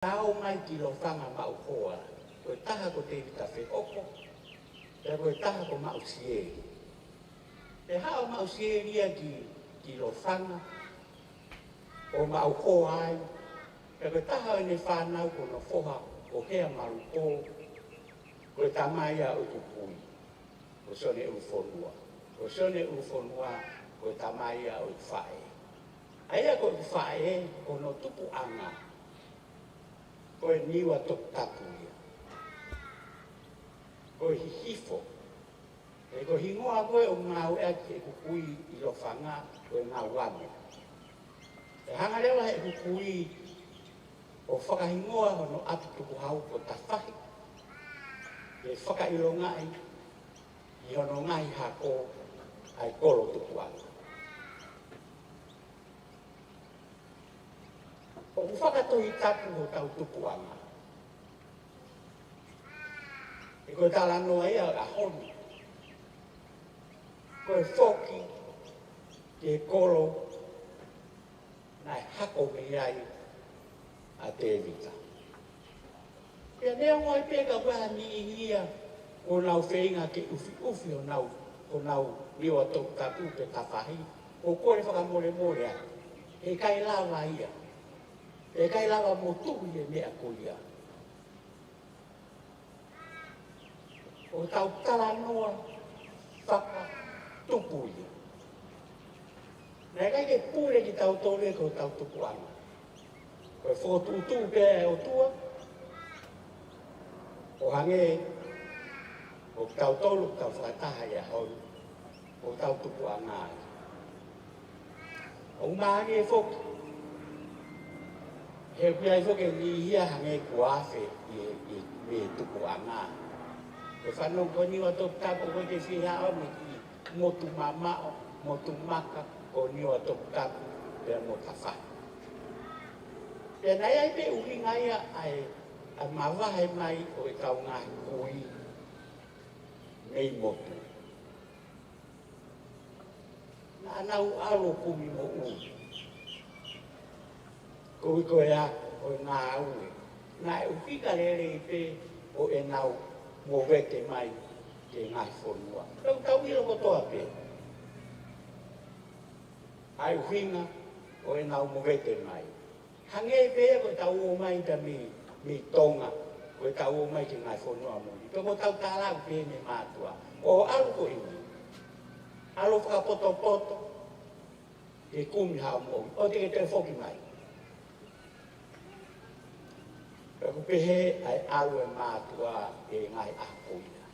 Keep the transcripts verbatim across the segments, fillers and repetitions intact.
Tau mai ki Lofanga maʻu hoa. Ko e taha ko Tēvita Feʻoko, pea ko e taha ko Maʻusieli. Pea haʻu ʻa Maʻusieli ia ki, ki Lofanga ʻo maʻu hoa ai. Pea ko e taha ʻo ʻene fānau ko hono foha ko Hea Maluko, ko e tamai ia ʻo ʻeku kui, ko Sione ʻUlufonua. Ko Sione ʻUlufonua ko e tamai ia ʻo ʻeku faʻē. ʻA ia ko ʻeku faʻē, ko hono tupuʻanga ko e Niuatoputapu ia. Ko e Hihifo. He ko e hingoa ko ē ʻoku ngāueʻaki ʻeku kui ʻi Lofanga ko e Ngauame. ʻE hanga leva ʻe heʻeku kui ʻo fakahingoa hono ʻapi tukuhau ko Tafahi, ke fakaʻilongaʻi ʻi hono ngaahi hako ʻa e kolo tupuʻanga. ʻOku fakatohitapu hotau tupuʻanga. He ko e talanoa ia ʻo e ʻaho ni, ko e foki ki he kolo naʻe hako mei ai ʻa Tēvita. Pea neongo ai pē ka ʻoku ʻi ai ha niʻihi ia ʻoku nau feinga ke ʻufiʻufi honau, honau Niuatoputapu pe Tafahi, ʻoku ou kole fakamolemole atu. He ʻikai lava ia. He ʻikai lava motuhi e meʻa ko ia. Ko hotau talanoa fakatupu ia. Naʻe ʻikai ke pule kitautolu ia ko hotau tupuʻanga. Ko e fokotuʻutuʻu pē ʻa e ʻOtua, ʻo hangē ko kitautolu, tau fakataha ia hoi, ko hotau tupuʻanga ia. ʻOku mālie foki, he ʻoku ʻi ai foki e niʻihi ia hangē kuo afe ʻi, ʻi, ʻi he tupuʻanga. Ko e fanongo ko Niuatoputapu ko e ke fiha ʻo me ki motu mamaʻo, motu maka, ko Niuatoputapu, pea mo Tafahi. Pea naʻe ʻi ai pē ʻuhinga ia ʻa e, ʻa e mavahe mai ʻo e kau ngaahi kui mei motu. Naʻa nau ʻalu ʻo kumi moʻui. Koeʻuhi ko e ako ʻo e ngāue. Naʻe ʻuhinga lelei pē ʻo ʻenau movete mai ki he ngaahi fonua. Tau, tau ʻilo kotoa pē ʻa e ʻuhinga ʻo ʻenau movete mai. Hangē pē ko ʻetau ō mai ta mei, mei Tonga, ko ʻetau ō mai ki he ngaahi fonua muli. Pea ko ʻetau tala ʻoku pehē mei mātuʻa, ʻo ʻalu ko eni, ʻalu fakapotopoto, ke kumi haʻo moʻui, ʻoua te ke toe foki mai. Pea ʻoku pehē ʻa e ʻalu ʻa e mātuʻa ʻi he ngaahi ʻaho ko ia.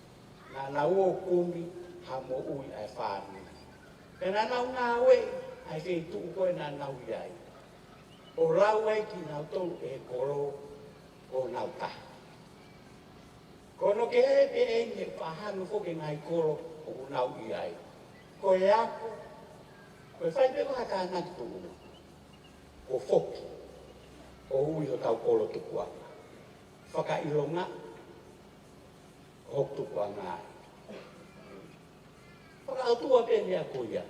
Naʻa nau ō ʻo kumi ha moʻui ʻa e fāmili. Pea naʻa nau ngāueʻi ʻa e feituʻu ko ē naʻa nau ʻi ai, ʻo lau ai kinautolu ʻe he kolo ko honau taha. Ko hono kehe pē eni he pāhanu foki e ngaahi kolo ʻoku nau ʻi ai. Ko e ako, ko e fai pē ko ha tānaki tuʻunga, ko e foki ʻo ui hotau kolo tupuʻanga. Fakaʻilonga hoku tupuʻanga ai. Fakaʻotua pē meʻa ko ia.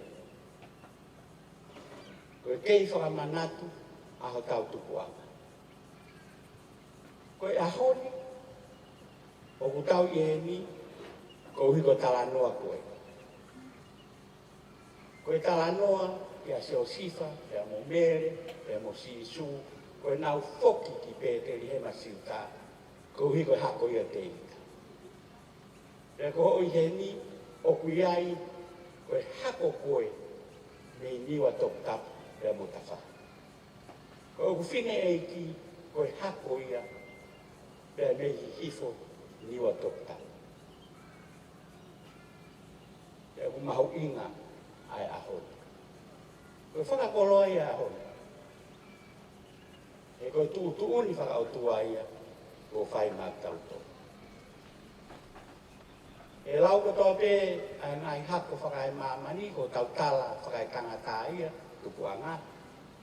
Ko e kei fakamanatu ʻa hotau tupuʻanga. Ko e ʻaho ni, ʻoku tau ʻi heni, koeʻuhi ko e talanoa ko ē. Ko e talanoa kia Siosifa, pea mo Mele, pea mo Sīsū, ko ʻenau foki ki Pētelihema Siuta, koeʻuhi ko e hako ia ʻo Tēvita. Pea ko hoʻo ʻi heni, ʻoku ʻi ai, ko e hako ko ē mei Niuatoputapu, pea mo Tafahi. Ko hoku fineʻeiki, ko e hako ia, pea mei Hihifo, Niuatoputapu. Pea ʻoku mahuʻinga ʻa e ʻaho ni. Ko e fakakoloa ia ʻaho ni. He ko e tuʻutuʻuni fakaʻotua ia, kuo fai maʻatautolu. ʻE lau kotoa pē ʻa e ngaahi hako fakaemāmani, ko hotau tala fakaetangata ia, tupuʻanga,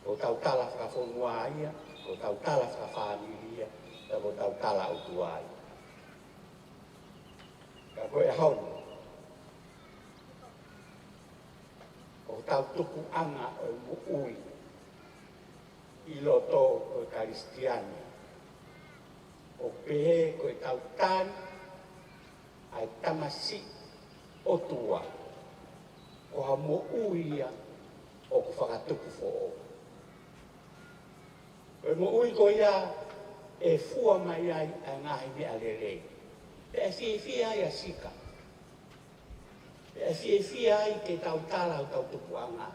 ko hotau tala fakafonua ia, ko hotau tala fakafāmili ia, pea ko hotau tala ʻotua ia. Ka ko e ʻaho ni, ko hotau tupuʻanga ʻo e moʻui ʻi loto ʻo e Kalisitiane, Pehē ko ʻetau tali ʻa e tamasiʻi ʻOtua, ko ha moʻui ia ʻoku fakatupu foʻou. Ko e moʻui ko ia ʻe fua mai ai ʻa e ngaahi meʻa lelei. Pea ʻe fiefia ai ʻa Sika. Pea ʻe fiefia ai ke tau tala ʻetau tupuʻanga.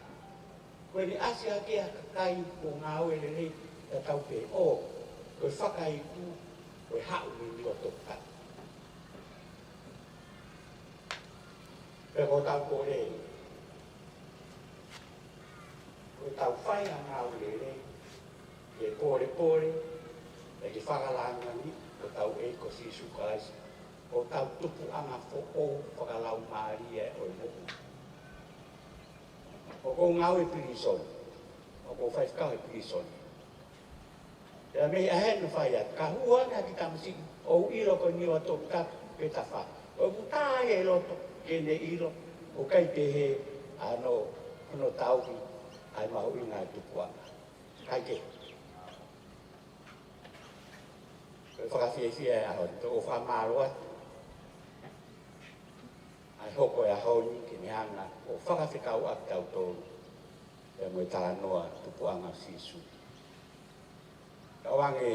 Ko ʻene ʻasi hake ʻa e kakai kuo ngāue lelei, ka tau pehē, ʻō, ko e fakaiku, ko e haʻu mei Niuatoputapu. Pea ko ʻetau kole, ko ʻetau fai ʻa e ngāue lelei, ke polepole, pea ke fakalāngilangiʻi hotau ʻEiki ko Sīsū Kalaisi, ko hotau tupuʻanga foʻou fakalaumālie ʻo e moʻui. ʻOku ou ngāue pilīsone, ʻoku ou faifekau he pilīsone. Pea mei ʻaho ni ʻo fai atu, ka hū ange ha kiʻi tamasiʻi, ʻoku ʻilo ko Niuatoputapu pe Tafahi. ʻOku tā ia ʻi loto ke ne ʻilo, ʻoku ʻikai pehē ʻa hono, hono tauhi ʻa e mahuʻinga ʻo e tupuʻanga. ʻIkai ke. Ko e fakafiefia ʻo e ʻaho ni, ʻoku ou fakamālō atu ʻa e hoko ʻo e ʻaho ni ke ne hanga ʻo fakafekauʻaki kitautolu pea mo e talanoa tupuʻanga ʻo Sīsū. Tauange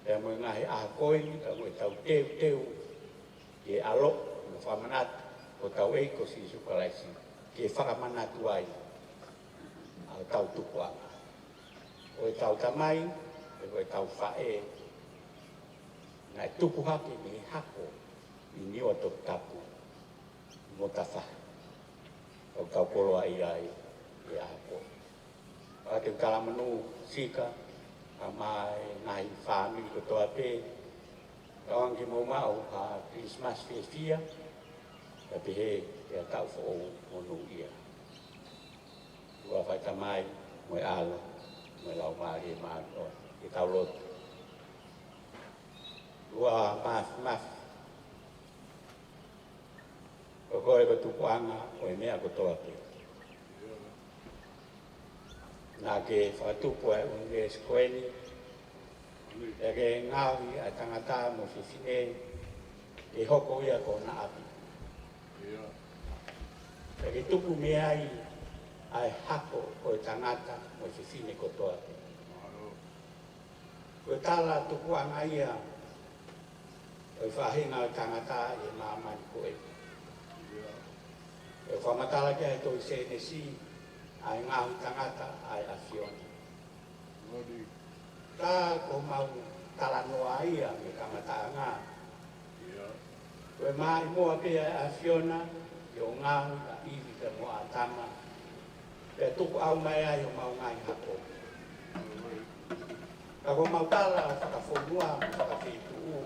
pea mo e ngaahi ʻaho ko eni, pea mo ʻetau teuteu ke ʻaloʻi mo fakamanatu hotau ʻEiki ko Sīsū Kalaisi, ke fakamanatu ai ʻa hotau tupuʻanga. Ko ʻetau tamai, pe ko ʻetau faʻē, naʻe tupu hake mei he hako ʻi Niuatoputapu mo Tafahi. ʻOku tau koloaʻia ai ʻi he ʻaho ko eni. Pea te u talamonū Sika, kae ʻumaʻā e ngaahi fāmili kotoa pē, tauange ke mou maʻu ha Christmas fiefia, pea pehē ki ha taʻu foʻou monūʻia. ʻOfa ʻa e Tamai, mo e ʻAlo, mo e Laumālie Māʻoniʻoni. Ke tau lotu. ʻOtua Māfimafi, ko koe ko e tupuʻanga ʻo e meʻa kotoa pē. Naʻa ke fakatupu ʻa e ʻunivēsi ko eni, pea ke ngaohi ʻa e tangata mo e fefine, ke hoko ia ko hona ʻapi. Pea ke tupu mei ai ʻa e hako ʻo e tangata mo e fefine kotoa pē. Ko e tala tupuʻanga ia ʻo e faʻahinga ʻo e tangata ʻi he māmani ko eni. ʻOku fakamatala ki ai ʻa e tohi Sēnesi, ʻa e ngaohi tangata ʻa e ʻAfiona. Tā ko homau talanoa ia mei he kamataʻanga. Ko e maʻimoa pē ʻa e ʻAfiona, ʻi hono ngaohi ʻa ʻIvi pea mo ʻĀtama. Pea tukuʻau mai ai homau ngaahi hako. Ka ko homau tala fakafonua mo fakafeituʻu,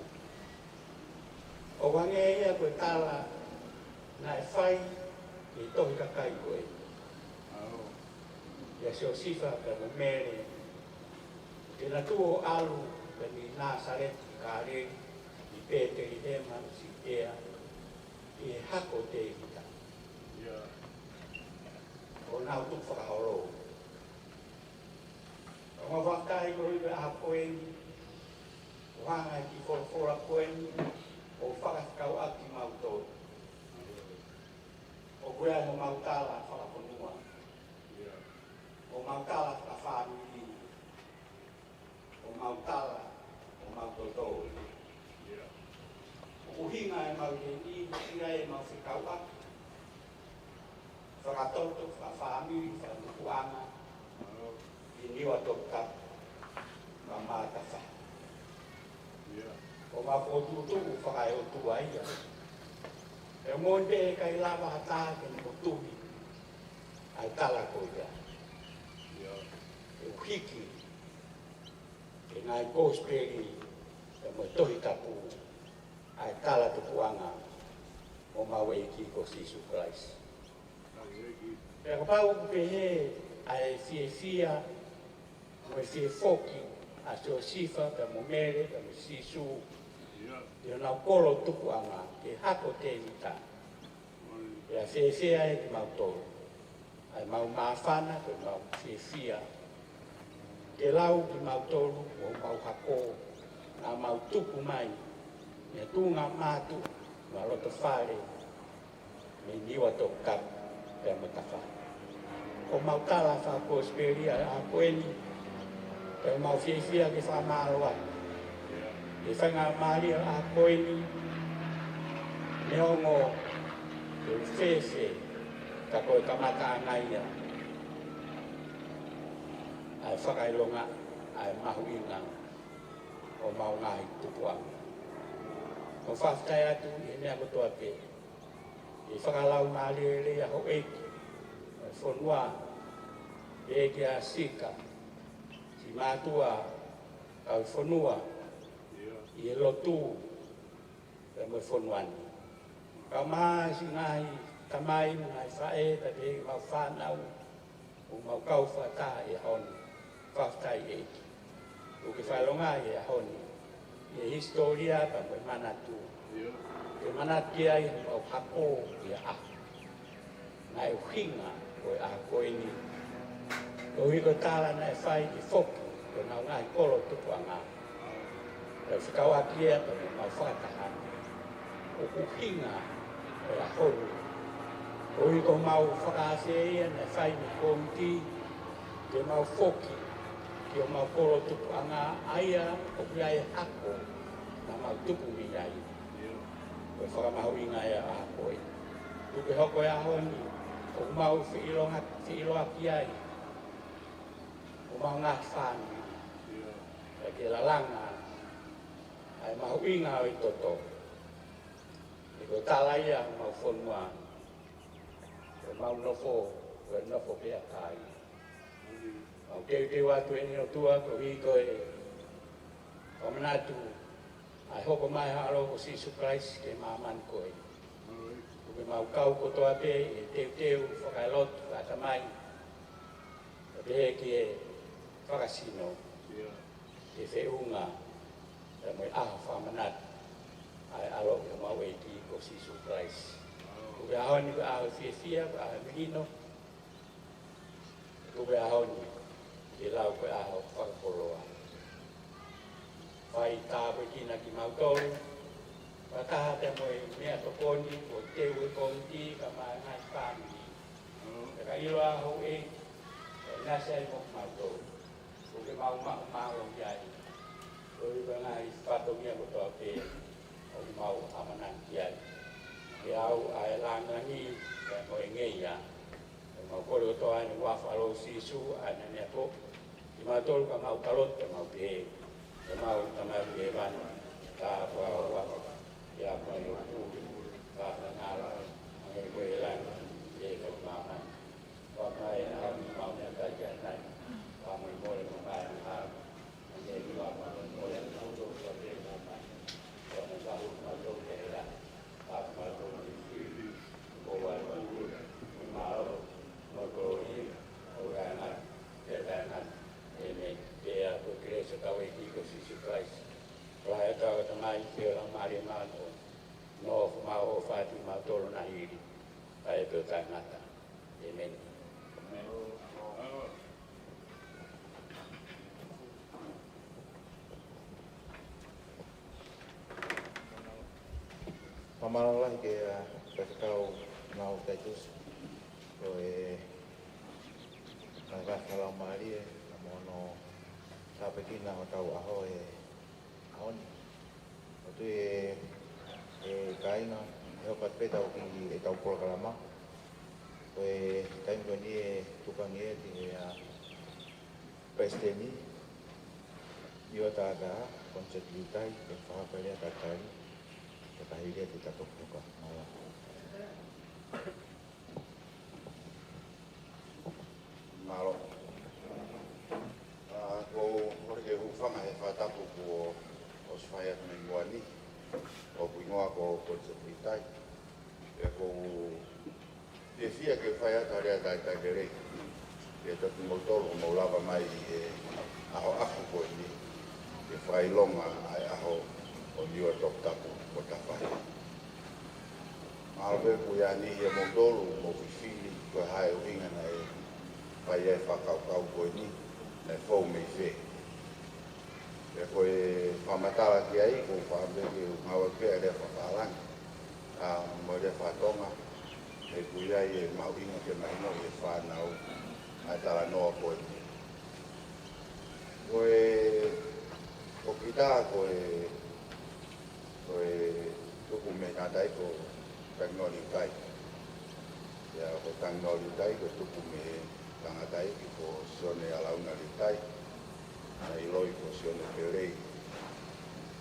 ʻoku hangē ia ko e tala naʻe fai ʻi he tohi kakai ko ē. ʻIa Siosifa pea mo Mele, ke na tuʻu ʻo ʻalu mei Nāsaleti ʻi Kāleli, ki Pētelihema ʻi Siutea, ʻi he hako ʻo Tēvita. ʻIa. ʻO nau tuku fakaholo. ʻOku mau fakafetaʻi koeʻuhi ko e ʻaho ko eni, ʻoku hanga ʻe he kiʻi folofola ko eni ʻo fakafekauʻaki kimautolu. ʻOku ʻi ai homau tala fakafonua, homau tala fakafāmili, homau tala, homau toto. ʻOku ʻuhinga ʻemau ʻi heni, ʻuhinga ʻemau fekauʻaki fakatoto, fakafāmili, fakatupuʻanga ʻi Niuatoputapu pea mo Tafahi. ʻOku mau fokotuʻutuʻu fakaeʻotua ia. ʻE moʻoni pē ʻe ʻikai lava ha taha ke ne motuhi ʻa e tala ko ia. ʻOku hiki ʻe he ngaahi kosipeli pea mo e Tohi Tapu ʻa e tala tupuʻanga ʻo homau ʻEiki ko Sīsū Kalaisi. Pea kapau ʻoku pehē ʻa e fiefia mo e fie foki ʻa Siosifa pea mo Mele pea mo Sīsū ʻi honau kolo tupuʻanga ki he hako ʻo Tēvita, pea fēfē ai kimautolu? ʻA ʻemau māfana, ko ʻemau fiefia ke lau kimautolu mo homau hako naʻa mau tupu mai mei he tuʻunga mātuʻa, mei loto fale, mei Niua Toputapu pea mo Tafahi. Ko ʻemau tala fakakosipeli ʻa e ʻaho ko eni, pea ʻoku mau fiefia ke fakamālō atu he faingamālie ʻo e ʻaho ko eni, neongo ʻoku fēfē, ka ko e kamataʻanga ia ʻa e fakaʻilonga ʻa e mahuʻinga ʻo ʻemau ngaahi tupuʻanga. ʻOku fakafetaʻi atu ʻi he meʻa kotoa pē, ʻi he fakalaumālie lelei ʻa houʻeiki ʻo e fonua, pehē kia Sika, siʻi mātuʻa kau fonua, ʻi he lotu, pea mo e fonua ni. Kae ʻumaʻā siʻi ngaahi tamai mo e ngaahi faʻē, pea pehē ki heʻemau fānau, ʻoku mau kau fakataha he ʻaho ni. Fakafetaʻi ʻEiki. ʻOku ke fakaʻilonga he ʻaho ni ʻi he hisitōlia pea mo e manatu. Ke manatu ki ai heʻemau hako ʻi he ʻaho. Ngaahi ʻuhinga ʻo e ʻaho ko eni. Koeʻuhi ko e tala naʻe fai ke foki ko ʻenau ngaahi kolo tupuʻanga. Pea fekauʻaki ia pea mo ʻemau fakataha. ʻOku ʻuhinga ʻo e ʻaho ni, koeʻuhi ko ʻemau fakaafeʻi ia naʻe fai mei he kōmiti, ke mau foki ki homau kolo tupuʻanga, ʻa ia ʻoku ʻi ai e hako naʻa mau tupu mei ai. Ko e fakamahuʻinga ia ʻa e ʻaho ko eni. Tuku ke hoko e ʻaho ni ʻoku mau feʻiloa, feʻiloaki ai homau ngaahi fāmili. Pea ke lalanga ʻa e mahuʻinga ʻo e toto. He ko e tala ia ʻemau fonua, ko ʻemau nofo, ko e nofo pē ʻa e kai. Mau teuteu atu eni ʻOtua koeʻuhi ko e fakamanatu ʻa e hoko mai ʻa ho ʻAlo ko Sīsū Kalaisi ki māmani ko ē. Tuku ke mau kau kotoa pē he teuteu fakaelotu, fakatamai, pea pehē ki he fakasino, ki he feʻunga pea mo e ʻaho fakamanatu ʻa e ʻAlo ʻo homau ʻEiki ko Sīsū Kalaisi. Tuku ke ʻaho ni ko e ʻaho fiefia, ko e ʻaho mahino. Tuku ke ʻaho ni ke lau ko e ʻaho fakakoloa. Fai tāpuekina kimautolu, fakataha pea mo e meʻatokoni, ko e teu e kōmiti, kae ʻumaʻā e ngaahi fāmili. Pea ka ʻilo ʻa houʻeiki, ʻe ʻinasi ai mo kimautolu. Tuku ke mau maʻu mālohi ai. Koeʻuhi ko e ngaahi fatongia kotoa pē ʻoku mau ʻamanaki ki ai. Ke ʻoua ʻe ʻai langilangi, pea mo e ngeia. Pea mau kole kotoa eni ʻi he huafa ʻo Sīsū, ʻa ʻene meʻa ko kimautolu ka mau kalo, pea mau pehē, ʻe mau Tamai ʻoku ʻi hēvani, tāpuhā ho huafa, ke ʻapaʻapa ho huafa, ke fai ho finangalo, hangē ko ia ʻi langi, ke fai ʻi māmani. Fakaʻamu ʻa e ʻaho ni homau meʻakai ʻanenai. Fakamolemole mo e ngaahi angahala, hangē ko ʻemau fakamolemole ʻa kinautolu ʻoku fai ʻi māmani. Fakamolemole mo e ngaahi angahala, fakamolemole mo e ngaahi angahala, fakamolemole mo e ngaahi angahala, ʻo e ʻaho ni, pea taʻengata. ʻĒmeni. Pea ko e kelesi ʻa hotau ʻEiki ko Sīsū Kalaisi, ko e ʻofa ʻa e ʻOtua ko e Tamai, feohi ʻa e Laumālie Māʻoniʻoni, nofoʻia mo ʻofa ʻiate kimautolu ʻo hili, ʻo pau pē ʻo taʻengata. ʻĒmeni. Fakamālō lahi ki he, ʻa, Faifekau Nau Taitusi, ko e ngaahi fakalaumālie, ʻa mo hono tāpuekina hotau ʻaho he ʻaho ni. ʻOku ou tui ʻe, ʻe kāinga, ʻe hoko atu pē ʻetau kiʻi, ʻetau polokalama. Ko e taimi ko eni ʻe tukuange atu ki he, ʻa, Palesiteni, Niuatata, Koniseti Litai, ke fakahoko e lea talitali, ke fakahili atu ʻetau tokotaha. Mālō. Mālō. ʻA, ʻoku ou kole ke u hūfanga he fakatapu kuo ʻosi fai atu mei muʻa ni, ʻo hoku hingoa ko Koniseti Litai. Pea ʻoku ou fiefia ke fai atu ha lea talitali lelei kiate kimoutolu ʻoku mou lava mai ʻi he ʻaho ʻafu ko eni, ke fakaʻilonga ʻa e ʻaho ʻo Niuatoputapu mo Tafahi. Mahalo pē ʻoku ʻi ai ha niʻihi ʻiate kimoutolu ʻoku mou fifili ko e hā e ʻuhinga naʻe fai ai e fakakaukau ko eni, naʻe fou mei fē. Pea ko e fakamatala ki ai, ko e fakamatala ke u ngāueʻaki pē ʻa e lea fakapālangi, ʻa, mo e lea fakatonga, he ʻoku ʻi ai e mahuʻinga ke mahinoʻi ʻe he fānau ʻa e talanoa ko eni. Ko e, ko kita ko e, ko e tupu mei he tangataʻeiki ko Tanginoa Liutai. Pea ko Tanginoa Liutai ko e tupu mei he tangataʻeiki ko Sione ʻAlauna Liutai, naʻe ʻiloʻi ko Sione Pelei.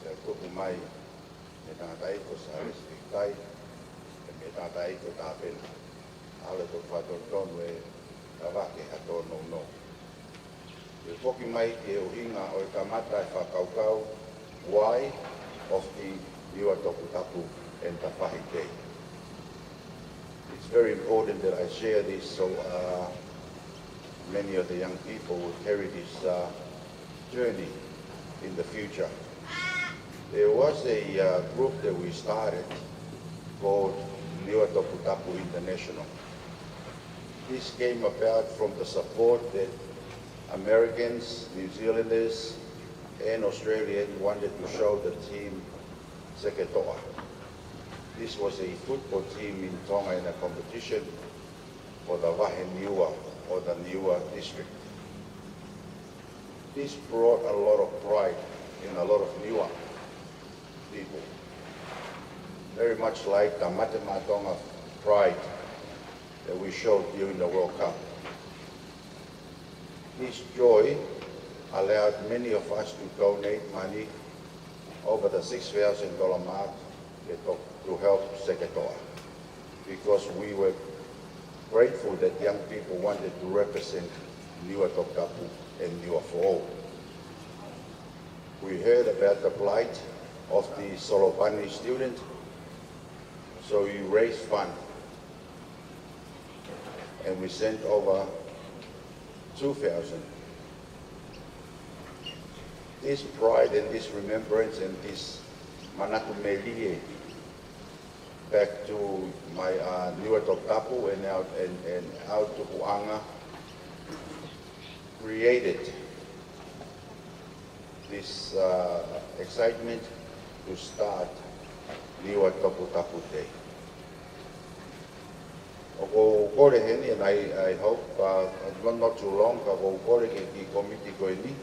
Pea tupu mai mei he tangataʻeiki ko Sālesi Liutai, pea mei he tangataʻeiki ko Tāpena. ʻAlu e toki fakatonutonu e tavake ha tōnounou. ʻE foki mai ki he ʻuhinga ʻo e kamata e fakakaukau, why, of the Niua Toputapu and Tafahi Day. It's very important that I share this so, uh, many of the young people will carry this, uh, journey in the future. There was a, uh, group that we started called Niua Toputapu International. This came about from the support that Americans, New Zealanders, and Australians wanted to show the team Seketoʻa. This was a football team in Tonga in a competition for the Vahe Niua or the Niua district. This brought a lot of pride in a lot of Niua people. Very much like the Mate Maʻa Tonga pride that we showed during the World Cup. This joy allowed many of us to donate money over the six thousand dollar mark to, to help Seketoʻa, because we were grateful that young people wanted to represent Niua Toputapu and Niuafoʻou. We heard about the plight of the Solopani student, so we raised fund and we sent over two thousand. This pride and this remembrance and this manatu melie back to my, uh, Niua Toputapu and our, and, and our tupuʻanga created this, uh, excitement to start Niua Toputapu Day. ʻOku ou kole heni, and I, I hope, uh, not, not too long, ka ʻoku ou kole ki he kiʻi kōmiti ko eni,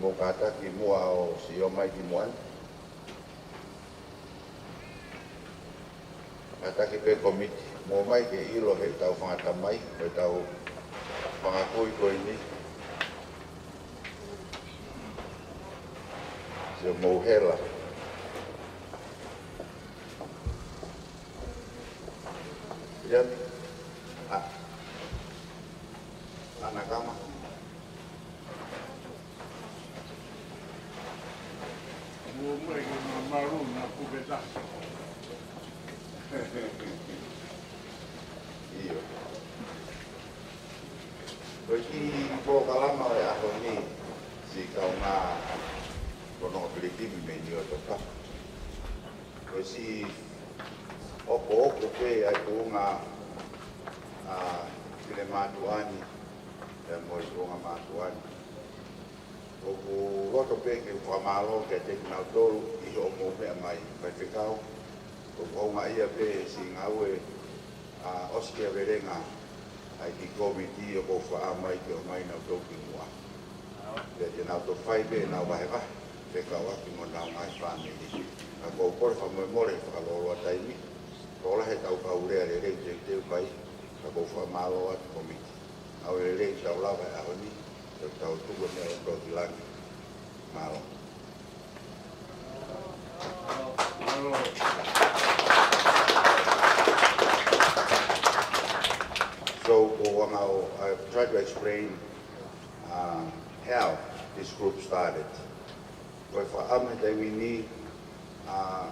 mou kātaki muʻa ʻo siʻi ō mai ki muʻa ni. Kātaki pē kōmiti, mou ō mai ke ʻilo heʻetau fanga tamai, heʻetau fanga kui ko eni. Sio mou hela. Ia, ʻa, ʻa, nakama. Mou ō mai ke ma malu na kupeta. ʻIo. Ko e kiʻi polokalama ʻo e ʻaho ni, siʻi kaungā fononga pilikimi mei Niua Toputapu. Ko e siʻi ʻokoʻoko pē ʻa e kuonga, ʻa, finemātuʻa ni, pea mo e kuonga mātuʻa ni. ʻOku ou loto pē ke fakamālō kiate kinautolu ʻi hoʻomou meʻa mai, Faifekau. ʻOku houngaʻia pē he siʻi ngāue, ʻa, ʻosikiavelenga ʻa e kiʻi kōmiti ʻoku ou faʻa mai ke ō mai nautolu ki muʻa. Pea te nau toki fai pē ʻenau vahevahe fekauʻaki mo honau ngaahi fāmili. Ka ʻoku ou kole fakamolemole fakalōloa taimi, tokolahi ʻetau kau lea lelei teuteu kai, ka ʻoku ou fakamālō atu kōmiti. ʻOku lelei ke tau lava he ʻaho ni, ke tau tuku e meʻa ʻoku tau ki langi. Mālō. So, ko e anga ʻo, I try to explain, uh, how this group started. Ko e fakaʻamu he taimi ni, uh,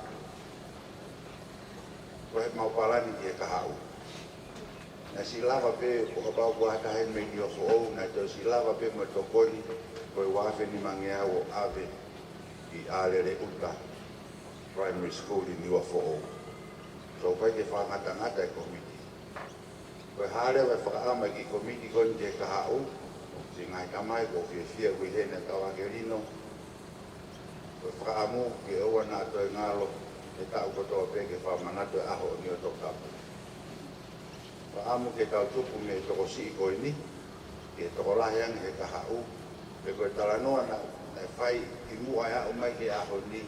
ko e mau palani ki he kahaʻu. Naʻe siʻi lava pē, ko e kapau ko ha taha mei Niuafoʻou, naʻe toe siʻi lava pē mo e tokoni, ko e ua afe nimangeau ʻo ʻave ki ʻAlele ʻUta Primary School ʻi Niuafoʻou. So, ʻikai ke fakangatangata e kōmiti. Ko e hā leva e fakaʻamu e kiʻi kōmiti ko eni ki he kahaʻu, siʻi ngaahi tamai ʻoku ou fiefia ʻoku ʻi heni ʻa Tavake Lino, Fakaʻamu ke ʻoua naʻa toe ngalo he taʻu kotoa pē ke fakamanatu e ʻaho ʻo Niuatoputapu. Fakaʻamu ke tau tupu mei he tokosiʻi ko eni, ke tokolahi ange he kahaʻu, pe ko e talanoa naʻe, naʻe fai kimuʻa e aʻu mai ki he ʻaho ni,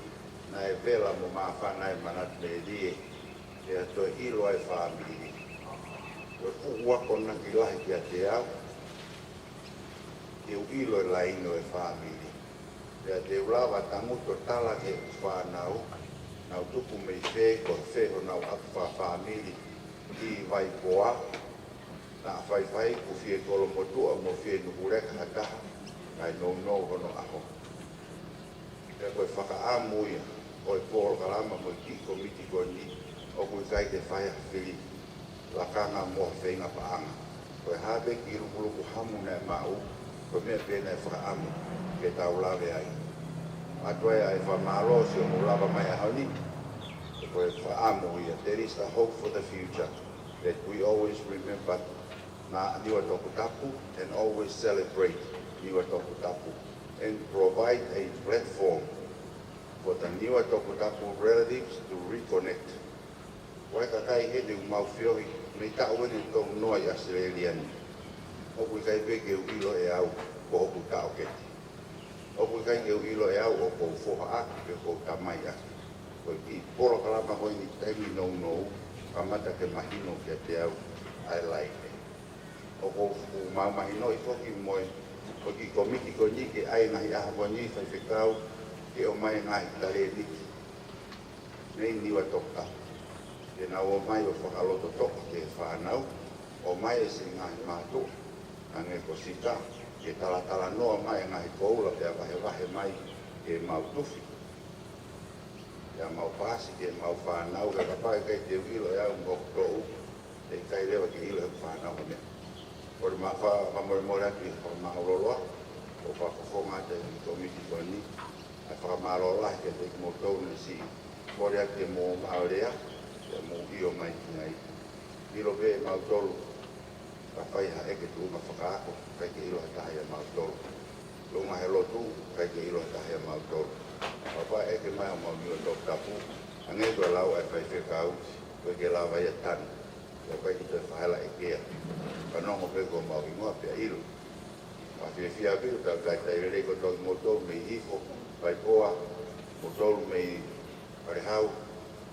naʻe vela mo māfana e manatu melie, pea toe ʻilo ai e fāmili. Ko e fuʻu akonaki lahi kiate au, ke u ʻilo e laine ʻo e fāmili. Pea te u lava tangutu ʻo tala ki heʻeku fānau, naʻa ku tupu mei fē, ko fē honau ʻapi fakafāmili ʻi Vaipoa, naʻa faifai, kuo fie kolomotuʻa mo fie nukuleka ha taha, kae nounou hono ʻaho. Pea ko e fakaʻamu ia ʻo e polokalama mo e kiʻi komiti ko eni, ʻoku ʻikai ke fai ha fili lakanga mo ha feinga paʻanga. Ko e hā pē kiʻi lukuluku hamu naʻe maʻu, ko e meʻa pē naʻe fakaʻamu ke tau lave ai. ʻOatu ai ʻa e fakamālō siʻoku lava mai ʻaho ni, ko e fakaʻamu ia, there is a hope for the future, that we always remember Niuatoputapu and always celebrate Niuatoputapu and provide a platform for the Niuatoputapu relatives to reconnect. Ko e kakai heni ʻoku mau feohi mei taʻu eni ʻe tolunoa ʻi ʻAositelēlia ni. ʻOku ʻikai pē ke u ʻilo ʻe au ko hoku taʻokete. ʻOku ʻikai ke u ʻilo ʻe au ʻoku ou foha ʻaki pe ʻoku ou tamai ʻaki. Ko e kiʻi polokalama ko eni taimi nounou, kamata ke mahino kiate au ʻa e laine. ʻOku ou mahinoʻi foki mo e, ko e kiʻi komiti ko eni ke ʻai e ngaahi ʻaho ko eni, faifekau, ke ʻomai e ngaahi talēniti mei Niuatoputapu. Ke nau ō mai ʻo fakalototoʻa ki he fānau, ʻomai e siʻi ngaahi mātuʻa, hangē ko Sita, ke talatalanoa mai e ngaahi koula pea vahevahe mai ke mau tufi, pea mau paasi ke mau fānau, ka kapau ʻe ʻikai te u ʻilo ʻe au mo hoku toʻu, ʻe ʻikai leva ke ʻilo ʻe heʻeku fānau ha meʻa. Kole ma fa-, fakamolemole atu e fakamālō, ʻo fakafofonga atu e komiti ko eni, ʻa e fakamālō lahi kiate kimoutolu naʻe siʻi kole atu ke mou maʻu lea, pea mou ʻio mai ki ai. ʻIlo pē ʻe mautolu, ka fai ha ʻeke tuʻunga fakaako, ʻikai ke ʻilo ha taha ia ʻe mautolu. Tuʻunga he lotu, ʻikai ke ʻilo ha taha ia ʻe mautolu. Ka fai ʻeke mai ʻo mau Niuatoputapu, hangē ko e lau ʻa e faifekau, ʻoku ʻikai ke lava ia ʻo tanu. ʻOku ʻikai ke toe fai ha ʻeke ia. Fanongo pē ki homau hingoa pea ʻilo. Mou fiefia pē, tau talitali lelei kotoa kimoutolu mei Hihifo, Vaipoa, moutolu mei Valehau,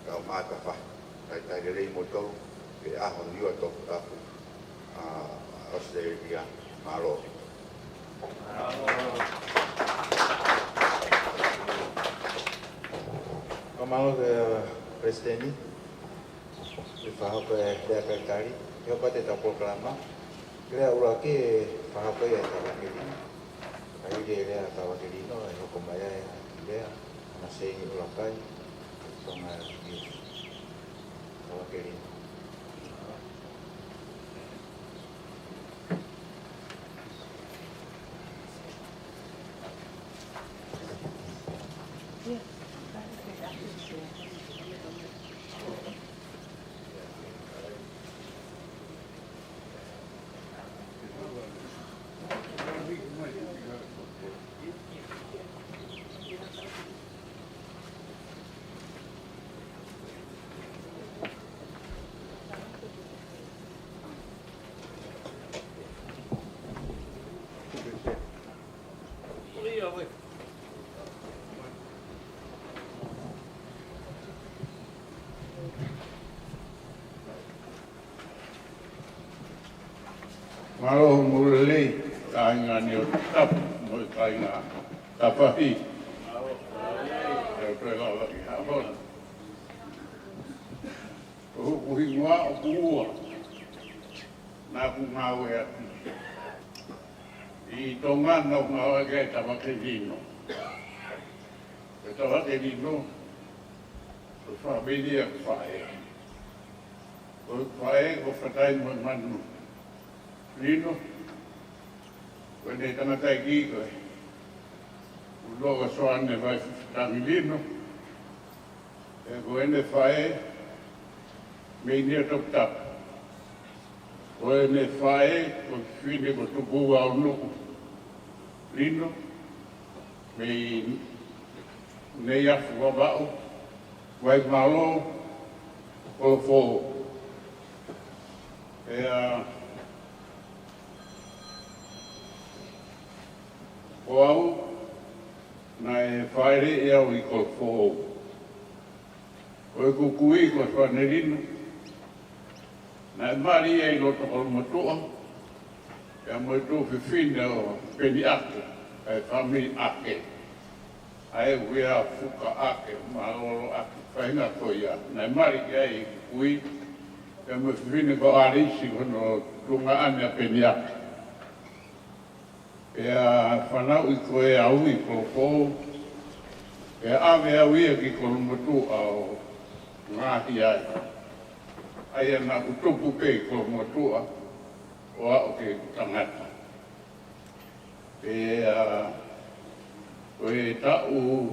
kau Matafahi. Talitali lelei moutolu, pea ʻaho Niuatoputapu, ʻa ʻAositelēlia, mālō. Fakamālō ki he Palesiteni. ʻE fakahoko e lea talitali, ʻe hoko atu ʻetau polokalama. Lea ʻuluaki ʻe fakahoko ia ʻe Tavake Lino. Ka hili e lea ʻa Tavake Lino, ʻe hoko mai ai ʻa e lea ʻa Maseni ʻUlakai, Tonga Youth. Tavake Lino. Mālō mo e lelei, kāinga Niuatoputapu, mo e kāinga Tafahi. Mālō. Tau toe lava ki he ʻaho ni. Ko hoku hingoa ʻoku Ua. Naʻa ku ngāueʻaki ʻi Tonga, naʻa ku ngāueʻaki ʻa Tavake Lino. Ko Tavake Lino, ko e fāmili ʻa hoku faʻē. Ko hoku faʻē ko Fatai mo e Manu Lino, ko ʻene tangataʻeiki ko e ʻUluʻanga Soane Vaifetangi Lino, ʻa ia ko ʻene faʻē mei Niuatoputapu. Ko ʻene faʻē ko e fefine ko Tukuʻaunuʻu Lino mei Nei Afu Vavaʻu, Vaimālō, Kolofoʻou. Pea ko au, naʻe fāʻeleʻi au ʻi Kolofoʻou. Ko ʻeku kui ko Fanelino, naʻe mali ia ʻi loto Kolomotuʻa, pea mo e tuofefine ʻo Peniʻake, ʻa e fāmili ʻAke. ʻA e ui ʻa Fukaʻake, Mālōlōʻake, faʻahinga ko ia. Naʻe mali ki ai ʻeku kui, pea mo e fefine ko ʻAlisi ko hono tuongaʻane ʻa Peniʻake. Pea fanauʻi ko ē au ʻi Kolofoʻou, pea ʻave au ia ki Kolomotuʻa ʻo ngaohi ai. ʻA ia naʻa ku tupu pē ʻi Kolomotuʻa ʻo aʻu ki heʻeku tangata. Pea ko e taʻu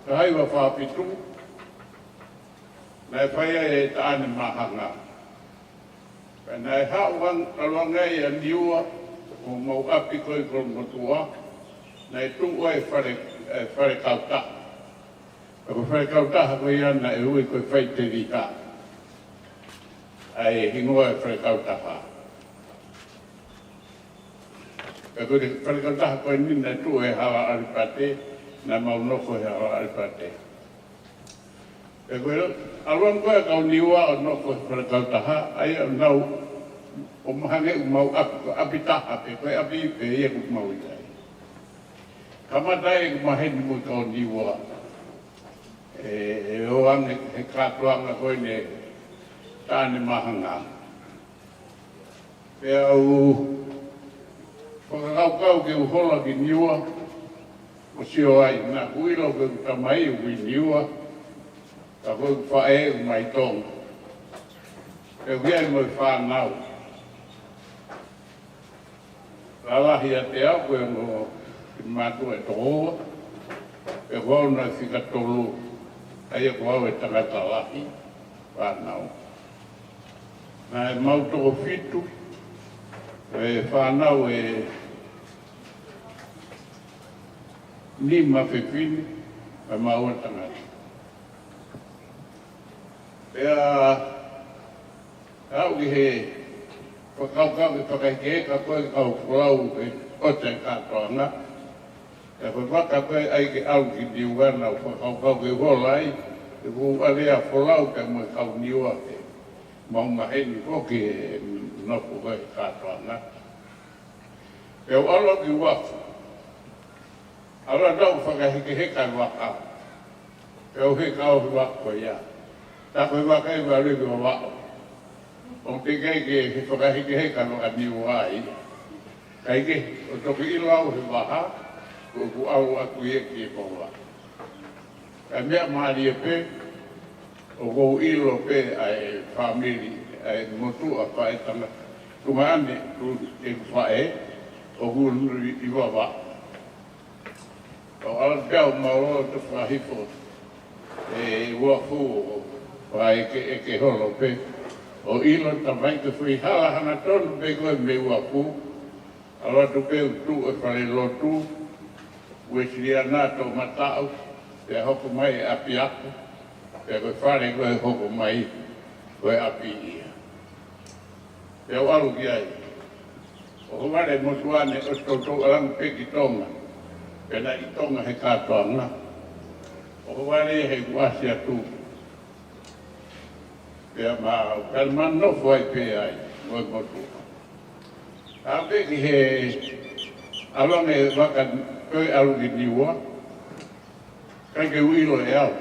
taha hiva fā fitu, naʻe fai ai e Taʻane Māhanga. Pea naʻe haʻu ʻalu ange ai ʻa Niua, ʻo mau ʻapi ko ē ʻi Kolomotuʻa, naʻe tuʻu ai e fale, e fale kautaha. Pea ko e fale kautaha ko ia naʻe ui ko e Faiteliha. ʻA e hingoa e fale kautaha. Pea ko e fale kautaha ko eni naʻe tuʻu he hala ʻAlipate, naʻa mau nofo he hala ʻAlipate. Pea ko e ʻalu ange ko ē ʻa e kau Niua ʻo nofo he fale kautaha, ʻa ia ʻo nau ō mai hangē ʻoku mau ʻapi, ko e ʻapi taha pē, ko e ʻapi pē ia ʻoku mau ʻi ai. Kamata ai ʻeku maheni mo e kau Niua, ʻe, ʻe ō ange he kātoanga ko eni e Taʻane Māhanga. Pea u fakakaukau ke u hola ki Niua, ʻo sio ai, naʻa ku ʻilo ko ʻeku tamai ʻoku ʻi Niua, ka ko ʻeku faʻē ʻoku mai Tonga. Pea u ʻi ai mo e fānau. Lalahi ʻiate au ko e ongo kiʻi mātuʻa ʻe toko ua, pea ko au naʻe fika tolu, ʻa ia ko au e tangata lahi, fānau. Naʻe mau toko fitu, e fānau ʻe nima fefine, pea mau ua tangata. Pea aʻu ki he fakakaukau ke fakahekeheka ko ē kau folau ke ʻosi e kātoanga. Pea ko e vaka ko ē ʻai ke ʻalu ki Niua naʻa ku fakakaukau ke u hola ai, ke u ʻalu ʻo folau pea mo e kau Niua ke mau maheni foki he nofo ko ē kātoanga. Pea u ʻalu ki Uafu. ʻAlu atu ʻo fakahekeheka e vaka. Pea u heka ʻo he vaka ko ia. Tā ko e vaka ʻi Valevi ʻo Vavaʻu. ʻOku teʻeki ke fakahekeheka e vaka Niua ai. Kaikehe, ʻo toki ʻilo au he vaha, ko ʻeku ʻalu atu ia ki he kova. Kae meʻa mālie pē, ʻoku ou ʻilo pē ʻa e fāmili, ʻa e motuʻa faʻētangata. Tuongaʻane ʻeku faʻē, ʻoku ʻi Vavaʻu. ʻO ʻalu pē au ʻo mālōlō ʻo fakahifo ʻi Uafu ʻo fai ke, ʻeke holo pē. ʻO ʻilo tamai ko e foʻi hala hangatonu pē ko ē mei Uafu. ʻAlu atu pē ʻo tuʻu e fale lotu, Uēsiliana Toʻomataʻu, pea hoko mai e ʻapiako, pea ko e fale ko ē hoko mai, ko e ʻapi ia. Pea u ʻalu ki ai. ʻO ʻohovale motuʻa ni ʻosi toutou ʻalu ange pē ki Tonga. Pea naʻe ʻi Tonga he kātoanga. ʻO ʻohovale he kuo ʻasi atu. Pea ma, pea ma nofo ai pē ai, mo e motuʻa. Aʻu pē ki he ʻalu ange vaka ko ē ʻalu ki Niua. ʻIkai ke u ʻilo ʻe au.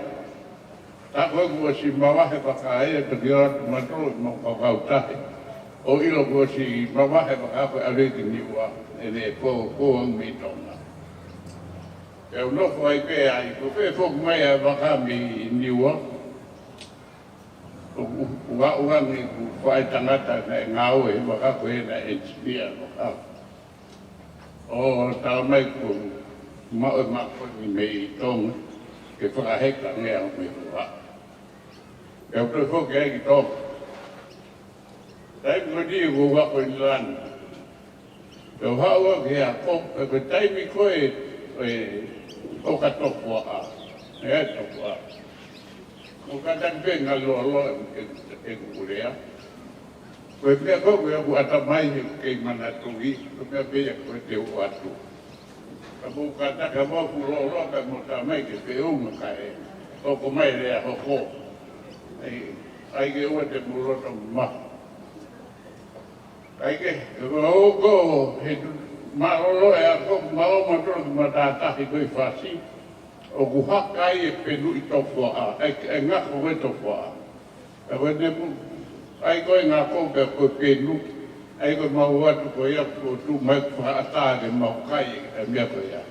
Tā ko ē kuo ʻosi mavahe vaka ia, toki ʻalu atu mātou ʻi mau kaukau tahi. ʻO ʻilo kuo ʻosi mavahe vaka ko ē ʻalu ki Niua, ʻene pō, pō ange mei Tonga. Pea u nofo ai pē ai, ko e foki mai ʻa e vaka mei Niua. ʻO, ʻo, ʻo aʻu ange ʻeku faʻētangata naʻe ngāue he vaka ko ē naʻe engineer vaka. ʻO tala mai kuo maʻu e mākoni mei Tonga ke fakaheka ange au mei Vavaʻu. Pea u toe foki ai ki Tonga. Taimi ko eni ʻoku ou ako ʻi Lani. Pea u haʻu au ki he ako, pea ko e taimi ko ē ʻo e ʻOkatopa ʻa. ʻE toko ā. Ko e kātaki pē ngalo ʻa e, e, e kukulea. Ko e meʻa ko ē ʻoku ʻatamai he kei manatuʻi, ko e meʻa pē ia ko e te u ʻoatu. Ka mou kātaki mau kukulea ka mou tā mai ke feʻunga kae hoko mai lea hoko. ʻAi, ʻai ke ʻoua te mou loto mamahi. ʻAi ke, ʻe hoko, he tu, mālōlō e ako, mau ma tolo ki matātahi ko e fasi. ʻOku haka ai e penu ʻi tokoa, ʻai, ʻai ngako ko e tokoa. ʻE ko e nepu, ʻai ko e ngako pē ko e penu, ʻai ko e mau atu ko ia ko tu mai ko ata ke mau kai e meʻa ko ia.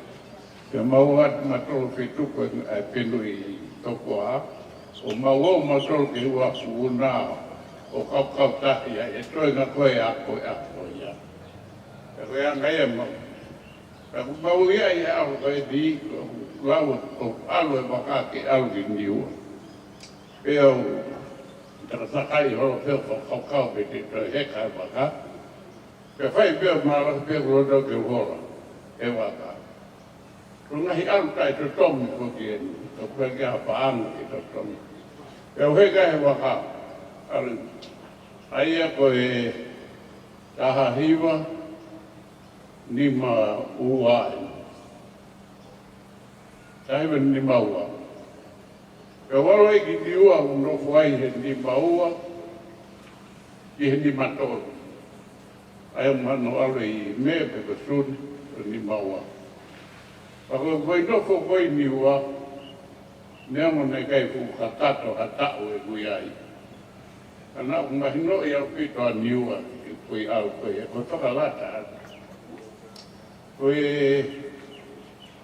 Ke mau atu ma tolo ke tuku e penu ʻi tokoa, ʻo mau ō ma tolo ke ua kuuna, ʻo kaukau tahi ai, e toe ngako e ako, e ako ia. ʻE ko e anga ia mau. Ka ʻoku mau ia ʻi he ʻaho ko eni, ʻoku lau, ʻoku ʻalu e vaka ke ʻalu ki Niua. Pea u, taka sakai holo pea u kaukau pē ke toe heka e vaka. Pea fai pē ʻo mālō pē ʻoku loto ke u hola e vaka. Ko e ngaahi ʻalu taʻetotongi ko ē eni, ʻoku ʻikai ke ʻi ai ha paʻanga ke totongi. Pea u heka he vaka, ʻalu. ʻAi ia ko e taha hiva, nima ua eni. Taha hiva nima ua. Pea u ʻalu ai ki Niua, u nofo ai he nima ua, ki he nima tolu. ʻAi ʻo mahalo ʻalu ʻi Mē pe ko Sune, ʻo nima ua. Pea ko e, ko e nofo ko ē ʻi Niua, neongo naʻe ʻikai fuʻu kakato ha taʻu ʻeku ʻi ai. Ka naʻa ku mahinoʻi ʻaupito ʻa Niua, ʻi he ko e ʻalu ko ē, ko e fakalata atu. Ko e,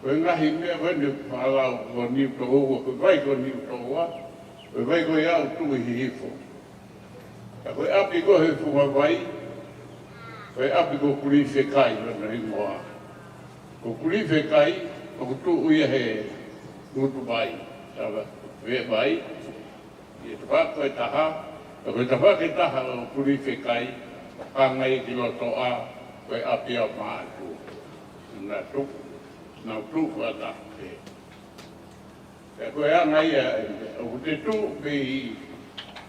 ko e ngaahi meʻa ko eni fakalao ko Niutoua, ko e vai ko Niutoua, ko e vai ko ia ʻoku tuʻu ʻi Hihifo. Ka ko e ʻapi ko ē he funga vai, ko e ʻapi ko Kulifekai hono hingoa. Ko Kulifekai, ʻoku tuʻu ia he ngutu vai, tava, vē vai, ʻi he tafaʻaki ko e taha, ka ko e tafaʻaki ko e taha ʻo Kulifekai, ʻo hanga ia ki loto ʻa, ko e ʻapi ʻa Maʻatu. Naʻa tuku, naʻa tuku ʻa taha pē. Pea ko e anga ia, ʻoku te tuʻu pē ʻi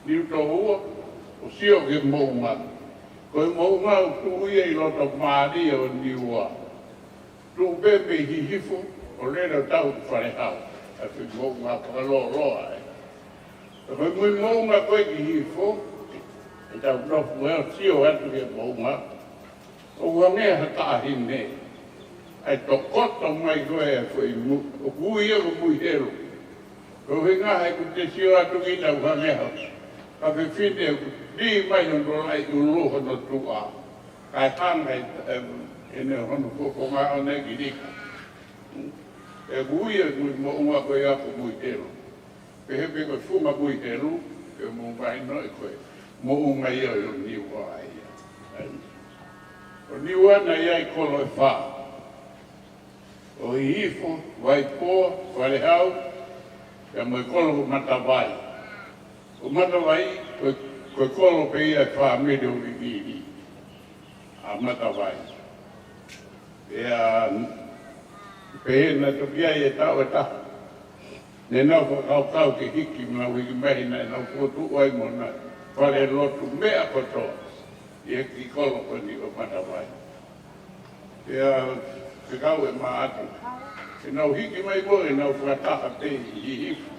Niutoua, ʻo sio ki he moʻunga. Ko e moʻunga ʻoku tuʻu ia ʻi loto mālie ʻo Niua. Tuʻu pē mei Hihifo, ʻo lele ʻo tau ki Falehau, ʻa e foʻi moʻunga fakalōloa ē. Ka ko e mui moʻunga ko ē ki Hihifo, ʻe tau nofo ē ʻo sio atu ki he moʻunga. ʻOku hangē ha taʻahine, ʻai tokoto mai ko ē foʻi mu, ʻoku ui ia ko Muihelu. Ko e ʻuhinga he ʻoku te sio atu ki ai ʻoku hangē ha, ha fefine ʻoku lī mai hono laʻi ʻulu hono tuʻa. Kae hanga ʻe, ʻe, ʻene hono fofonga ʻo ne kilika. ʻOku ui e mui moʻunga ko ia ko Muihelu. Pehē pē ko e funga Muihelu, pea mou mahinoʻi ko e moʻunga ia ʻo Niua ia. ʻO Niua naʻe ʻi ai kolo ʻe fā. ʻO Hihifo, Vaipoa, Falehau, pea mo e kolo ko Matavai. Ko Matavai, ko e, ko e kolo pē ia e fāmili ʻo Vivili. ʻA Matavai. Pea, pehē naʻe toki ʻi ai e taʻu ʻe taha. Naʻa nau fakakaukau ke hiki, nau hiki mai naʻa nau fokotuʻu ai mo ʻena falelotu meʻa kotoa. ʻI he kiʻi kolo ko eni ʻo Matavai. Pea, fekau ʻe Maʻatu. ʻE nau hiki mai mo ʻenau fakataha pē ʻi Hihifo.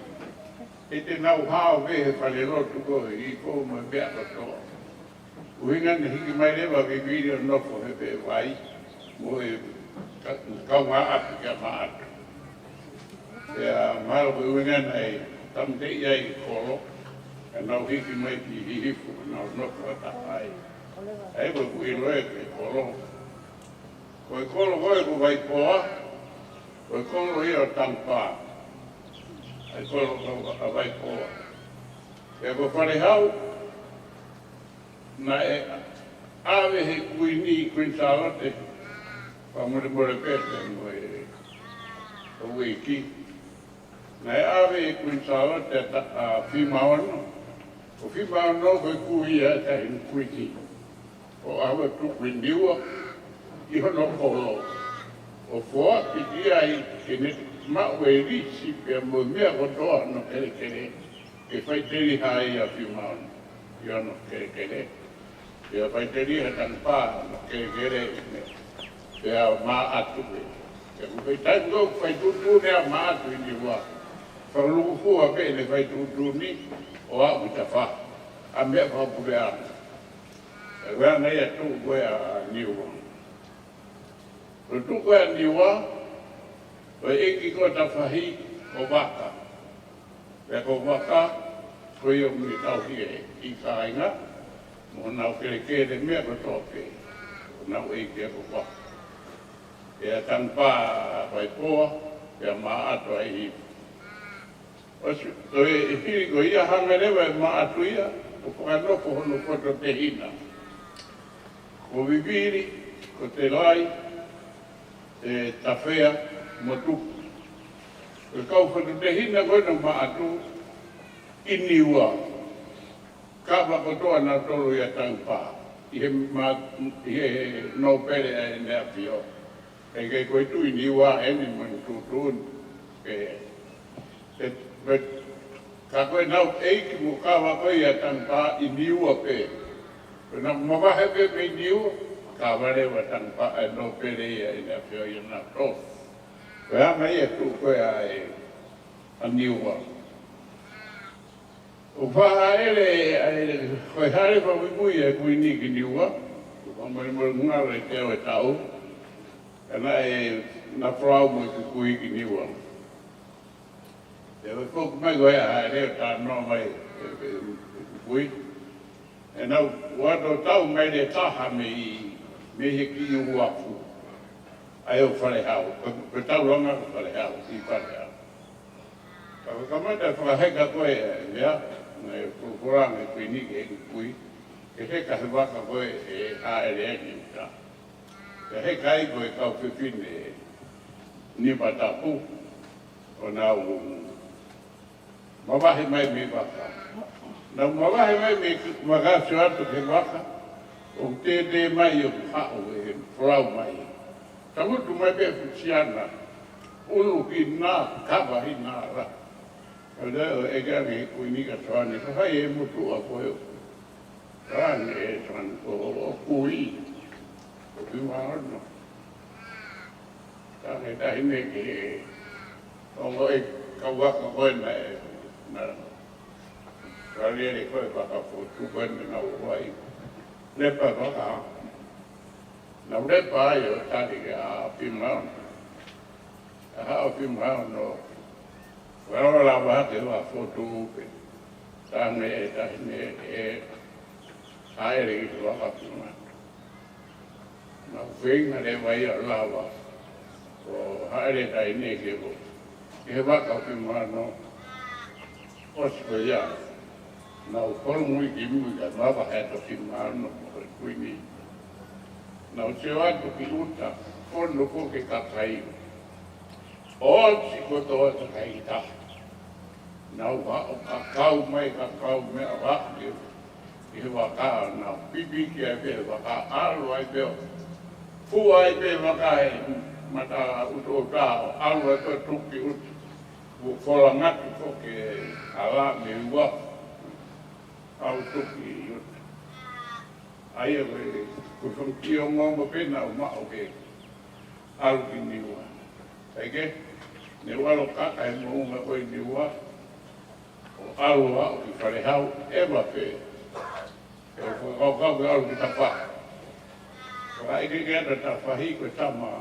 ʻE te nau hao pē he falelotu ko ē ʻi Hihifo mo e meʻa kotoa. ʻUhinga naʻe hiki mai leva Vivili ʻo nofo he pē vai, mo e ka-, kaungāʻapi kia Maʻatu. Pea mahalo ko e ʻuhinga naʻe tāmateʻi ai e kolo, ka nau hiki mai ki Hihifo, nau nofo fakataha ai. ʻA ia ko ʻeku ʻilo ē ki he kolo. Ko e kolo ko ē ko Vaipoa, ko e kolo ia ʻo Tangupā. ʻA e kolo ko ē ʻa Vaipoa. Pea ko Falehau, naʻe ʻave he Kuini, Kuini Sālote, fakamolemole pē mo e, ʻo e ʻEiki. Naʻe ʻave he Kuini Sālote ʻa ta-, ʻa Fimaono. Ko Fimaono ko e kui ia ʻa e taʻahine kuini. ʻO ʻave ʻo tuku ʻi Niua, ʻi hono kolo. ʻO foaki ki ai ke ne Maʻu e lisi pea mo e meʻa kotoa hono kelekele, ke faʻiteliha ai ʻa Fimaʻona ʻi hono kelekele. Pea faʻiteliha ʻa Tangipā hono kelekele ʻi he meʻa. Pea Maʻatu pē. Pea ko e taimi ko ē ʻoku fai tuʻutuʻuni ai ʻa Maʻatu ʻi Niua, fakalukufua pē ʻene fai tuʻutuʻuni ʻo aʻu ki Tafahi, ʻa e meʻa fakapuleʻanga. Pea ko e anga ia e tuʻu ko ē ʻa Niua. Ko e tuʻu ko ē ʻa Niua, ko e ʻeiki ko ē ʻo Tafahi ko Vaka. Pea ko Vaka, ko ia ʻoku ne tauhi e kiʻi kāinga mo honau kelekele, meʻa kotoa pē, ko honau ʻeiki ia ko Vaka. Pea Tangipā Vaipoa, pea Maʻatu ʻa e hili. ʻOsi, ko e hili ko ia, hanga leva ʻe Maʻatu ia ʻo fakanofo hono fototehina. Ko Vivili, ko Telai, ʻe Tafea mo Tuku. Ko e kau fototehina ko ena ʻo Maʻatu ʻi Niua, kava kotoa nautolu ʻia Tangipā ʻi he ma-, ʻi he nōpele ʻa ʻEne ʻAfio. ʻIkai ko e Tuʻi Niua eni mo ʻene tuʻutuʻuni. Pea, pea, pea, ka ko ʻenau ʻeiki mo kava ko ia ʻa Tangipā ʻi Niua pē. Ko ʻenau mavahe pē mei Niua, kava leva ʻa Tangipā, ʻa e nōpele ia ʻa ʻEne ʻAfio ʻia nautolu. Ko e anga ia e tuʻu ko ē ʻa e, ʻa Niua. ʻOku faʻa hāʻele, ʻa e, ko e hāʻele fakamuimui ʻa e Kuini ki Niua, ʻoku fakamālō e ngalo ʻi he teau ʻe taʻu, ka naʻe, naʻe folau mo e kui ki Niua. Pea ʻoku foki mai ko ē ʻa e hāʻele ʻo talanoa mai e, e, e kui. ʻEnau ō atu ʻo tau mai leva taha mei, mei he kiʻi uafu, ʻa ia ʻo Falehau, ko, ko e taulanga ko Falehau, ʻi Falehau. Ka ko e kamata e fakaheka ko ē, ʻa e meʻa, naʻe folofola ange ʻe he Kuini ki he kui, ke heka he vaka ko ē ʻe hāʻele ai ki ʻuta. Pea heka ai ko e kau fefine Nipatapu, ʻo nau mavahe mai mei vaka. Nau mavahe mai mei vaka ʻo sio atu ki he vaka, ʻoku tētē mai ʻo haʻu ʻo folau mai. Tangutu mai pē fuʻu siana, ʻulu hina, kava hina la. ʻO lea ʻo ʻeke ange ʻe he Kuini kia Soane, ko hai e motuʻa ko ē? Soane, ʻe Soane, ko, ko Kui, ko Fimaʻona. Talaange ʻe he taʻahine ki he ongo ʻeiki kau vaka ko ē naʻe, naʻe fakalele ko ē vaka fotu ko ē naʻa nau ō ai. Lepa vaka. Nau lepa ai ʻo tali kia Fimaʻona. Ka haʻu ʻa Fimaʻona ʻo, ʻo lava hake vaka fotu pē. Talaange ʻe he taʻahine ʻe hāʻele ki he vaka ʻo Fimaʻona. Nau feinga leva ia ʻo lava ʻo hāʻele e taʻahine ki he, ki he vaka ʻo Fimaʻona. ʻOsi ko ia, nau holomui ki mui kae mavahe atu ʻa Fimaʻona mo e Kuini. Nau sio atu ki ʻuta, ono foki e kakai. ʻOsi kotoa e kakai ki tahi. Nau haʻu ʻo kakau mai, kakau mai ʻo aʻu ki he, ki he vaka, nau pipiki ai pē he vaka, ʻalu ai pē ʻo fua ai pē vaka he mata ʻutoʻuta, ʻalu ai pē ʻo tuku ki ʻuta. Kuo fola ngatu foki e hala mei uafu, ʻalu ʻo tuku ki ʻuta. ʻA ia ko e, ko e fanga kiʻi ongoongo pē naʻa nau maʻu ke ʻalu ki Niua. Kae kehe, ne u ʻalu ʻo kaka he moʻunga ko ē ʻi Niua, ʻo ʻalu ʻo aʻu ki Falehau, ʻeva pē. ʻE fakakaukau ke ʻalu ki Tafahi. Fakaʻekeʻeke atu ʻa Tafahi ko e tama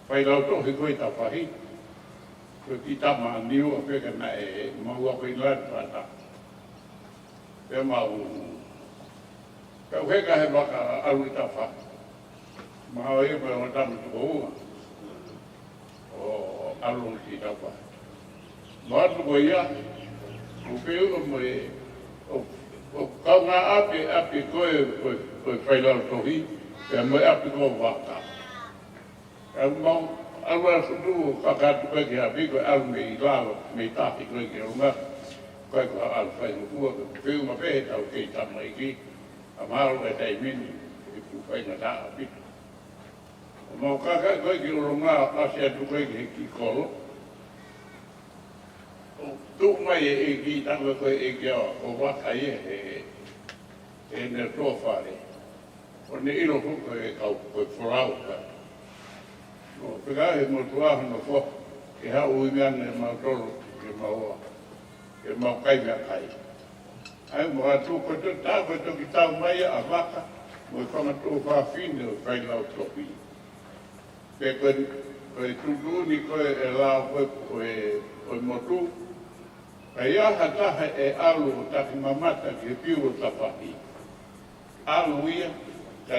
failautohi ko ē ʻi Tafahi. Ko e kiʻi tama Niua pē ka naʻe maʻu ako ʻi Lalifata. Pea mau, pea u heka he vaka ʻalu ki Tafahi. Mau ō ia mo e ongo tama tuku ua ʻo ʻalu ki Tafahi. Mau ō atu ko ia, ʻo pehē ua mo e, ʻo, ʻo kaungāʻapi, ʻapi ko ē, ko e, ko e failautohi, pea mo e ʻapi ko ē ʻo vaka. ʻE mau ʻalu ʻa e futu ʻo kaka atu ko ē ki ʻapi ko ē ʻalu mei lalo, mei tahi ko ē ki ʻolunga. Ko e ko e ʻalu faingofua, ko e feʻunga pē he tau kei tamaiki, ʻa mahalo ko e taimi ni, ʻe fuʻu faingataʻa ʻaupito. Mau kaka ko ē ki ʻolunga, ʻasi atu ko ē ki he kiʻi kolo. ʻO tuʻu mai e ʻEiki, tango ko ē ʻEiki ʻo, ʻo vaka ia he, he ne toa fale. ʻO ne ʻilo foki ko e kau, ko e folau ka. ʻO peka he motuʻa hono foha, ke haʻu ʻi ngā ne mautolu, ke mau ō, ke mau kai meʻakai. ʻAi mo atu ko e toe tā, ko e toki tau mai ʻa vaka, mo e fanga tuofāfine ʻo fai lau topi. Pea ko e, ko e tuʻutuʻuni ko ē ʻe lao ko ē, ko e, ko e motu. Ka ʻi ai ha taha ʻe ʻalu ʻo taki mamata ki he piu ʻo tafahi. ʻAlu ia, ka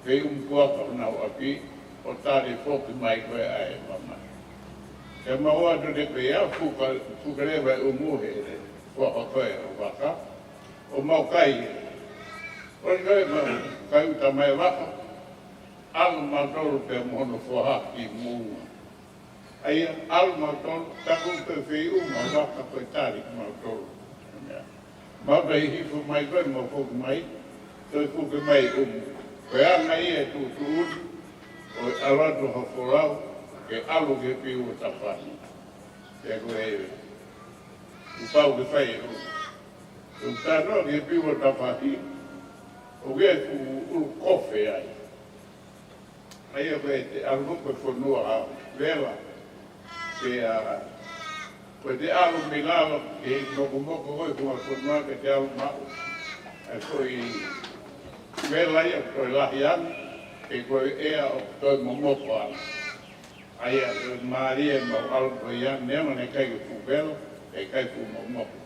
fei ʻumu kuaka ʻo nau ʻapi, ʻo tali foki mai ko ē ʻa e mamata. Ke mau atu te pea fuka, fuka leva e ʻumu he le, kuaka ko ē ʻo vaka, ʻo mau kai. ʻO kai mau, kai uta mai vaka, ʻalu mautolu pea mo hono foha ki muʻa. ʻAi ʻalu mautolu, taku pē fei ʻumu ʻa vaka ko e tali mautolu. Mau pē hifo mai ko ē, mau foki mai, toe foki mai ʻumu. Ko e anga ia e tuʻutuʻuni, ʻo e ʻalu atu ha folau, ke ʻalu ki he piu ʻo tafahi. Pea ko e, ʻoku pau ke fai e ʻumu. ʻOku tano ki he piu ʻo tafahi, ʻoku ʻi ai e fuʻu ʻulu kofe ai. ʻAi ia ko e te ʻalu ko e fonua ʻa vela. Pea, ko e te ʻalu mei lalo, ke mokomoko ko e funga fonua ke te ʻalu maʻu. ʻAi ko e vela ia ko e lahi ange, ʻe ko e ʻea ʻoku toe momoko ange. ʻAi ia ko e mālie mau ʻalu ko ia, neongo ne ʻikai ke fuʻu vela, ʻe ʻikai fuʻu momoko.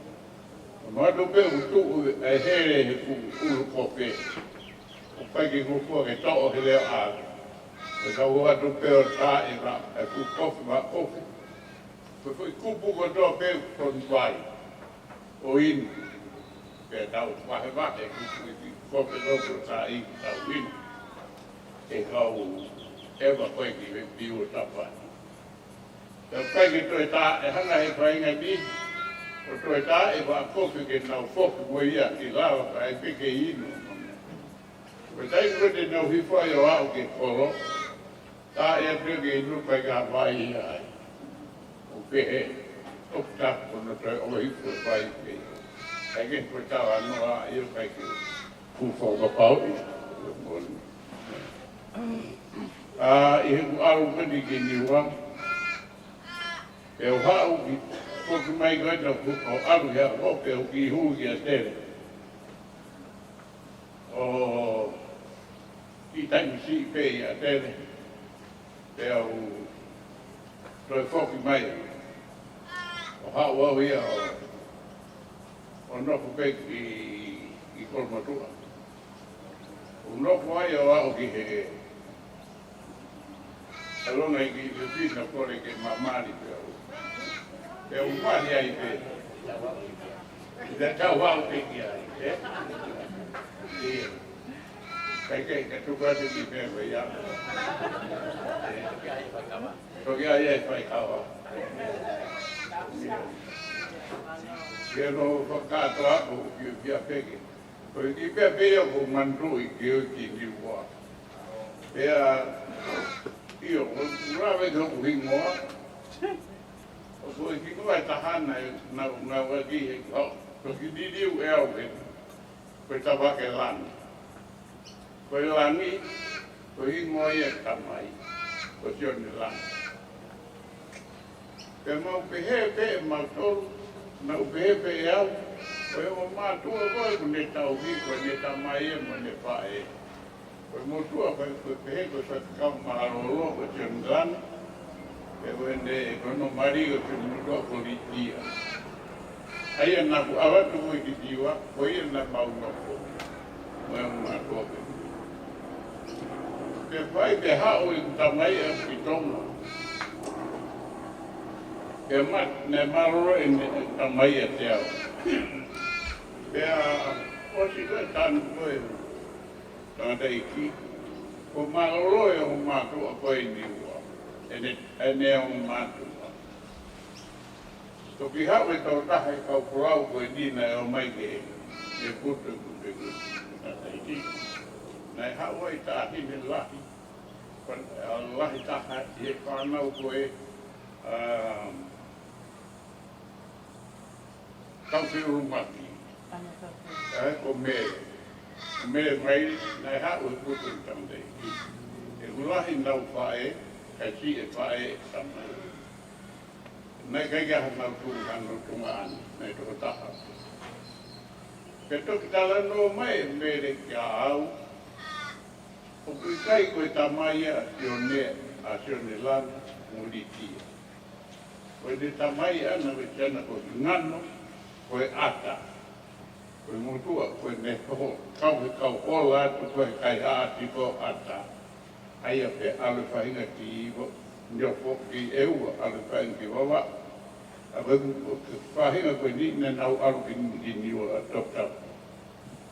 Mau atu pē ʻoku tuʻu e hele he fuʻu ʻulu kofe. ʻOku ʻikai ke ngofua ke toʻo he leo ʻalu. Pea tau ō atu pē ʻo tā e va, e fuʻu kofe va kofe. Ko e foʻi kupu kotoa pē ko e vai. ʻO inu. Pea tau vahevahe e kupu ʻi he kofe ko ē ʻo tā ʻi tau inu. ʻE kau ʻeva ko ē ki he piu ʻo tafahi. Pea ʻikai ke toe tā e hanga he faʻahinga ni, ʻo toe tā e va kofe ke nau foki mo ia ki lalo kae ʻikai ke inu. Ko e taimi ko ē te nau hifo ai ʻo aʻu ki he kolo, tā ʻe atu ke inu pea ʻikai ke vai ia ai. ʻO pehē, ʻoku tapu ko hono toe ʻohifo e vai pē. ʻIkai ke toe tā ange ia ʻikai ke fuʻu fakapapauʻi. ʻA, ʻi heʻeku ʻalu ko eni ki Niua, pea u haʻu ki foki mai ko ē ʻo ʻalu he ʻaho, pea u kiʻi hū ki ʻAtele. ʻO kiʻi taimi siʻi pē ʻi ʻAtele, pea u toe foki mai. ʻO haʻu au ia ʻo, ʻo nofo pē ki, ki Kolomotuʻa. ʻO nofo ai ʻo aʻu ki he ʻalu ange ki Filipina kole ke ma mali pē au. Pea u mali ai pē. ʻI he tau au pē ki ai, ē? ʻIo. ʻIkai ke, ka tuku atu ki pē ko ia. Toki ai ai fai kawa. ʻIo. Ke no fakatoa ko ki, ki a peke. Ko e kiʻi pē pē ia ʻoku ou manatuʻi ke u ki Niua. Pea, ʻio, ʻoku ou lave ki hoku hingoa. ʻOku ou hingoa e taha naʻe, naʻe, naʻe ʻaki he kau. Toki liliu ʻe au he. Ko e Tavake Langi. Ko e Langi, ko e hingoa ia e tamai. Ko Sione Langi. Pea mau pehē pē ʻe mautolu, naʻu pehē pē ʻe au, ko e ongo mātuʻa ko ē ʻoku ne tauhi, ko ʻene tamai ia mo ʻene faʻē. Ko e motuʻa ko ē, ko e pehē ko e faifekau mālōlō ko Sione Langi, pea ko ʻene, ko hono mali ko Sione motuʻa ko Litia. ʻA ia naʻa ku ʻalu atu ko ē ki Niua, ko ia naʻa mau nofo. Mo e ongo mātuʻa ko ē. Pea fai pē haʻu ʻeku tamai ʻaʻaku ki Tonga. Pea ma, ne mālōlō ʻene tamai ʻiate au. Pea ʻosi ko ē tanu ko ē tangataʻeiki. Kuo mālōlō e ongo mātuʻa ko ē ʻi Niua. ʻEne, ʻene ongo mātuʻa. Toki haʻu e tokotaha e kau folau ko eni naʻe ō mai ke, ke putu, putu, putu, putu, putu, naʻe haʻu ai taʻahine lahi. ʻa e lahi taha ʻi he fānau ko ē, ʻa, Taufiulumaki. ʻE, ko Mele. Mele mai, naʻe haʻu he putu ʻi Tamateʻi. ʻOku lahi ʻenau faʻē, kae siʻi e faʻē ʻa e tamai. Naʻe ʻikai ke ʻi ai hanau tuʻu, hanau tuʻunga ʻana, naʻe toko taha. Pea toki talanoa mai ʻe Mele kiate au, ʻoku ʻikai ko e tamai ʻa Sione, ʻa Sione Lana mo Litia. Ko ʻene tamai ʻana ko e siana ko Hingano, ko e ʻata. Ko e motuʻa, ko ʻene hoho, kau he kau hola atu ko e kaihaʻasi ko ʻAta. ʻA ia pē ʻalu e faʻahinga ki Vavaʻu, nofo ki ʻEua, ʻalu e faʻahinga ki Vavaʻu. ʻA ko e, ko e faʻahinga ko eni naʻa nau ʻalu ki, ki Niua ʻa Toketā.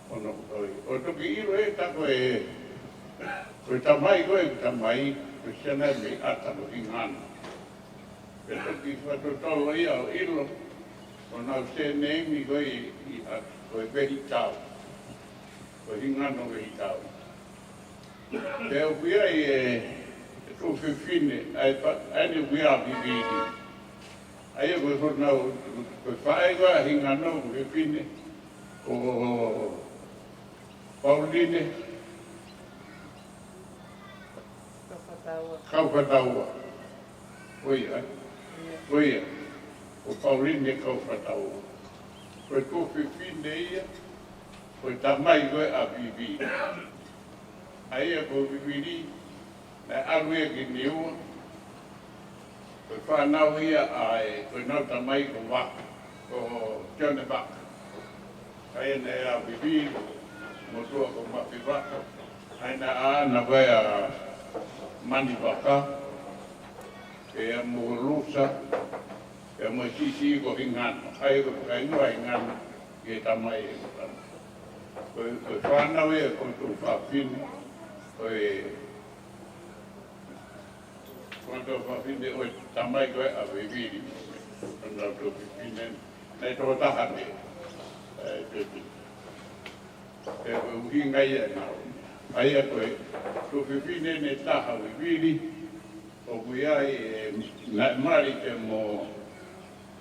ʻO nofo ko ē. ʻO toki ʻilo ʻe Toketā ko e, ko e tamai ko e, tamai, ko e siana mei ʻAta mo Hingano. Pea toki fakatotolo ia ʻo ʻilo, ko honau sēnēmi ko ē ʻi ʻAta, ko e Vehitau. Ko Hingano Vehitau. Pea ʻoku ʻi ai e, e tuofefine, ʻa e pa-, ʻa ʻene ʻoku ʻi ai ʻa Vivili. ʻA ia ko e honau, ko e faʻē ko ē ʻa Hingano ko e fefine, ko Pauline Kaufataua. Kaufataua. Ko ia. Ia. Ko ia. Ko Pauline Kaufataua. Ko e tuofefine ia, ko e tamai ko ē ʻa Vivili. ʻA ia ko Vivili, naʻe ʻalu ia ki Niua. Ko e fānau ia ʻa e, ko ʻenau tamai ko Vaka, ko Sione Vaka. ʻA ia naʻe ʻa Vivili, motuʻa ko Mafi Vaka. ʻA ia naʻe ʻa ʻana ko ē ʻa Mani Vaka, pea mo Lusa, pea mo e siʻisiʻi ko Hingano. ʻA ia ko e fakainua ʻa Hingano, ki he tamai ʻe ko tama. Ko e, ko e fānau ia ko e tuofefine, ko e Ko e tuofefine ʻo e tamai ko ē ʻa Vivili, ko honau tuofefine, naʻe toko taha pē, ʻe, pē pē. Pea ko e ʻuhinga ia ʻenau. ʻA ia ko e tuofefine ʻe taha ʻo Vivili, ʻoku ʻi ai e, naʻe mali pē mo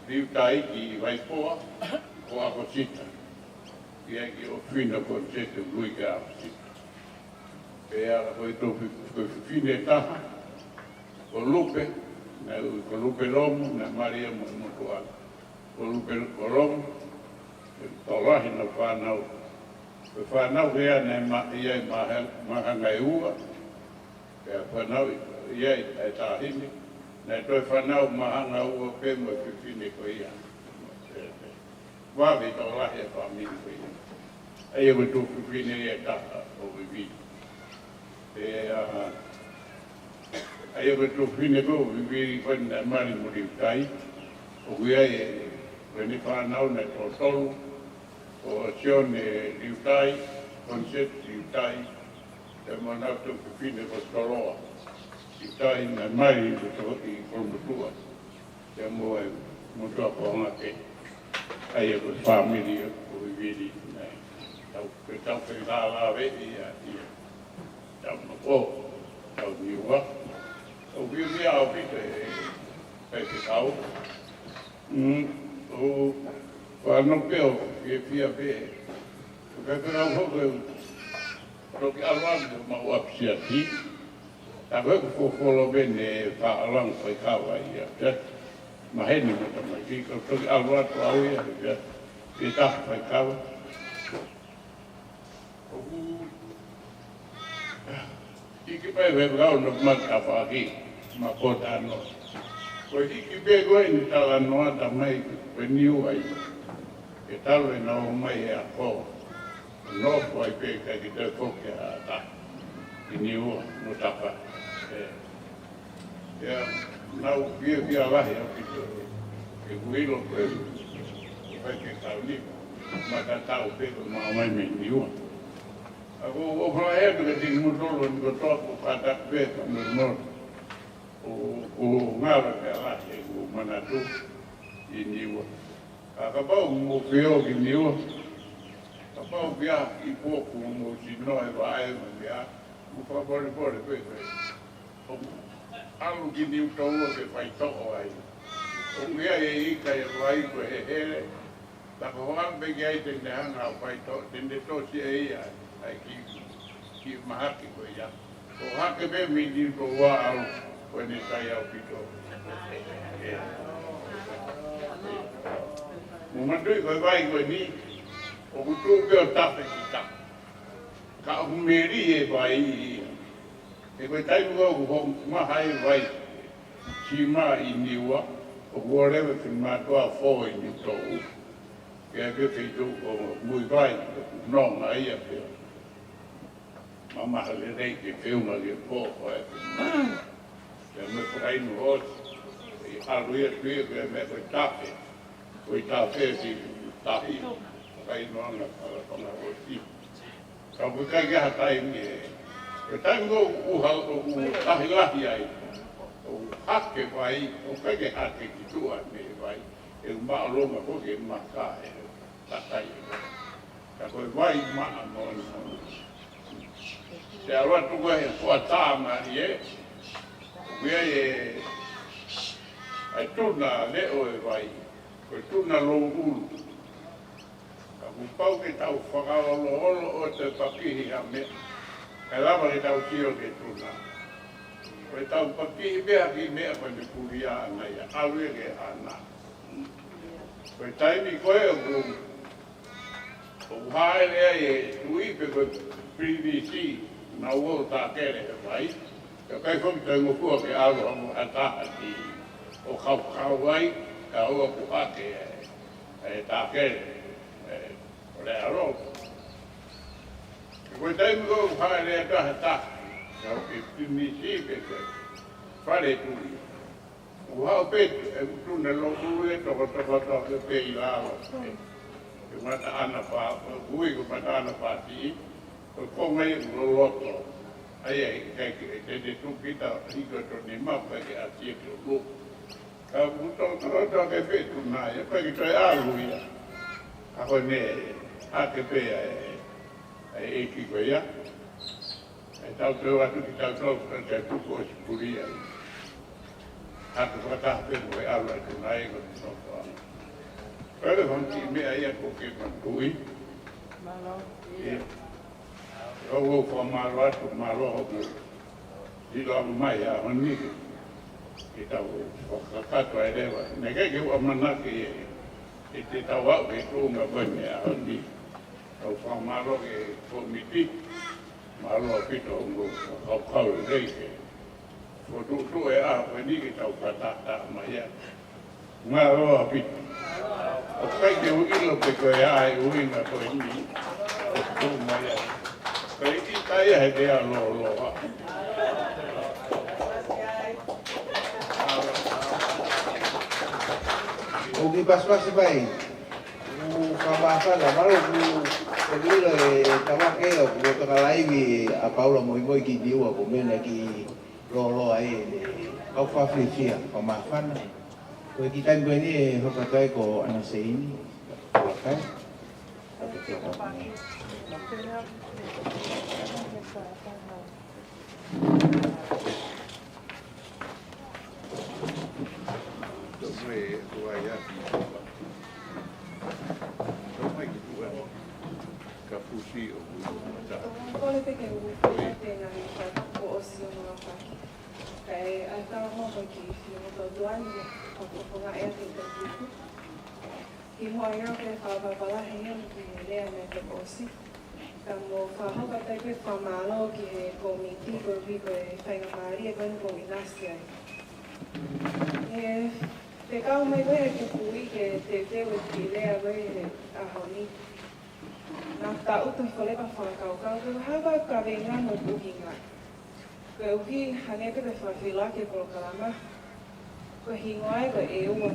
Liutai ki Vaipoa, ko ʻAkosita. ʻI ai ki ʻofefine ko Sete Luika ʻAkosita. Pea ko e tuofefi-, ko e fefine ʻe taha, ko Lupe, naʻe ui ko Lupe Lomu, naʻe mali ia mo e motuʻa ko Lupe ko Lomu, ʻe tokolahi ʻenau fānau. Ko e fānau ko ia naʻe ma-, ʻi ai maha-, māhanga ʻe ua, pea fānau ʻi ai ʻa e taʻahine, naʻe toe fānau māhanga ʻe ua pē mo e fefine ko ia. Vave tokolahi e fāmili ko ia. ʻA ia ko e tuofefine ia ʻe taha ʻo Vivili. Pea, ʻa ia ko e tuofefine ko ē ʻo Vivili ko ē naʻe mali mo Liutai. ʻOku ʻi ai e, ko ʻene fānau naʻe toko tolu, ko Sione Liutai, Koniseti Liutai, pea mo honau tuofefine ko Toloa Liutai naʻe mali ʻi Kolomotuʻa. Pea mo e motuʻa ko Hongake. ʻA ia ko e fāmili ʻo Vivili naʻe tau, ko e tau feilālāveʻi ia, ia. Tau mako, tau Niua. ʻOku fiefia ʻaupito e, e faifekau. Mm, ʻoku ou fānau pē ʻo fiefia pē. Ko e faifekau hoko e toki ʻalu atu ʻo maʻu ʻapisiasi. Ka ko e folofola pē ne faʻa ʻalu ange faikava ia. Pea maheni mo tamaiki, ka toki ʻalu atu au ia, pea, pea taha faikava. ʻOku hiki pē faifekau no mata paki, ma kota no. Ko e hiki pē ko eni talanoa tamai ko e Niua ia. Ke talu ʻenau ō mai he ako. Nofo ai pē kae ʻikai ke toe foki ha taha ʻi Niua mo Tapa. ʻE, ʻe, naʻa ku fiefia lahi ʻaupito ʻeku ʻilo ko e, ko e faifekau ni, ma ka tau pē ko e maʻu mai mei Niua. ʻA ko, ʻoku ou fakaʻetu ke tiki mutolo ni ko toa ko kata pē ka mo mo. ʻO, ʻo ngalo ke ala ʻeku manatu ʻi Niua. Ka kapau mo ke ō ki Niua, kapau pea i poku mo sino e vaʻe mo mea, mo fakapolepole pē pē. ʻAlu ki Niutolu ke faitoʻo ai. ʻOku ʻi ai e ika ʻi he vai ko e hehele. Ka ko hoʻo ʻalu pē ki ai te ne hanga ʻo faitoʻo, te ne tosi ʻe ia ʻa e kiʻi, kiʻi mahaki ko ia. Ko e hake pē mei Niutolu ʻalu, ko ʻene sai ʻaupito. ʻE. Mou manatuʻi ko e vai ko eni, ʻoku tuʻu pē ʻo tafe ki tahi. Ka ʻoku melie e vai ia. He ko e taimi ko ē ʻoku hoko mai ai e vai sima ʻi Niua, ʻoku ʻoleva ke mātuʻa fō ʻi Niutolu. Ke ʻai pē feituʻu ko e mui vai, ʻoku nonga ia pē. Mamaha lelei ke feʻunga ke fō ko e. Ke mo e fakainu ʻosi. ʻI ʻalu ia atu ia ko e meʻa ko e tafe. Ko e tafe ki tahi. Fakainu ʻanga fakatonga ʻosi. Ka ʻoku ʻikai ke ha taimi ē. Ko e taimi ko ē ʻoku ha-, ʻoku tahi lahi ai. ʻOku hake vai, ʻoku ʻikai ke hake ki tuʻa mei vai. ʻE māʻolunga ko e maka ē. Takai ē. Ka ko e vai maʻa moʻoni moʻoni. Te ʻalu atu ko e fuata mali ē. ʻOku ʻi ai e, ʻa e tuna leʻo e vai. Ko e tuna louʻulu. Ka kuo pau ke tau fakaoloolo ʻo te pakihi ha meʻa. Kae lava ke tau sio ki he tuna. Ko e tau pakihi pē ha kiʻi meʻa ko ʻene pulia ʻana ia. ʻAlu ia ke hana. Ko e taimi ko ē ʻoku, ʻoku hāʻele ai e tuʻi pe ko e pilinisi, naʻa nau ō ʻo tākele he vai. Ka ʻikai foki toe ngofua ke ʻalu ha mo ha taha ki ʻo kaukau ai, ka ʻoku hake e, e tākele, e, ʻo Leʻaloa. Ko e taimi ko ē ʻoku hāʻele ai ha taha, ka ʻoku ke pilinisi pe ko e fale tuʻi. ʻOku haʻu pē ʻeku tuna louʻulu ʻe tokotoko atu pē ʻi lalo. ʻE mata ʻana pā, ui ko mata ʻana pāti, ko e konga ia ʻoku loloto. ʻAi ai, ʻikai ke, ke te tuku kita hiko toni ma, ʻikai ke ʻasi e tonu. Ka ʻoku tokotoko atu pē tuna ia, ʻikai ke toe ʻalu ia. Ka ko ʻene, hake pē ʻa e, ʻa e ʻeiki ko ia. ʻE tau teu atu ki tau tau, ka te tuku ʻo sipuli ai. Hake fakataha pē mo e ʻalu atu nai ko te tau tau. Pele hon ki meʻa ia ko ke matui. Mālō. Ia. ʻOku ou fakamālō atu, mālō hoku. Ilo mai a honi ke. Ke tau fakakakato ai leva. Naʻe ʻikai ke u ʻamanaki ē. ʻE te tau aʻu ke tuʻunga ko eni a honi. Tau fakamālō ki he kōmiti, mālō ʻaupito hoʻomou fakakaukau lelei ke fokotuʻutuʻu e ʻaho ko eni ke tau fakataha mai ai. Mālō ʻaupito. ʻOku ʻikai ke u ʻilo pe ko e hā e ʻuhinga ko eni, ʻo tuʻu mai ai. Ko e ʻikai ia he te a lōloa. ʻOku pasipasi mai. ʻOku fakamāfana, mālō ʻoku, ʻoku ʻilo e tamake ʻoku toka laivi ʻa Paula Moimoi ki Niua ko e meʻa naʻe kiʻi lōloa ai ʻene kau fakafiefia, fakamāfana. Ko e kiʻi taimi ko eni ʻe hoko atu ai ko ʻAna Seini, Paula Kai. Kole pē ke u fakatengari ka kuo ʻosi ʻo malapaki. Kae ʻatā mo ko e kiʻi fili mo tau tuani, ko ko ko ngā ea te tau tuku. Kimuʻa ia ke fakapapālangi heni ki he lea naʻe toki ʻosi. Ka mou fakahoko atu pē fakamālō ki he kōmiti koeʻuhi ko e faingamālie ko eni kuo ʻinasi ai. He fekau mai ko ē he kupuʻi ke teuteu e kiʻi lea ko ē he ʻaho ni. Naʻa ku tangutu he falepa fakakaukau, ko e hā e kaveinga mo e ʻuhinga. Koeʻuhi, hangē pē ko e fakafeʻiloaki e polokalama, ko e hingoa ia ko e ʻEua.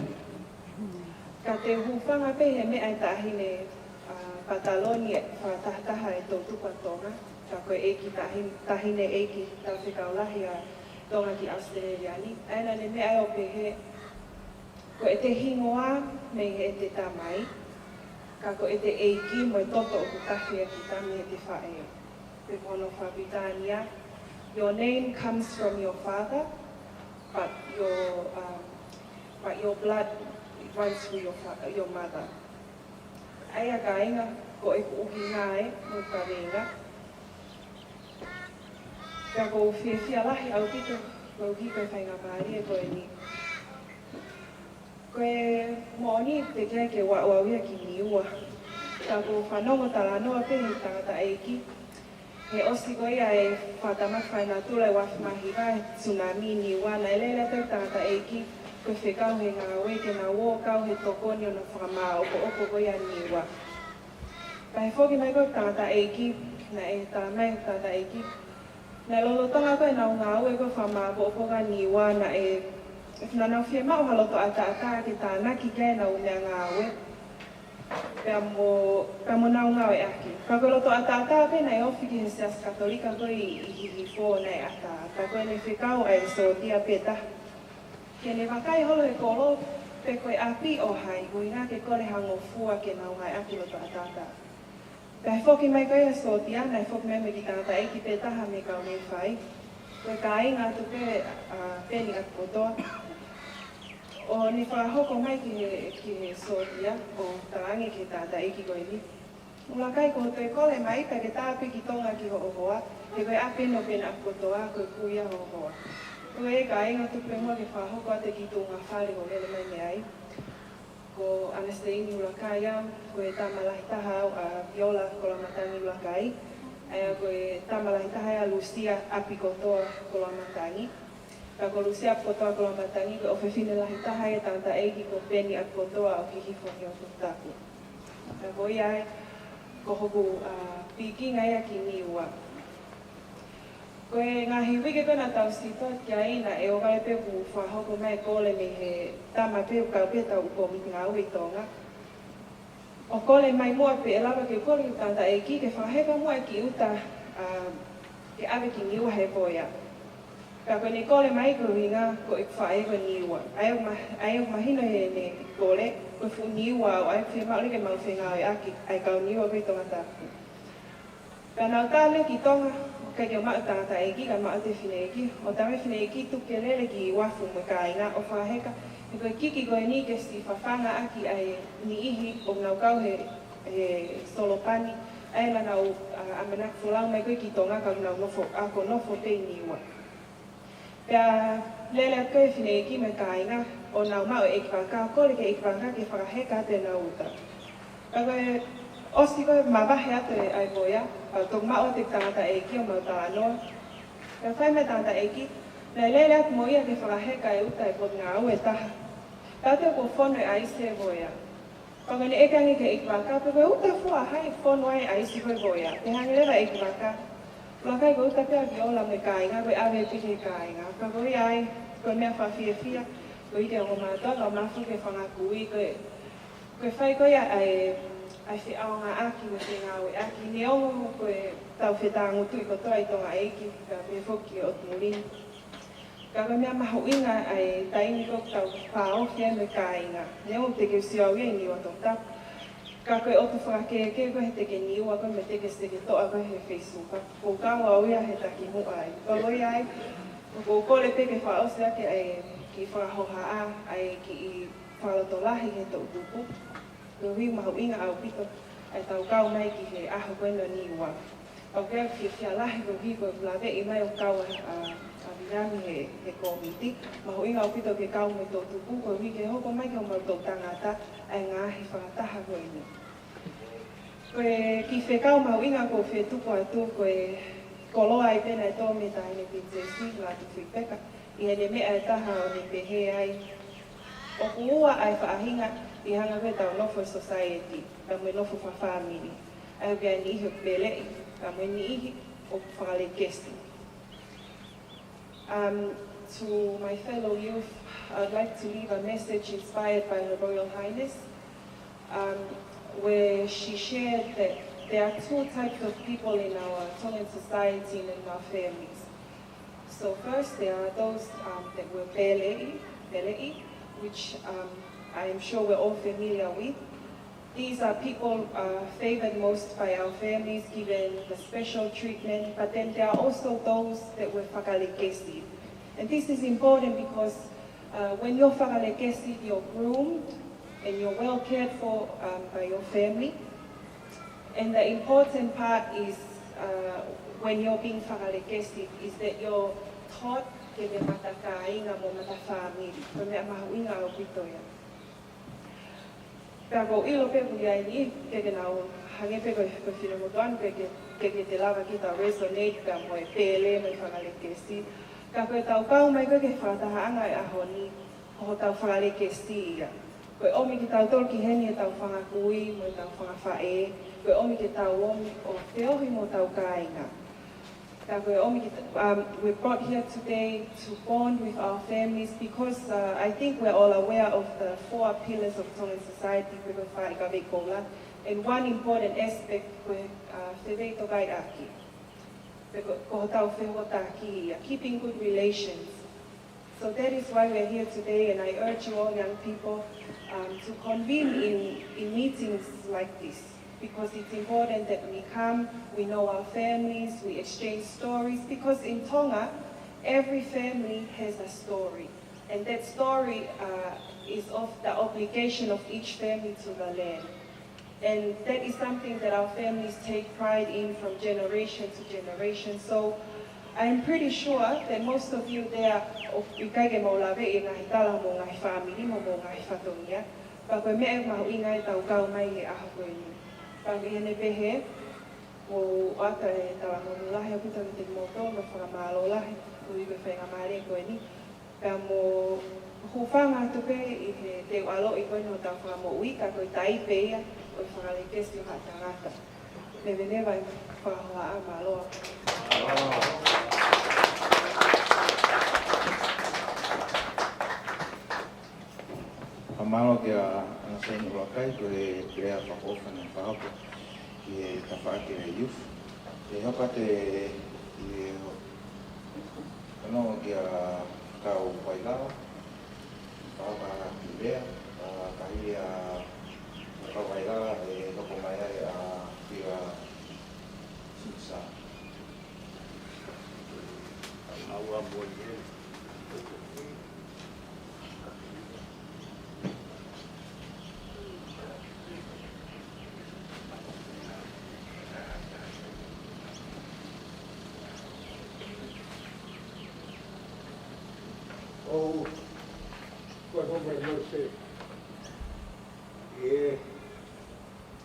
Ka te u hūfanga pē he meʻa ʻa e taʻahine, ʻa, Pataloni ʻe fakatahataha ʻe he toʻutupu ʻa Tonga, ka ko e ʻeiki taʻahine, taʻahine ʻeiki talafekau lahi ʻa Tonga ki ʻAositelēlia ni. ʻA ia naʻa ne meʻa ai ʻo pehē, ko ʻete hingoa mei heʻete tamai, ka ko ʻete ʻeiki mo e toto ʻoku tafe ʻaki kita mei heʻete faʻē. Pe ko hono fakapilitānia, Your name comes from your father, but your, um, but your blood runs through your fa-, your mother. ʻA ia kāinga, ko ʻeku ʻuhinga ē, mo e kaveinga. Pea ʻoku ou fiefia lahi ʻaupito, koeʻuhi ko e faingamālie ko eni. Ko e moʻoni teʻeki ai ke u aʻu au ia ki Niua. Ka ʻoku ou fanongo talanoa pē he tangataʻeiki. He ʻosi ko ia e fakatamaki fakanatula ʻi he uaafe mā hiva e tsunami Niua, naʻe lele atu e tangataʻeiki ko e fekau he ngāue ke nau ō ʻo kau he tokoni ʻo nau fakamāʻopoʻopo ko ia Niua. Pea ʻi he foki mai ko e tangataʻeiki, naʻe talamai ʻe he tangataʻeiki, naʻe lolotonga ko ē ʻenau ngāue ko e fakamāʻopoʻopo ko ia Niua, naʻe, naʻa nau fiemaʻu ha loto ʻataʻatā ke tānaki ki ai ʻenau meʻangāue. Pea mo, pea mo ʻenau ngāueʻaki. Pea ko e loto ʻataʻatā pē naʻe ofi ki he Siasi Katolika ko ē ʻi, ʻi Hihifo naʻe ʻatā. Pea ko ʻene fekau ʻa e sōtia pē taha ke ne vakai holo he kolo pe ko e ʻapi ʻo hai, ʻuhinga ke kole ha ngofua ke nau ngāueʻaki loto ʻataʻatā. Pea ʻi he foki mai ko ia e sōtia, naʻe foki mai mo e kiʻi tangataʻeiki pē taha mei he kau Nēfai. Ko e kāinga atu pē ʻa Peni ʻApikotoa. ʻO ne fakahoko mai ki he, ki he sōtia, ʻo talaange ki he tangataʻeiki ko eni, ʻuluaki, ko hoʻo toe kole mai, pea ke tā pē ki Tonga ki hoʻo hoa, he ko e ʻapi eni ʻo Peni ʻApikotoa, ko e kui ia hoʻo hoa. Ko e kāinga, tuku pē muʻa ke fakahoko atu e kiʻi tuʻunga fale ʻo lele mai mei ai. Ko ʻAnasiteini ʻUlakaʻi au, ko e tama lahi taha au ʻa Viola Koloamatangi ʻUlakaʻi, ʻa ia ko e tama lahi taha ia ʻa Lusia ʻApikotoa Koloamatangi. Pea ko Lusia ʻApikotoa Koloamatangi, ko e ʻofefine lahi taha ia e tangataʻeiki ko Peni ʻApikotoa ʻo Hihifo ʻi Hototapu. Pea ko ia ai, ko hoku, ā, pikinga ia ki Niua. Ko e ngaahi uike ko ē naʻa tau sio ki ai naʻe ʻo kale pē ʻoku fakahoko mai e kole mei he tama pē ʻoku kau pē he ʻetau kōmiti ngāue ʻi Tonga. ʻO kole mai muʻa pe ʻe lava ke kole ki he tangataʻeiki ke fakaheka muʻa e kiʻi uta, ā, ke ʻave ki Niua he voea. Ka ko ʻene kole mai ko e ʻuhinga ko ʻeku faʻē ko Niua. ʻA ia ʻoku ma-, ʻa ia ʻoku mahino heʻene kole, ko e fuʻu Niua au, ʻa ia ʻoku fiemaʻu leva ke mau fengāueʻaki, ʻa e kau Niua ko ē ʻi Tongatapu. Pea nau tā leva ki Tonga, ʻikai ke maʻu tangataʻeiki, ka maʻu ʻa e fineʻeiki. ʻO tā mai e fineʻeiki tuku ke lele ki uafu mo e kāinga ʻo fakaheka, he ko e kiki ko eni ke siʻi fafangaʻaki ʻa e niʻihi ʻoku nau kau he, he solopani, ʻa ia naʻa nau, ā, ʻamanaki folau mai ko ē ki Tonga ka nau nofo, ako nofo pē ʻi Niua. Pea lele atu e fineʻeiki mo e kāinga, ʻo nau maʻu e ʻeikivaka, kole ki he ʻeikivaka ke fakaheka atu ʻenau uta. Pea ko e ʻosi ko ē mavahe atu e ʻai voea, pea toki maʻu atu e tangataʻeiki ʻo mau talanoa. Pea fai mai e tangataʻeiki, naʻe lele atu mo ia ke fakaheka e uta ʻe he potungāue ʻe taha. Pea ʻoku fonu e ʻaisi he voea. Pea ko ʻene ʻeke ange ki he ʻeikivaka pe ko e uta fua ʻa hai ʻoku fonu ai e ʻaisi ko ē he voea. Pea hangē leva e ʻeikivaka, ʻuluaki ko e uta pē ʻa Viola mo e kāinga, ko e ʻave pē ki he kāinga. Pea ko ia ai, ko e meʻa fakafiefia, koeʻuhi ko homau toʻa, ka ʻoku mafu ke fanga kui, ko e, ko e fai ko ia ʻa e, ʻa e feʻaongaʻaki mo e fengāueʻaki, neongo ko ʻetau fetāngutuʻi kotoa ʻi Tonga ʻEiki, kae pehē foki ki ʻOtu Muli ni. Ka ko e meʻa mahuʻinga ʻa e taimi ko ē ʻoku tau fāofi ai mo e kāinga. Neongo teʻeki ke u sio au ia ʻi Niua Tongatapu. Ka ko e ʻotu fakakēkē ko ē he teke Niua ko ē mo e teke siteke toʻa ko ē he Facebook. Ko e kau au ia he takimuʻa ai. Ka ko ia ai, ʻoku ou kole pē ke fakaʻosi ʻaki ʻa e kiʻi fakahohaʻa, ʻa e kiʻi fakalotolahi ki he toʻutupu. Koeʻuhi ʻoku mahuʻinga ʻaupito ʻa ʻetau kau mai ki he ʻaho ko eni ʻo Niua. Pea ʻoku ou fiefia lahi koeʻuhi ko e laveʻi mai ʻo kau ʻa, ʻa, ʻa Viliami he, he kōmiti. Mahuʻinga ʻaupito ke kau mo e toʻutupu koeʻuhi ke hoko mai ki homau toʻu tangata ʻa e ngaahi fakataha ko eni. Ko e kiʻi fekau mahuʻinga ʻoku ou fie tuku atu, ko e koloa ai pē naʻe tō mei he Taʻahine Pilinisesi, Lātūfuipeka, ʻi heʻene meʻa ʻe taha ʻo ne pehē ai, ʻoku ua ʻa e faʻahinga ʻi he anga ko ē ʻetau nofo he society, pea mo e nofo fakafāmili. ʻA ia ko e niʻihi ʻoku peleʻi, pea mo e niʻihi ʻoku fakalekesi. Um, to my fellow youth, I'd like to leave a message inspired by Her Royal Highness, um, where she shared that there are two types of people in our Tongan society and in our families. So first, there are those, um, that were peleʻi, peleʻi, which, um, I am sure we're all familiar with. These are people uh, favored most by our families given the special treatment, but then there are also those that were fakalekesi. And this is important because uh, when you're fakalekesi, you're groomed and you're well cared for um, by your family. And the important part is uh, when you're being fakalekesi is that you're taught ke ke mata kāinga mo mata fāmili. Ko e meʻa mahuʻinga ʻaupito ia. Pea ko e ʻilo pē ko ia ni, ke ke nau hangē pē ko e, ko e finemotuʻa ni, ke ke, ke ke te lava ke ta resonate pea mo e pele mo e fakalekesi. Ka ko e tau kau mai ko e ke fakatahaʻanga e ʻaho ni, ko hotau fakalekesi ia. Ko e ʻomi kitautolu ki heni ʻetau fanga kui, mo ʻetau fanga faʻē, ko e ʻomi ke tau ʻomi ʻo feohi mo hotau kāinga. Ka ko e ʻomi ki, um, we're brought here today to bond with our families because uh, I think we're all aware of the four pillars of Tongan society, pe ko e fā ʻikaikaika, and one important aspect ko e uh, feveitokaiʻaki. Pe ko, ko hotau fehoʻotaki ia, keeping good relations. So that is why we're here today, and I urge you all young people um, to convene in, in meetings like this, because it's important that we come, we know our families, we exchange stories, because in Tonga, every family has a story, and that story uh, is of the obligation of each family to the land. And that is something that our families take pride in from generation to generation. So I'm pretty sure that most of you there, ʻoku ʻikai ke mou laveʻi e ngaahi tala mo e ngaahi fāmili mo e ngaahi fatongia, pea ko e meʻa mahuʻinga e tau kau mai he ʻaho ko eni. Pea mei heʻene pehē, ʻoku ʻoatu e talamonū lahi ʻaupito kiate kimoutolu, mo e fakamālō lahi, koeʻuhi ko e faingamālie ko eni. Pea mou hūfanga atu pē ʻi he teu ʻaloʻi ko eni ʻo hotau Fakamoʻui, ka ko e tai pē ia ʻo e fakalekesi ʻo ha tangata. Neveneva e fakahohaʻa, mālō. Fakamālō kia ʻAnasoni ʻUluakai, ko e lea fakaʻofa naʻe fakahoko ki he tafaʻaki ʻa e youth. ʻE hoko atu ʻi he ho-, hono kia Kau Vailala, Kau Vailala, Kau Vailala, Kau Vailala, ʻe hoko mai ai ʻa Pila Sinisa. Aua mo ia. ʻOu, ko e homai mo se. ʻE,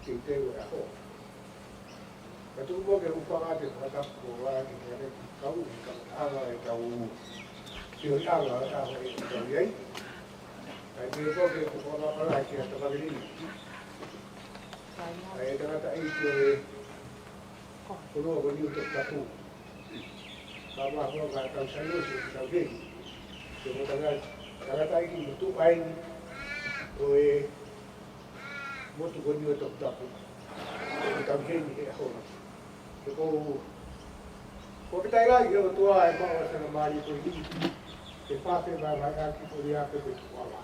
ke te ue aho. Ka tuku mo ke hūfanga atu e fakatapu ko eni ki he kau, ʻi he kamataʻanga e kau, ki he anga e ʻaho ʻe kau ʻi ai. Kae pehē ko ke ko fakapala ki he tamakiʻi. ʻA e tangataʻeiki ʻo e fonua ko Niu Toputapu. Ka ma ko ka tau sai ʻo se tau kei. Ke mo tangata, tangataʻeiki motuʻa eni ʻo e motu ko Niu Toputapu. Ke tau kei ni he ʻaho ni. Ke ko, ko ke tai lai ke ʻOtua e maʻu ʻa e faingamālie ko eni. Ke fafē vaivaiʻaki ko ia ke ke tukuala.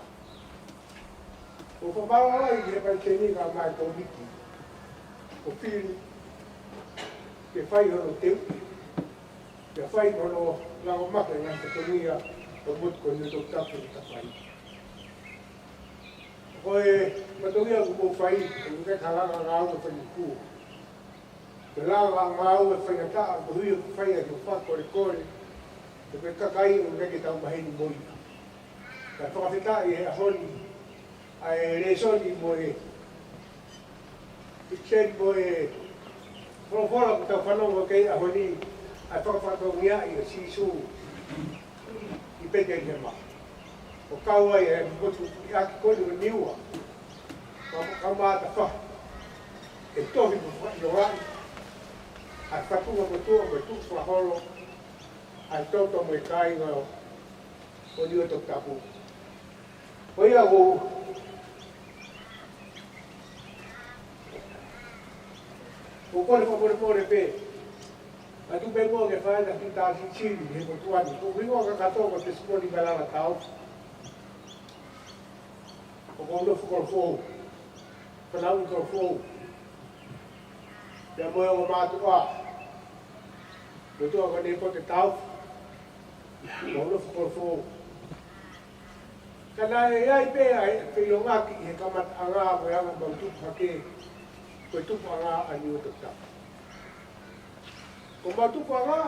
ʻOku fakamālō lahi ki he palesiteni kae ʻumaʻā e kōmiti ʻoku fili ke fai hono teuʻi, ke fai hono langa maka e ngaahi fatongia ʻo e motu ko Niu Toputapu ke ta fai. Ko e fatongia ʻoku mou fai, ʻoku ʻikai ke langa ngāue faingofua. Ke langa ngāue faingataʻa, koeʻuhi ʻoku fai ʻaki e fakakolekole, ʻe he kakai ʻoku ʻikai ke tau maheni mo ia. Kae fakafetaʻi he ʻaho ni, ʻa e lēsoni mo e, ʻi he mo e, folofola ʻoku tau fanongo ki ai he ʻaho ni, ʻa e fakafatongia ʻo Sīsū ʻi Petelihema. ʻO kau ai e motu ʻi ʻaki ko eni ʻo Niua. Ka, ka mata fa. ʻE tohi mo fakaʻilonga. ʻA e fatunga motuʻa mo e tukufakaholo. ʻA e toto mo e kāinga ʻo Niua Toputapu. Ko ia ʻoku, ʻoku ou kole fakamolemole pē. Ka tuku pē muʻa ke fai ha kiʻi tali siʻisiʻi he motuʻa ni. Ko e hingoa kakato ko Testimony Vailala Tau. ʻOku ou nofo Kolofoʻou. Laui Kolofoʻou. Pea mo e ongo mātuʻa. Motuʻa ko eni ʻo e pote tau. Mo Nofo Kolofoʻou. Ka naʻe ʻi ai pē ʻa e feʻiloaki ʻi he kamataʻanga ko e anga ʻemau tupu hake, ko e tupuʻanga ʻa Niuatoputapu. Ko ʻemau tupuʻanga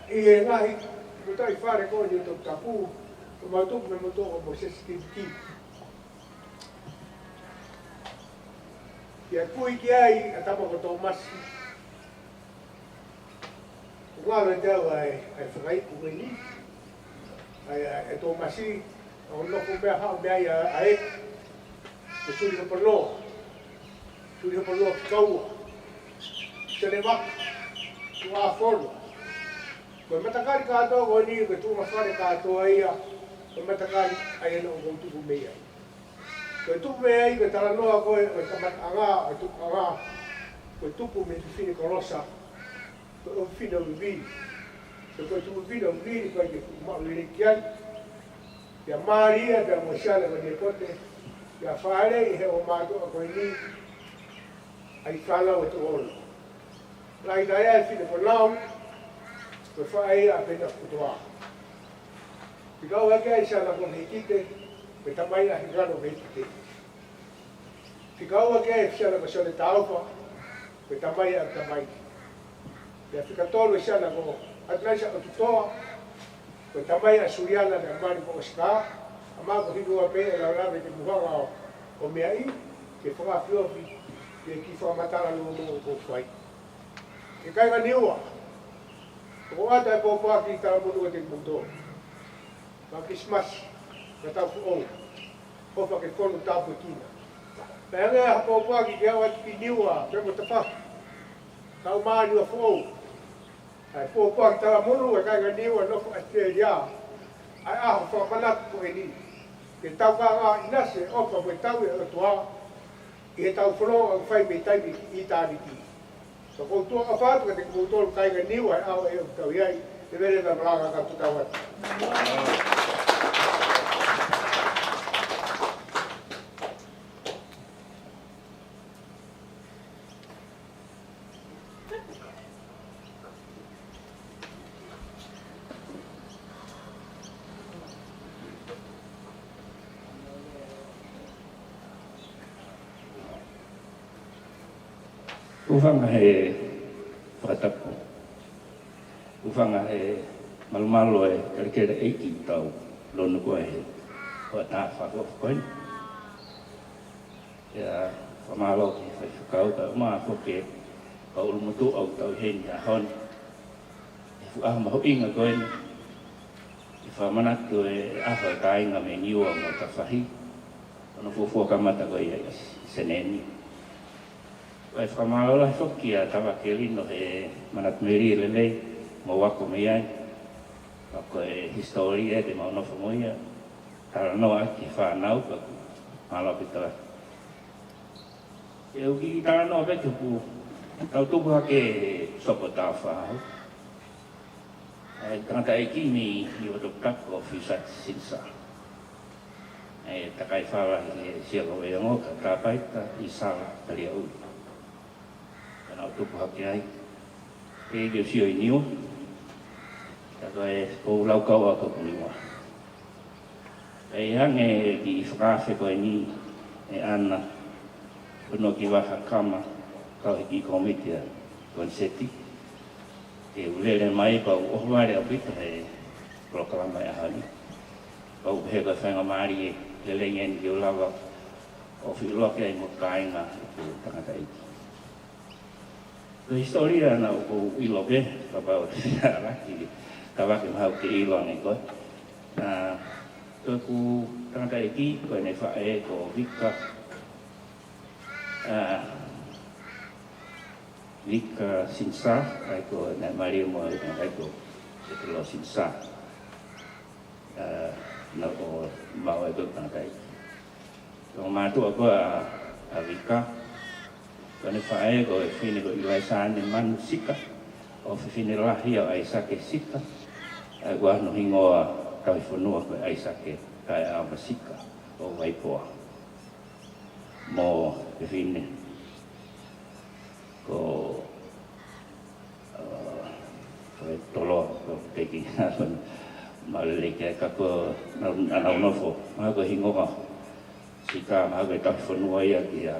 ʻi he ngaahi, ko e taʻi fale ko Niuatoputapu, ko ʻemau tupu mo e motuʻa ko Mōsese Kivikivi. Pea kui ki ai ʻa e tama ko Tōmasi. ʻOku ngalo ʻiate au ʻa e, ʻa e fakaiku ko eni. ʻA e, ʻa e, ʻa e Tōmasi, ʻo nofo mei ai, haʻu mei ai ʻa, ʻa e, ko Suli Hoponoa. Suli Hoponoa Fikaua. Sene Maka. Tuʻa Fono. Ko e matakali kātoa ko eni, ko e tuʻunga fale kātoa ia, ko e matakali ʻa ia naʻa ku tupu mei ai. Ko e tupu mei ai, ko e talanoa ko ē, ko e kamataʻanga, ko e tupuʻanga, ko e tupu mei he fefine kolosa, ko e ʻofefine ʻo Vivili. Ko e tupu fefine ʻo Vivili, ko e ke maʻu lelei ki ai. Pea mālie ia, pea mo e siana ko eni ʻo e pote, pea fāʻeleʻi ʻe he ongo mātuʻa ko eni, ʻa e fānau ʻe toko ono. Lahi ʻa e fefine ko Nau, ko e faʻē ia ʻa Pena Kutoa. Fekau hake ai siana ko Hikite, ko e tamai ʻa Hikano Hikite. Fekau hake ai siana ko Sione Taufa, ko e tamai ʻa Tamai. Pea fika tolu e siana ko Atanaisa ʻOtutoa, ko e tamai ʻa Suliana, pea mali ko ʻOsika, ʻa mali ko Hinua pē ʻe laulave te muhanga ʻo, ʻo meʻa ai, ke fakafiofio, ke kiʻi fakamatala noa mo ko fai. ʻE kāinga Niua, ʻoku ʻoatu e pōpoaki talamonū kiate kimoutolu. Mā Kilisimasi, mā Taʻu Foʻou, ʻofa ke fonu tāpuekina. Pea hangē ha pōpoaki ke ʻoatu ki Niua, pea mo Tafahi. Kau mā Niua Foʻou. ʻA e pōpoaki talamonū ʻa e kāinga Niua nofo ʻAositelēlia. ʻA e ʻaho fakamanatu ko eni. Ke tau kākaaʻi ʻinasi e ʻofa mo e tauhi ʻa e ʻOtua. ʻI heʻetau fononga ʻoku fai mei taimi ki ʻitāniti. Ka ʻoku ou tuʻa ʻofa atu kiate kimoutolu kāinga Niua he ʻaho ʻoku tau ʻi ai, ʻe vele na malanga ka tu tau atu. ʻOfa ange he fakatapu. ʻOfa ange he malumalu e kelekele ʻeiki tau lonu ko ē he hoʻatā fakaʻofoʻofa ko eni. ʻIo, fakamālō ki he faifekau kae ʻumaʻā foki e kau ʻulumotuʻa ʻoku tau ʻi heni he ʻaho ni. He fuʻu ʻaho mahuʻinga ko eni. Ke fakamanatu e ʻaho e kāinga mei Niua mo Tafahi. Hono fuofua kamata ko ia ʻi Senē ni. Kae fakamālō lahi foki kia Tavake Lino he manatu melie lelei mo ako mei ai. Pea ko e hisitōlia te mau nofo mo ia. Talanoa ʻaki e fānau pea ʻoku mālō pē Tavake. ʻE u kiʻi talanoa pē ki hoku tau tupu hake he Sopo Taufaʻāhau. ʻA e tangataʻeiki mei Niuatoputapu ko Fisati Sinisā. ʻA e takai fala he Sia Kovea Ngoka Tāpaita ʻi Sala Taliaʻuli. Ka naʻa ku tupu hake ai. Pea ke u sio ʻi Niua. Ka ko e ʻoku ou laukau ʻa ko Niua. ʻE hangē ki he fakaafe ko eni ʻe ʻAna Fonuakivaha Kama, kau he kiʻi kōmiti ʻa e koniseti. Ke u lele mai pea u ʻohovale ʻaupito he polokalama ʻo e ʻaho ni. Pea u pehē ko e faingamālie lelei eni ke u lava ʻo feʻiloaki ai mo e kāinga ʻo e tangataʻeiki. Ko e hisitōlia naʻa ku ʻilo pē, kapau te u lava ki Tavake mahalo ke ʻilo ange koe. Ā, ko ʻeku tangataʻeiki, ko ʻene faʻē ko Vika, ā, Vika Sinisā, ʻa ia ko ʻene mālie mo e tangataʻeiki ko Setelo Sinisā. Ā, naʻa ku maʻu ai ko e tangataʻeiki. Ko e mātuʻa ko ē ʻa, ʻa Vika. Ko ʻene faʻē ko e fefine ko ʻIlaisane Manu Sika, ʻofefine lahi ʻo ʻAisake Sika, ʻa ia ʻoku ʻi ai hono hingoa tauhi fonua ko ʻAisake Kaeʻaomasika ʻo Vaipoa. mo e fefine ko, ʻa, ko e tolo, ko e peki, maleleke ka ko ʻenau, ʻenau nofo, mahalo ko e hingoa Sika, mahalo ko e tauhi fonua ia kia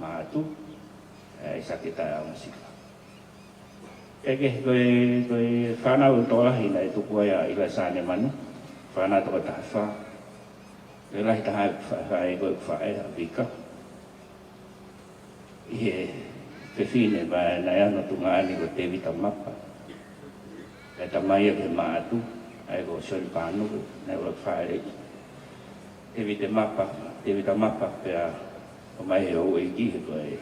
Maʻatu, ʻe, ʻAisake Taeaonga Sika. Ke, ke, ko e, ko e fānau tokolahi naʻe tupu ai ʻa ʻIlaisa Hanemanu, fānau toko taha fā. Ko e lahi taha e fa-, faʻē ko e faʻē ʻa Vika. ʻI he fefine pea naʻe ʻi hono tuongaʻane ko Tevita Mapa. Ko e tamai ia ko Maʻatu, ʻa ia ko Sione Panuku, naʻe ʻuluaki fāʻeleʻi. Tevita Mapa, Tevita Mapa pea ʻomai he houʻeiki he ko e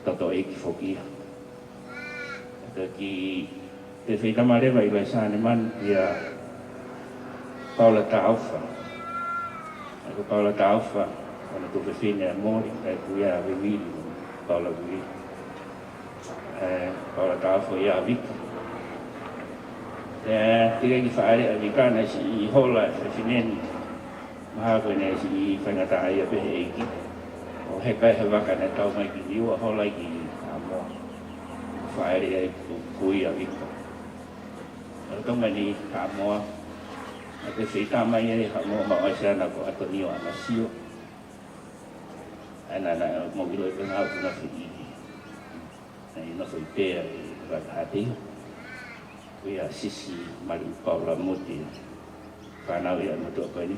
toto ʻeiki foki ia. Ko e kiʻi feitama leva ʻa ʻIlaisa Hanemanu kia Paula Taufa. ʻA ia ko Paula Taufa, ko hono tuofefine ʻa Moli, ʻa ia ko ia Vivili, Paula Vivili. ʻE, Paula Taufa ia ʻa Vika. ʻE, teʻeki ke fāʻeleʻi ʻa Vika naʻe siʻi hola e fefine ni. Mahalo ko ʻene siʻi faingataʻaʻia pē he ʻeiki. ʻO heka he vaka naʻe tau mai ki Niua, hola ki Haʻamoa. Fāʻeleʻi ai kui ʻa Vika. ʻO Tonga ni Haʻamoa. Naʻe feitama ia ʻi Haʻamoa maʻu ʻa e siana ko ʻAtonio ʻAmasio. ʻA ia naʻa, naʻa mou ʻilo ʻe pehē ʻa e ʻuhinga fili. Naʻe nofo ʻi Pea ʻi Vakahaʻapiʻo. Ko ia Sisi Maliʻi Paula Muti. Fānau ia ʻa e motuʻa ko eni.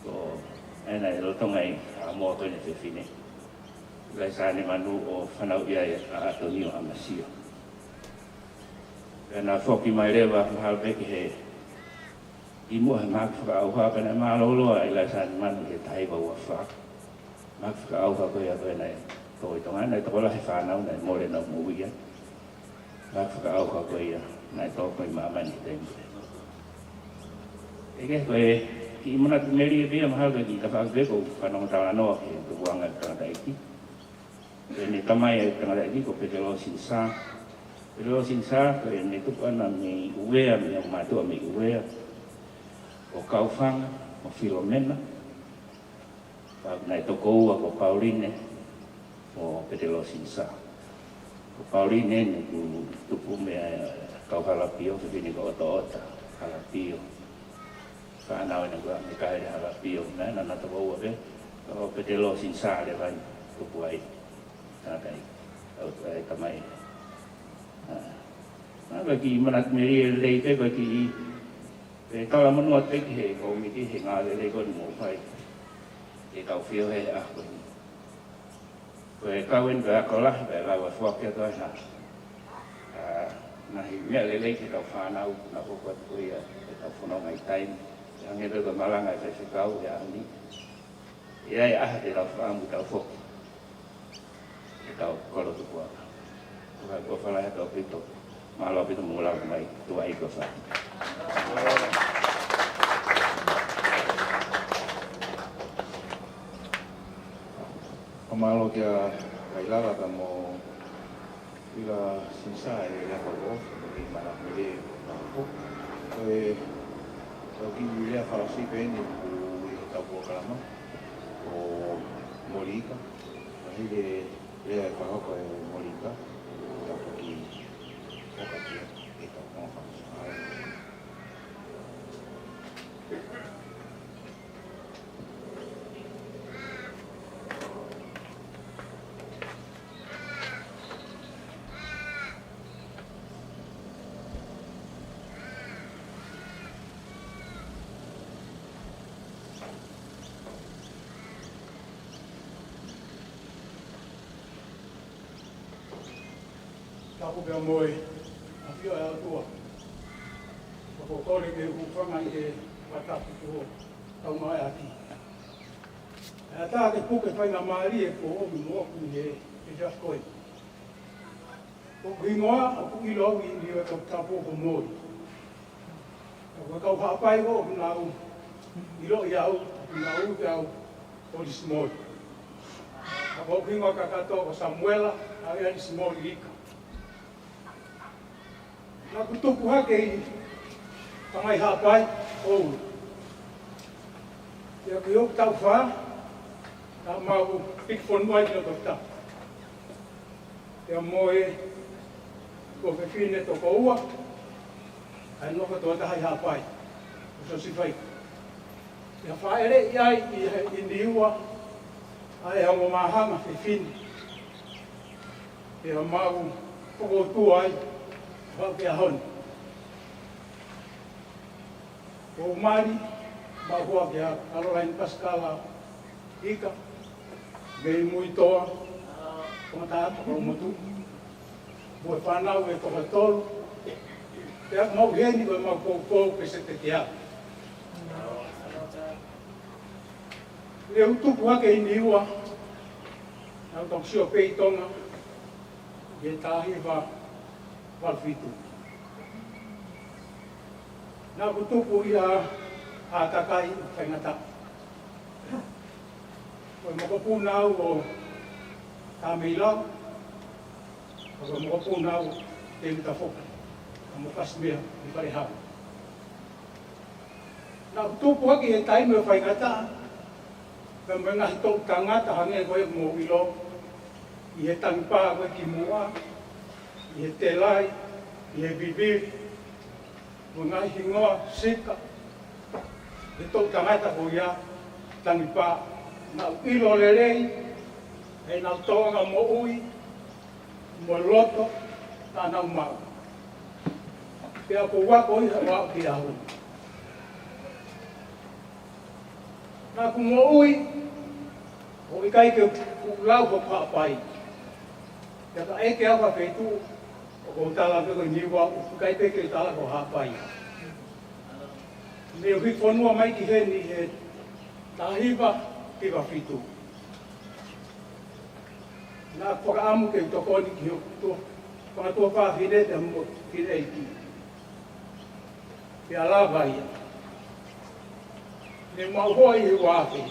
Ko ena ʻi lolotonga ʻi Haʻamoa ko eni fefine. ʻIlaisa Hanemanu ʻo fānau ia ʻa ʻAtonio ʻAmasio. Pea naʻa foki mai leva mahalo pē ki he ʻi muʻa he mahaki fakaʻauha pea naʻe mālōlō ʻa ʻIlaisa Hanemanu he taha hiva ua fā. Mahaki fakaʻauha ko ia ko ē naʻe tō ʻi Tonga, naʻe tokolahi e fānau naʻe mole ʻenau moʻui ia. Mahaki fakaʻauha ko ia naʻe tō ko ē ʻi māmani he taimi ko ē. ʻE ke ko e kiʻi manatu melie pē ia mahalo ko e kiʻi tafaʻaki pē ko e fanongo talanoa ki he tupuʻanga ʻo e tangataʻeiki. Ko ʻene tamai ʻa e tangataʻeiki ko Petelo Sinisā. Petelo Sinisā ko ʻene tupuʻanga mei ʻUvea, mei hoku mātuʻa mei ʻUvea. Ko Kaufanga, ko Filomena. Pea naʻe toko ua ko Pauline, ko Petelo Sinisā. Ko Pauline naʻe tupu mei Kauhalapio, fefine ko ʻOtoʻota Halapio. Fānau ena ko ʻAmikaele Halapio, naʻa na toko ua pē, ko Petelo Sinisā leva naʻe tupu ai. Tangataʻeiki, ʻa e tamai. ʻA, ʻa, ko e kiʻi manatu melie lelei pē ko e kiʻi, pea talamonū atu pē ki he kōmiti he ngāue lelei ko eni ʻoku mou fai. Ke tau feohi he ʻaho ko eni. Ko e kau eni ko e ako lahi, pea lau ʻa e foaki atu ʻa e hā. ʻA, ngaahi meʻa lelei ki heʻetau fānau, naʻa ko atu ko ia, ʻetau fononga ʻi taimi. ʻE hangē pē ko e malanga ʻa e faifekau he ʻaho ni. ʻE ʻi ai e ʻaho te tau fakaʻamu ke tau foki ki heʻetau kolo tupuʻanga. Ko e fakafetaʻi ʻaupito. Mālō ʻaupito hoʻomou lava mai, tuʻa ʻi ko fa. Fakamālō kia Kailala ka mo Ila Sinisā e lea ko ē, ʻi he manatu melie ko ē. Ko e, ko e kiʻi lea fakaʻosi pē eni ʻoku ʻi heʻetau polokalama, ko Molika. Ka hili e lea ʻe fakahoko ʻe Molika, ka ko e kiʻi foka ki ai ʻetau konga fakaʻosi. Tapu pea mo e ʻafio ʻa e ʻOtua. Ka ko e kole ke u hūfanga ʻi he fakatapu kuo tau maʻu ʻaki. ʻE ʻatā ke puke faingamālie kuo ʻomi moʻoku ʻi he, he taha ko ē. Ko hoku hingoa, ʻoku ʻilo au ʻi, ʻi he kau tapu ko Moli. Ka ko e kau Haʻapai ʻoku nau ʻiloʻi au, ʻoku nau ui au ko Lisi Moli. Ka ko hoku hingoa kakato ko Samuela ʻAlianisi Moli Ika. Naʻa ku tupu hake ʻi Tangai Haʻapai, ʻoku ʻi ai hoku taʻu fā, ʻA mau piki fonua ʻi Toketā. Pea mo e ko fefine toko ua, ʻa e nofo tokotaha ʻi Haʻapai, ʻo Sosifai. Pea fāʻeleʻi ai ʻi he ʻi Niua, ʻa e ongo māhanga fefine. Pea mau fokotuʻu ai, ʻo aʻu ki he ʻaho ni. Ko u mali, mau hoa kia Caroline Pascala Ika, mei Muitoa, ko Matata, ko Motu. Mo e fānau ʻe toko tolu, pea mau heni ko e mau poupou pe se tetea. Leo tupu hake ʻi Niua, naʻa ku toki sio pē ʻi Tonga, ʻi he taha hiva valu fitu. Naʻa ku tupu ʻi ha ʻātakai faingataʻa. Ko e mokopuna au ʻo Tameilau, ko e mokopuna au ʻo Tēvita foki, ʻa mo Kasimea ʻi Falehau. Naʻa ku tupu hake he taimi ʻo e faingataʻa, pea mo e ngaahi toʻu tangata hangē ko e mou ʻilo, ʻi he tangipā ko ē ki muʻa, ʻi he telai, ʻi he vivili, mo e ngaahi hingoa sika, he toʻu tangata ko ia, tangipā, naʻa ku ʻilo lelei ʻenau tōʻonga moʻui, mo e loto naʻa nau maʻu. Pea ko u ako ia ʻo aʻu ki he ʻaho ni. Naʻa ku moʻui, ʻo ʻikai ke u lau hoku Haʻapai. Pea ka ʻeke au ha feituʻu, ʻoku ou tala pē ko Niua, ʻoku ʻikai pē ke u tala ko Haʻapai. Ne u hiki fonua mai ki heni he taha hiva hiva fitu. Naʻa ku fakaʻamu ke u tokoni ki hoku tuofāfine pea mo e fineʻeiki. Pea lava ia. Ne mau hoa ʻi he ua afe.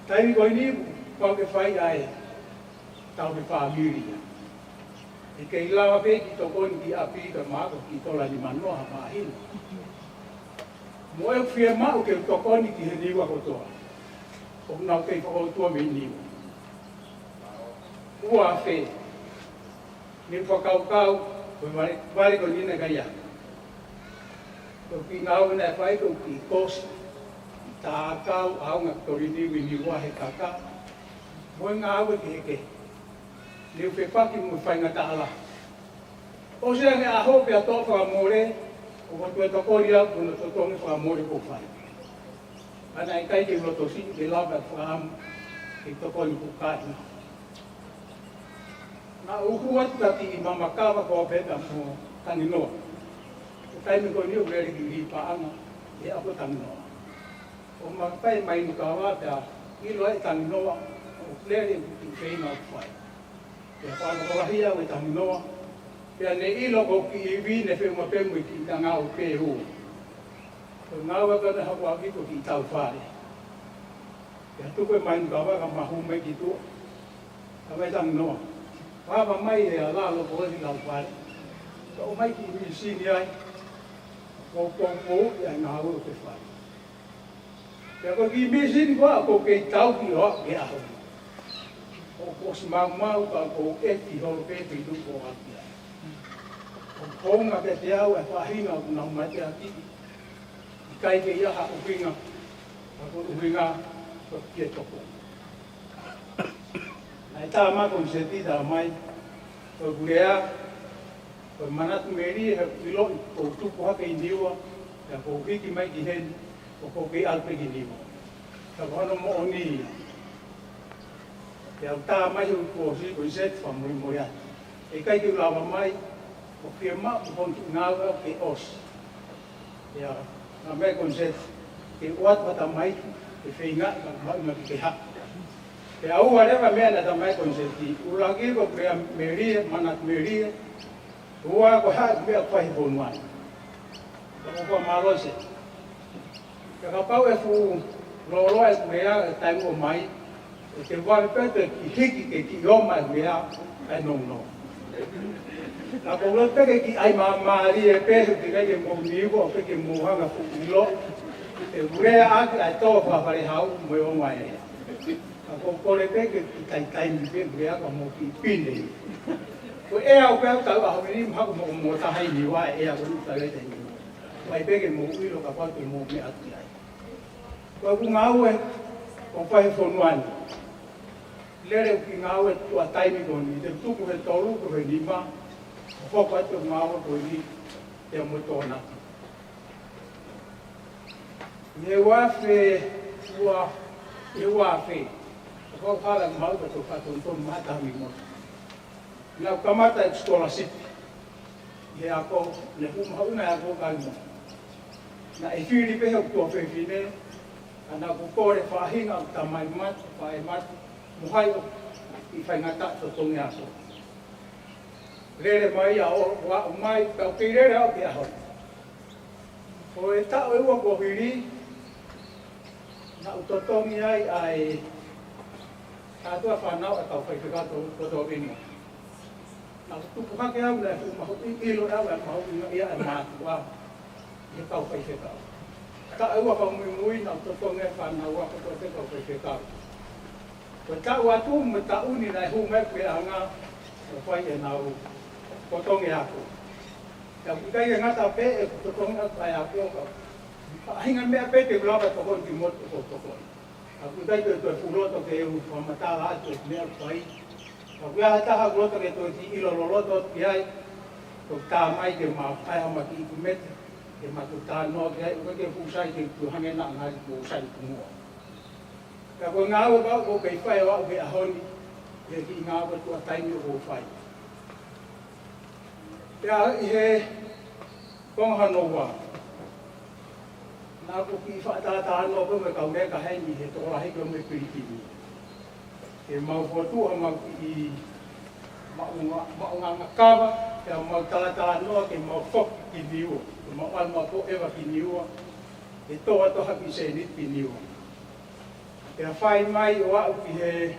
Taimi ko eni, pau ke fai ʻa e tau ke fāmili ia. ʻE kei lava pē ke tokoni ki ʻapi ka mako ki tola ni manoa ha māhina. Mo e fiemaʻu ke u tokoni ki he Niua kotoa. ʻOku nau kei fakaʻotua mei Niua. Ua afe. Ne u fakakaukau, ko e vale, vale ko eni naʻe ʻikai ai. Ko e kiʻi ngāue naʻe fai ko e kiʻi kosi, tākau, ʻaonga toli niu ʻi Niua he kaka. Mo e ngāue kehekehe. Ne u fepaki mo e faingataʻa lahi. ʻOsi ange ʻaho pea toʻo fakamole, ʻoku ou tokoni au, ko hono totongi fakamole ʻoku ou fai. Ka naʻe ʻikai ke u loto siʻi ke lava e fakaʻamu ke tokoni ki hoku kāinga. Naʻa ku hū atu ki Mamakava ko Peta mo Tanginoa. Ko e taimi ko eni ʻoku lele ki Lipaʻanga, ʻi he ʻapi ʻo Tanginoa. ʻO Mamakava mai Manukawa pea ʻilo ai ʻe Tanginoa, ʻoku lele ʻeku kiʻi feinga ʻoku fai. Pea fakakolahia au ʻe Tanginoa. Pea ne ʻilo ko e kiʻi ivi ne feʻunga pē mo e kiʻi tangata ʻo Peua. Ko e ngāue ko ē naʻe haʻu ʻaki ko e kiʻi tau fale. Pea tuku ʻe Manukawa ka mau hū mai ki tuʻa. Ka mai Tanginoa. Lava mai ʻe ala lo ko e kiʻi tau fale. Ka ʻomai kiʻi mīsini ai. Ko, ko, ko, ia ngāue ʻoku ke fai. Pea ko e kiʻi mīsini ko ē ʻoku kei tau ki ʻo aʻu ki he ʻaho ni. ʻOku ʻosi maumau ka ʻoku ʻeti holo pē pe tuku ʻo aʻu ki ai. ʻOku hounga kiate au e faʻahinga ʻoku nau mateaki. ʻIkai ke ʻi ai ha ʻuhinga, ka ko e ʻuhinga ko e toko. Naʻe tā mai ko e seti tā mai, ko e kulea, ko e manatu melie he ʻiloʻi ʻoku ou tupu hake ʻi Niua, pea ʻoku ou hiki mai ki heni, ʻoku ou kei ʻalu pē ki Niua. Ka ko hono moʻoni ia. Pea u tā mai he uike kuo ʻosi ko e seti fakamolemole atu. ʻE ʻikai ke u lava mai, ʻoku fiemaʻu ko hono tuʻu ngāue au ke ʻosi. Pea, naʻe mai ko e seti, ke ʻoatu ha tamaiki, ke feinga, ka mau ina ki ke ha. Pea ua leva meʻa naʻe tā mai ko e seti, ʻuluaki ko e kulea melie, manatu melie, ua ko e hā e meʻa ʻoku fai he fonua ni. Ka ko e fakamālō ʻe seti. Pea kapau ʻe fuʻu lōloa e kulea he taimi ʻoku ʻomai, ʻe te vale pē te kiʻi hiki ke kiʻi ʻomai e kulea, kae nounou. Ka ko e ʻuluaki pē ke kiʻi ʻai māmālie pē, he ʻikai ke mou Niua, ʻoku ʻikai ke mou hanga fuʻu ʻilo. ʻE kulea ʻaki ʻa e tō fakafalehau mo e ongo ʻa e lea. Ka ko e kole pē ke kiʻi taimi pē, pea ka mou kiʻi pine. Ko e ʻea ʻoku pehē ʻoku tau ʻaho ni, mahalo ko e moʻomoʻo taha ʻi Niua e ʻea ko eni ʻoku tau ʻi ai he taimi ni. Fai pē ke mou ʻilo kapau te mou meʻa ki ai. Ko ʻeku ngāue ʻoku fai he fonua ni. Lele ʻeku kiʻi ngāue tuʻa taimi ko eni, te u tuku he tolu, ko e nima, ʻo hoko atu e ngāue ko eni, pea mo e tokonaki. ʻI he ua afe, ua, ʻi he ua afe, ʻoku ou hala ki Maʻuka, ʻo fatonutonu mai ha taha mei Motu. Naʻá ku kamata e scholarship ʻi he ako, naʻe hū mahuʻinga e ako ʻi Motu. Naʻe fili pē hoku tuofefine, ka naʻá ku kole faʻahinga ʻo tamai mate, faʻē mate, mo hai ʻoku kiʻi faingataʻa totongi ako. Lele mai ia ʻo, ʻo aʻu mai, ka u kei lele au ki he ʻaho ni. Ko e taʻu ʻe ua kuo hili, naʻá ku totongi ai ʻa e kātoa fānau ʻa e kau faifekau ko, ko Tonga ni. Naʻá ku tupu hake au naʻe fuʻu mahuʻi, ʻilo au ʻa e mahuʻinga ia ʻa e mātuʻa ʻi he kau faifekau. Taʻu ʻe ua fakamuimui naʻá ku totongi ai e fānau ako ko ē ʻa e kau faifekau. Ko e taʻu atu mo e taʻu ni naʻe hū mai e puleʻanga ʻo fai ʻenau totongi ako. Ka ʻoku ʻikai ke ngata pē ʻeku totongi ʻa e ako ka, faʻahinga meʻa pē te u lava ʻo tokoni ki Motu ʻoku ou tokoni. Ka ʻoku ʻikai ke toe fuʻu loto ke u fakamatala atu e meʻa ʻoku fai. Ka ʻoku ʻi ai ha taha ʻoku loto ke toe kiʻi ʻilo loloto atu ki ai, ʻoku ou tala mai ke ma fai ha kiʻi kumete, ke ma toe talanoa ki ai, ʻoku ʻikai ke fuʻu sai ke u toe hangē naʻa ngali kuo u sai ki muʻa. Ka ko e ngāue ʻoku ou kei fai ʻo aʻu ki he ʻaho ni, ʻi he kiʻi ngāue tuʻa taimi ʻoku ou fai. Pea ʻi he konga hono ua, naʻá ku kiʻi fakatātā noa pē mo e kau leka heni he tokolahi ko ē mei Pilikimi. Ke mau fokotuʻu haʻamau kiʻi maʻunga, maʻunga ngakava, ke mau talatalanoa, ke mau foki ki Niua, ke mau ʻalu mau foʻeva ki Niua, ke tō atu ha kiʻi sēniti ki Niua. Pea fai mai ʻo aʻu ki he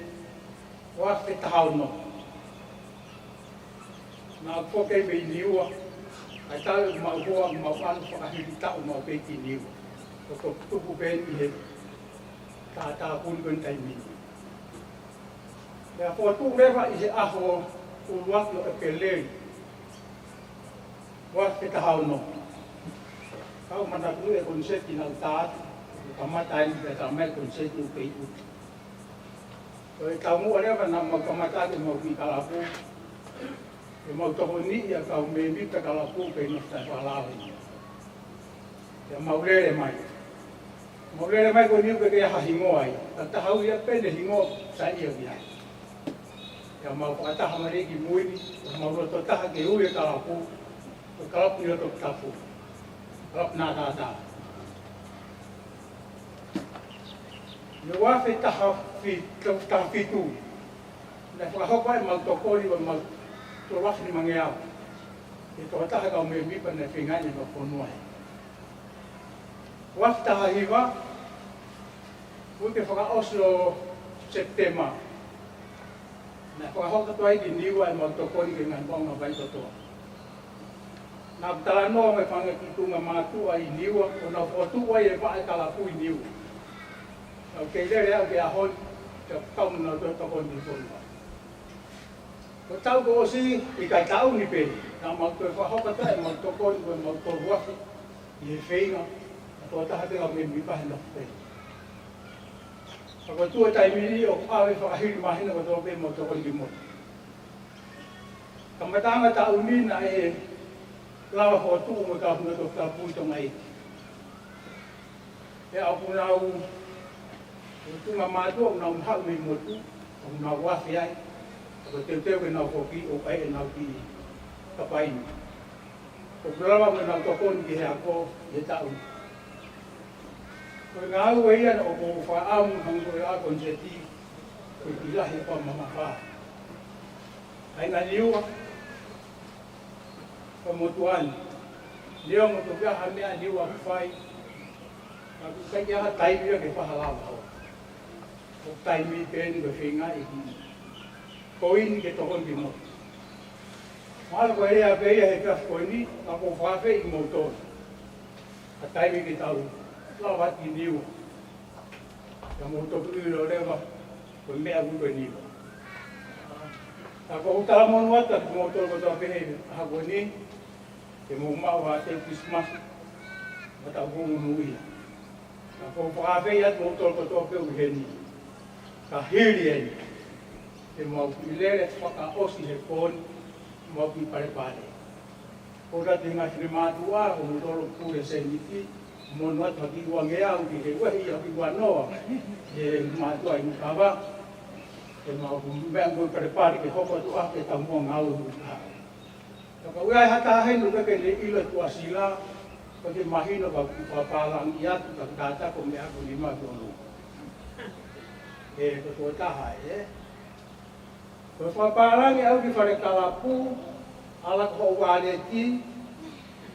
ua afe taha ono. Naʻá ku foki mei Niua, ʻa e taʻu ʻemau hoa, mau ʻalu fakahili taʻu mau pē ki Niua. Ko e tupu pē eni he tātāpuni ko eni taimi ni. Pea fokotuʻu leva ʻi he ʻaho ʻuluaki ʻo ʻEpeleli, ua afe taha ono. Kau manatu e konisēti naʻá ku tā atu, kamata ai pea tā mai e konisēti ʻoku kei ʻuta. Ko e taumuʻa leva naʻa mau kamata ʻaki ʻemau kiʻi kalapu, ke mau tokoniʻi ʻa e kau mēmipa e kalapu ke nofo taʻefakalao. Pea mau lele mai. Mau lele mai ko eni ʻoku ʻikai ha hingoa ai. Ka taha ui ia pē ʻene hingoa sai ia ki ai. Pea mau fakataha mai ki mui ni, pea mau loto taha ke ui e kalapu, ko e kalapu ʻi loto tapu. Kalapu Natātā. ʻI he ua afe taha fi-, taha fitu, naʻe fakahoko ai ʻemau tokoni, ʻemau tolu afe nimangeau. Ke tokotaha kau mēmipa naʻe feinga ʻi heʻemau fonua. Ua afe taha hiva, uike fakaʻosi ʻo Sepitema, naʻe fakahoko atu ai ki Niua ʻemau tokoni ki he ngaahi maʻunga vai kotoa. Naʻá ku talanoa mo e fanga kiʻi tuʻunga mātuʻa ʻi Niua, ʻo nau fokotuʻu ai e vaʻe kalapu ʻi Niua. Naʻá ku kei lele au ki he ʻaho ni, ke kau mo nau toe tokoni ki he fonua. Ko e taʻu kuo ʻosi, ʻikai taʻu ni pē, naʻa mau toe fakahoko atu ʻemau tokoni ko ʻemau tolu afe, ʻi he feinga ʻa e tokotaha pē kau mēmipa he nofo pē. Ka ko e tuʻu e taimi ni ʻoku ʻave fakahili māhina kotoa pē ʻemau tokoni ki Motu. Kamataʻanga taʻu ni naʻe lava fokotuʻu mo e Kāpineti Toputapu ʻi Tonga ʻi. Pea ʻoku nau, ʻoku nau mātuʻa, ʻoku nau haʻu mei Motu, ʻoku nau afe ai, ʻoku teuteu ke nau foki ʻo ʻai ʻenau kiʻi kapaini. ʻOku lava mo ʻenau tokoni ki he ako ʻi he taʻu ni. Ko e ngāue ia naʻa ʻoku ou fakaʻamu hangē ko e ako konisēti, ko e kiʻi lahi ʻoku mamafa. ʻAi ngā Niua, ko e motuʻa ni. Niua mo toki ʻi ai ha meʻa Niua ʻoku fai. Ka ʻoku ʻikai ke ʻi ai ha taimi ia ke fai ha lava hao. Ko e taimi pē eni ko e feinga ʻi he ko eni ke tokoni ki Motu. Mahalo ko e lea pē ia he efiafi ko eni, ka ʻoku ou fakaafeʻi kimoutolu. Ka taimi ke tau lava ki Niua. Ka mou toki ʻilo leva, Ko e meʻa ʻoku ko eni. Ka ʻoku ou talamonū atu kiate kimoutolu kotoa pē he ʻaho ko eni, ke mou maʻu ha ʻaho Kilisimasi, mo e taʻu foʻou moʻui. Ka ʻoku ou fakaafeʻi atu kimoutolu kotoa pē ʻoku ʻi heni. Ka hili eni, ke mou kiʻi lele fakaʻosi he pō ni, mou kiʻi palepale. Ko e ngaahi finemātuʻa, ko kimoutolu pule sēniti, monū atu ha kiʻi uangeau ki he uehi ʻa e kiʻi uanoa, he mātuʻa ʻi Nukuʻava, ke mou meʻa mo palepale ke hoko atu ʻa e taumuʻa ngāue ʻoku ʻi ai. Ka ʻoku ʻi ai ha taha heni ʻoku ʻikai ke ne ʻilo e tuʻasila, ʻoku ʻikai ke mahino ka ʻoku fakapālangi atu ka kātaki ko e meʻa ko eni maʻa ʻolunga. ʻE, ko e tokotaha, ē? Ko e fakapālangi ʻaʻaku ki Falekalapu, ʻalu ki hoʻo uāleti,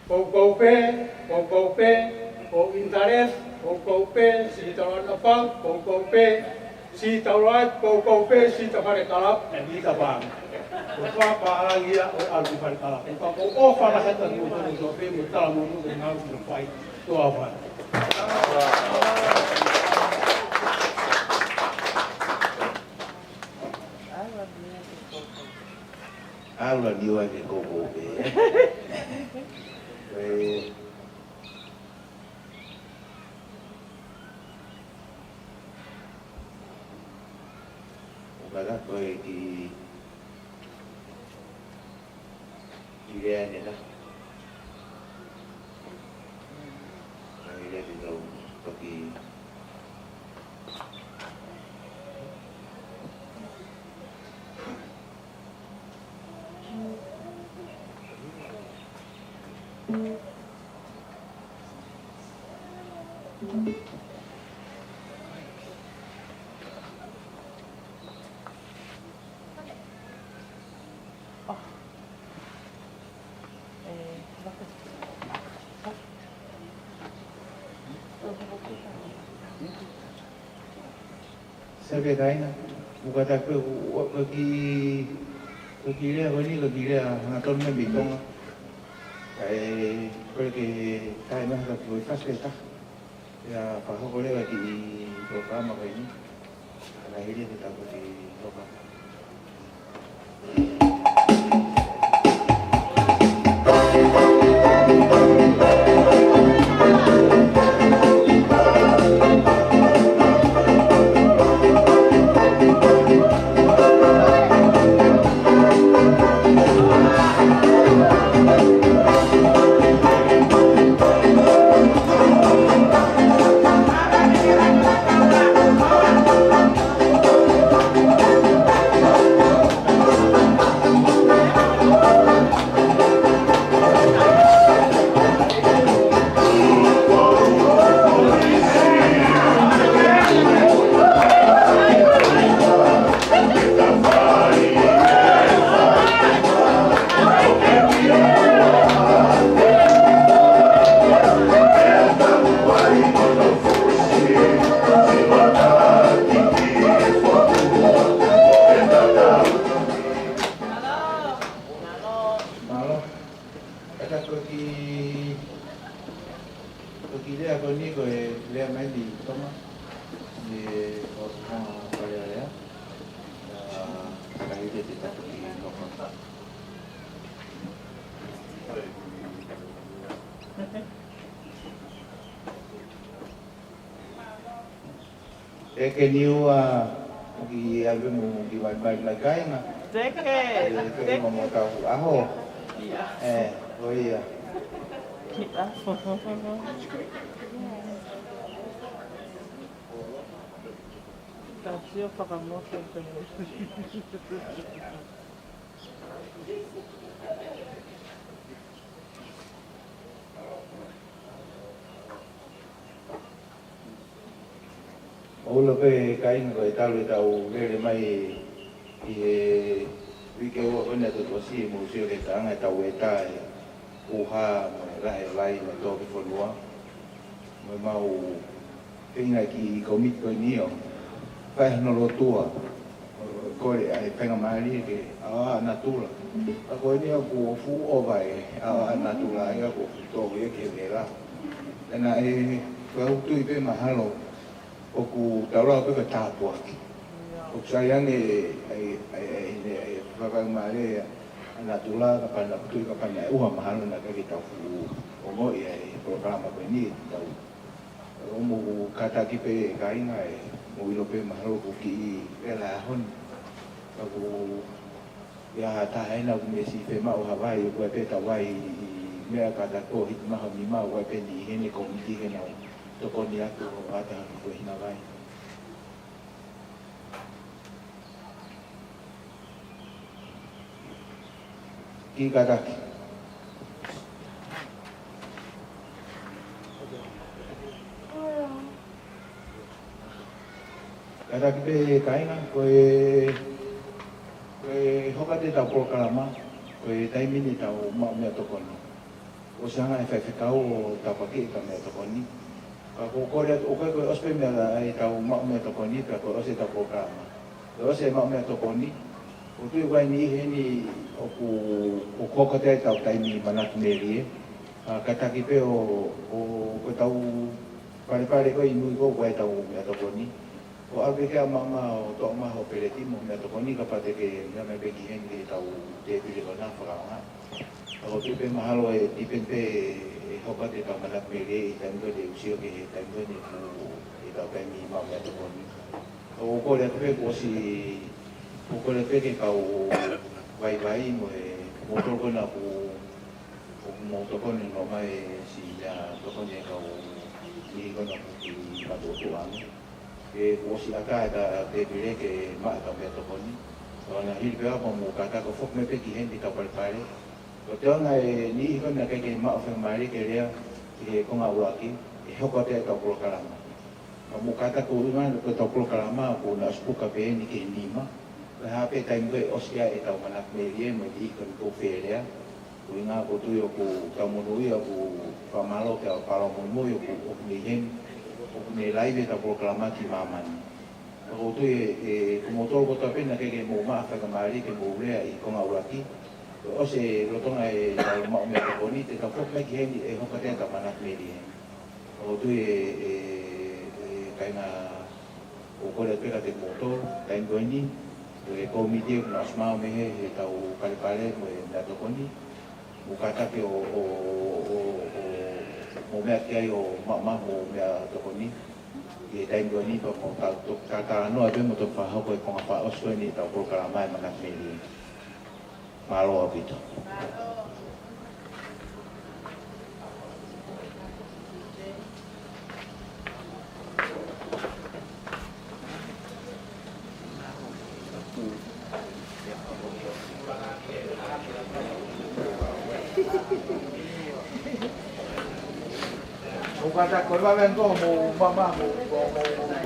koukou pē, koukou pē, ko e interest, koukou pē, siʻi taulō ʻa e pau, koukou pē, siʻi taulō ʻa e, koukou pē, siʻi ta Falekalapu, naʻe ʻi ta pānga. Ko e fakapālangi ia ʻo ʻalu ki Falekalapu. Ka ʻoku ou ʻofa lahi atu kiate kimoutolu kotoa pē, mo e talamonū ko e ngāue ʻoku mou fai. Tuʻa ʻofa. ʻAlu ʻa Niua ke koukou pē. Ko e, ʻo kata ko e kiʻi, kiʻi lea ʻeni ʻe taha. Kiʻi lea ke tau toki Sai pē kāinga, ʻoku ou kata ko e, ko e kiʻi, ko e kiʻi lea ko eni, ko e kiʻi lea hangatonu mei Tonga. Kae, ko e ke, kae meʻa ka ko e fasi pē taha. ʻIa, fakahoko leva e kiʻi polokalama ko eni. Ka hili ke tau toki toka. Mālō. Ata ko e kiʻi, ko e kiʻi lea ko eni ko e lea mai mei Tonga, mei ʻOtu Tonga Palealea. ʻIa, ka hili ke tau toki toka. Teke Niua, ʻoku ke ʻave mo ke vaivai mai kāinga. Teke. Teke mo mou tau ʻaho. ʻIa. ʻE, ʻo ia. ʻIa. Ka sio fakamoke pē. ʻOua pē kāinga ko e talu ʻetau lele mai ʻi he uike ua ko eni ʻa e tuʻo ʻosi, mou sio ki he taʻanga ʻetau ʻeta ʻi he ʻuha mo e lahi e lai mo e tō ki fonua. Mo e mau feinga ki he kōmiti ko eni ʻo fai hono lotua, ʻo kole ʻa e faingamālie ke ʻaoʻao ʻa natula. Ka ko eni ʻoku fuʻu ʻova e ʻaoʻao ʻa natula, ʻa ia ʻoku fuʻu tō ia ki he vela. Naʻe, ʻoku ou tui pē mahalo ʻoku tau lau pē ko e tāpuaki. ʻOku sai ange ʻa e, ʻa e, ʻa e, ʻa e, ʻa e fakamālō ʻa natula ka pana kutu ka pana ʻuha mahalo naʻe ʻikai ke tau fuʻu ongoʻi ʻa e polokalama ko eni tau. ʻOku ou kātaki pē kāinga ʻe mou ʻilo pē mahalo ʻoku kiʻi vela ʻaho ni. Ka ʻoku ʻi ai ha taha ʻena ʻoku meʻa si femaʻu ha vai, ʻoku ʻi ai pē tau vai ʻi meʻa ka ta ko hiki maha ni ma, ʻoku ʻi ai pē ni heni ko miti hena ʻo tokoni atu ʻo ʻata ha ko hina vai. Kiʻi kātaki. Kātaki pē kāinga, ko e, ko e hoko atu ʻetau polokalama, ko e taimi ni ʻetau maʻu meʻatokoni. ʻOsi hanga ʻe he faifekau ʻo tāpuakiʻi ʻetau meʻatokoni. Ka ʻoku ou kole atu, ʻoku ʻikai ko e ʻosi pē meʻa ʻetau maʻu meʻatokoni, pea ko e ʻosi ʻetau polokalama. Ko e ʻosi e maʻu meʻatokoni, ʻoku ou tui ʻoku ʻi ai e niʻihi heni ʻoku, ʻoku hoko atu ʻetau taimi manatu melie. Ka kātaki pē ʻo, ʻo, ko ʻetau palepale ko ē ʻi mui ko ē ʻoku ʻi ai ʻetau meʻatokoni. ʻO ʻalu pē ki ai maʻamaʻa ʻo toʻo mai hoʻo peleti mo e meʻatokoni ka pau te ke meʻa mai pē ki heni ki heʻetau tēpile ko ena fakaʻaongaʻi. ʻOku ou tui pē mahalo ʻe tipeni pē ʻe hoko atu ʻetau manatu melie ʻi he taimi ko ē te u sio ki he taimi ko eni ʻoku ʻi ai ʻetau taimi maʻu meʻatokoni. ʻOku ou kole atu pē kuo ʻosi, ʻoku ou kole atu pē ki he kau vaivai mo e, mo e tokoni ʻoku, ʻoku mou tokoni ʻo ʻomai siʻi meʻatokoni ʻa e kau niʻihi ko ena ʻoku kiʻi matuʻotuʻa ange. He kuo ʻosi ʻatā ʻeta tēpile ke maʻu ʻeta meʻatokoni. Ko ʻena hili pē ʻa ia ʻoku mou kātaki ʻo foki mai pē ki heni ki heʻetau palepale. Ko e ʻuhinga ʻe niʻihi ko ena naʻe ʻikai ke maʻu faingamālie ke lea ʻi he konga ʻuluaki, ʻe hoko atu ʻetau polokalama. Ka mou kātaki ʻuhinga ko ʻetau polokalama ʻoku na ʻosi puka pē eni ki he nima. Ko e hā pē taimi ko ē ʻosi ai ʻetau manatu melie mo e niʻihi ko ena ʻoku fie lea. Ko e ʻuhinga ʻoku ou tui ʻoku tau monūʻia ʻoku fakamālō ki he ʻaupito muimui ʻoku, ʻoku ne ʻi heni, ʻoku ne laivi ʻetau polokalama ki māmani. ʻOku ou tui ʻe, ʻe, ko moutolu kotoa pē naʻe ʻikai ke mou maʻu faingamālie ke mou lea ʻi he konga ʻuluaki. Ko e ʻosi e lolotonga ʻetau maʻu meʻatokoni, te tau foki mai ki heni ʻe hoko atu ʻeta manatu melie. ʻOku ou tui ʻe, ʻe, ʻe kāinga ʻoku ou kole atu pē kiate kimoutolu, taimi ko eni, ko e kōmiti ʻoku na ʻosi maʻu mei he, heʻetau palepale mo e meʻatokoni, mou kātaki ʻo, ʻo, ʻo, ʻo, mou meʻa ki ai ʻo maʻu, maʻu hoʻomou meʻatokoni. ʻI he taimi ko eni pea mou tau, tau, tau talanoa pē mo tau fakahoko e konga fakaʻosi ko eni ʻetau polokalama ʻa e manatu melie. Mālō ʻaupito. ʻOku kātaki ko e vave ange ko ē mo, mo, mo, mo, mo, mo, mo,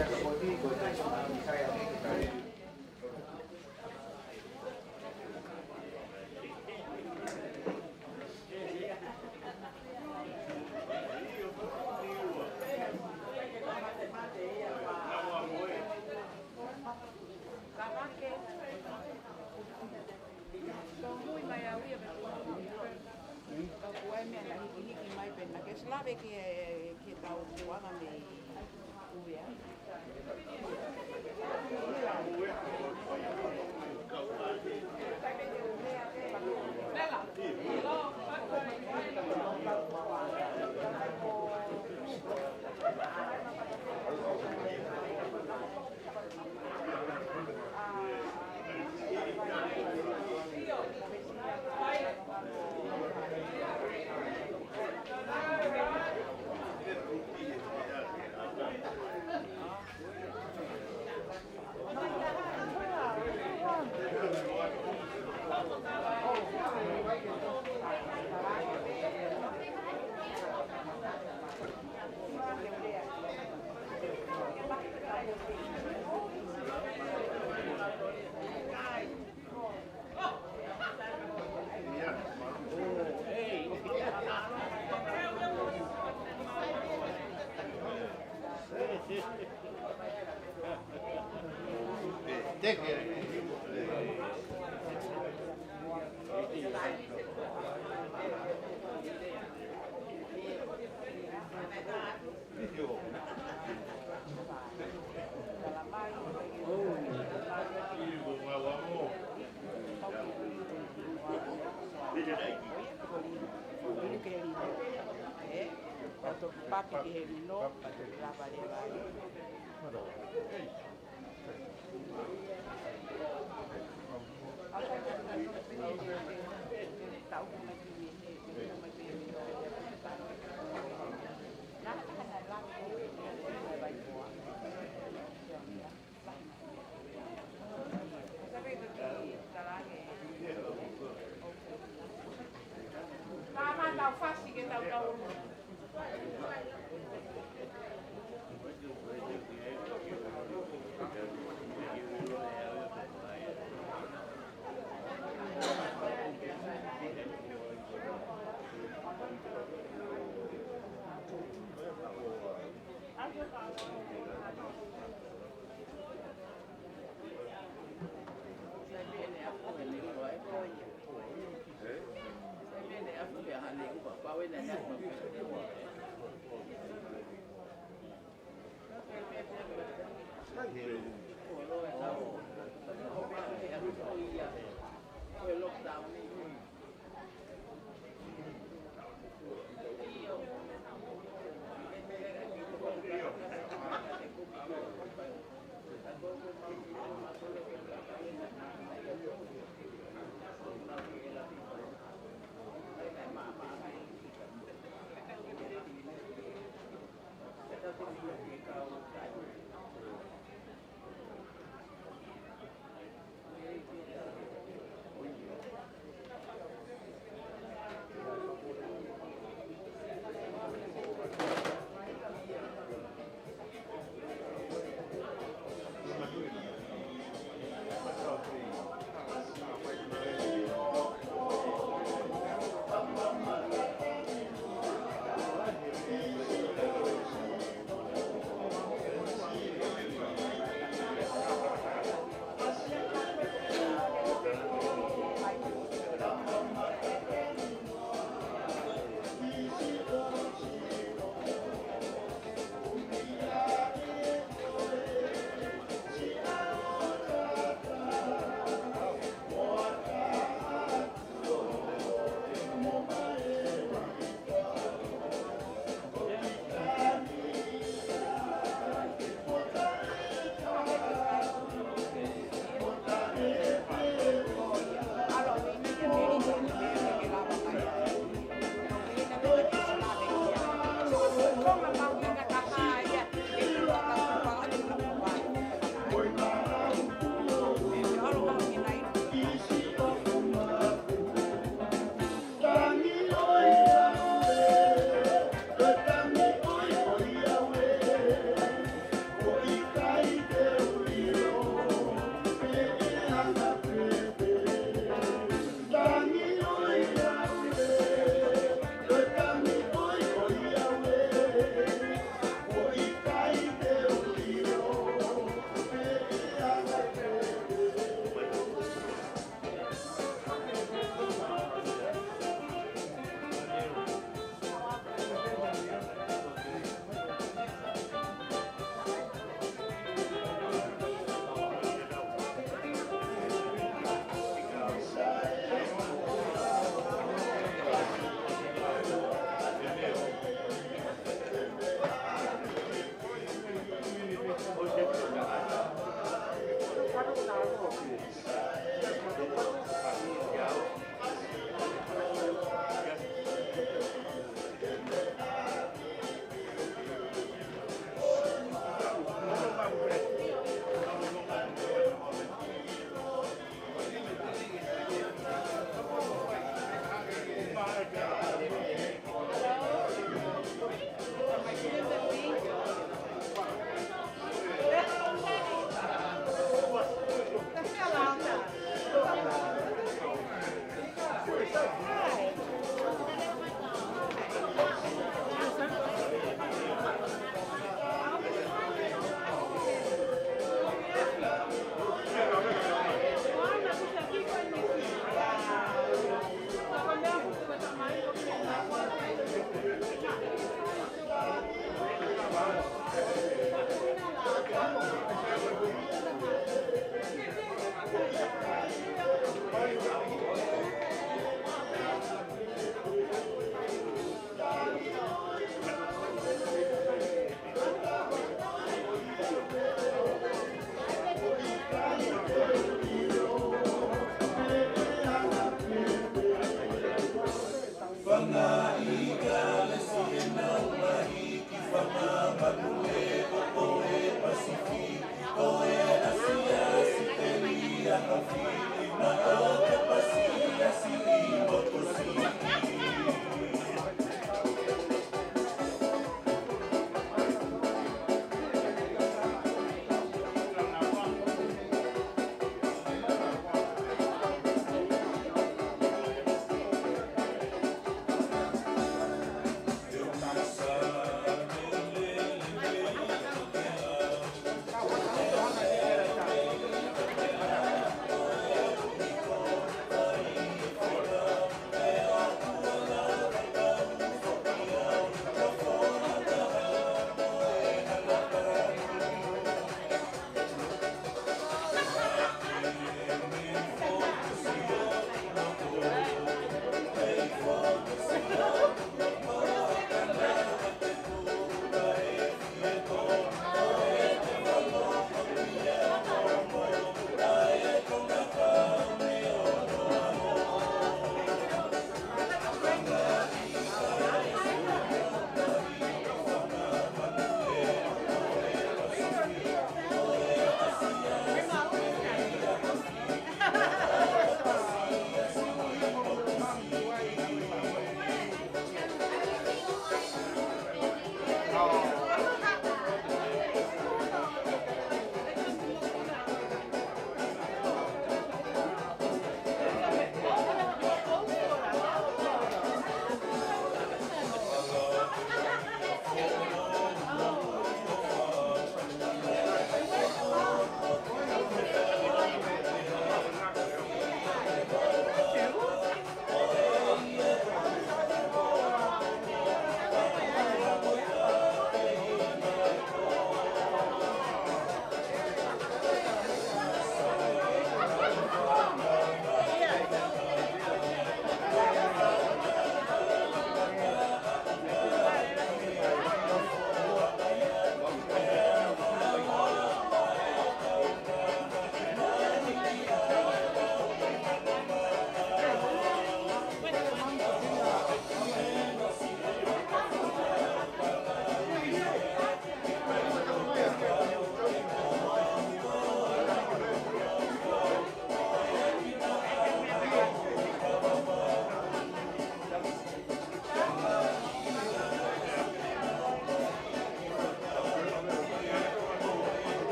Pake ki he mino, pake ki lava leva. Tau mai ki he, mai ki he mino. Tama tau fasi ke tau tau.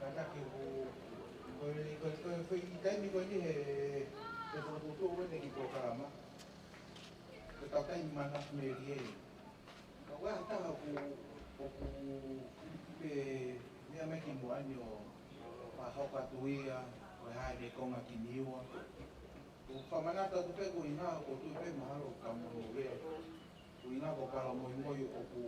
Kātaki ʻoku, ko e, ko e, ko e, ko e ʻi he taimi ko eni he, he fokotuʻutuʻu ko eni ki he polokalama. Ko e tau taimi mana meli ē. Ka ʻoku ʻi ai ha taha ʻoku, ʻoku pehē meʻa mai ki muʻa ni ʻo fakahoko atu ia, ko e hā ʻene konga ki Niua. ʻOku fakamanatu atu pē ko e ʻuhinga ʻoku ou tui pē mahalo ka mo e ʻuhinga ko e kalamoimoi ʻoku,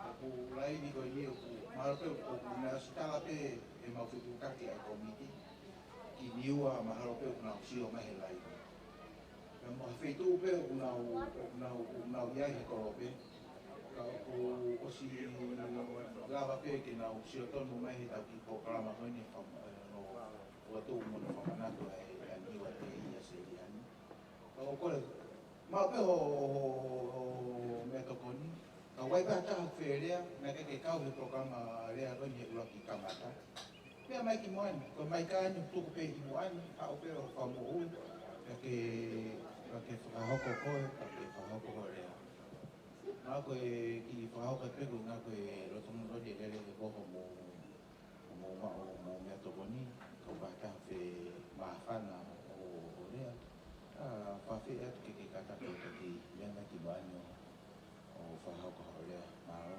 ʻoku laivi ko eni ʻoku mahalo pē ʻoku ne ʻosi tala pē ʻemau fetuʻutaki ʻa e kōmiti ki Niua mahalo pē ʻoku nau sio mai he laivi. Pea mo ha feituʻu pē ʻoku nau, ʻoku nau, ʻoku nau ʻi ai he kolope. Ka ʻoku ʻosi lava pē ke nau sio tonu mai he tau kiʻi polokalama ko eni fam-, ʻo ʻoatu mo e fakamanatu ʻa e, ʻa e Niua Day ʻa Seliani. Ka ʻoku kole, maʻu pē ho, ho, ho, ho meʻatokoni. Ka ʻoku ʻi ai pē ha taha fie lea, naʻe ʻikai ke kau he polokalama lea ko eni he ʻuluaki kamata. Meʻa mai ki muʻa ni, ko e maika ni tuku pē ʻi muʻa ni, haʻu pē ʻo fakamoʻui, pea ke, pea ke fakahoko koe, pea ke fakahoko ho lea. Mahalo ko e kiʻi fakahoko pē ko e ʻuhinga ko e loto mo loni e lele he ko hoʻomou, hoʻomou maʻu, hoʻomou meʻatokoni, ka ʻoku ʻi ai ha taha fie māfana ʻo, ʻo lea. ʻA, fa-, Pea atu ke ke kātaki ʻo taki meʻa mai ki muʻa ni ʻo fakahoko haʻo lea. Mālō.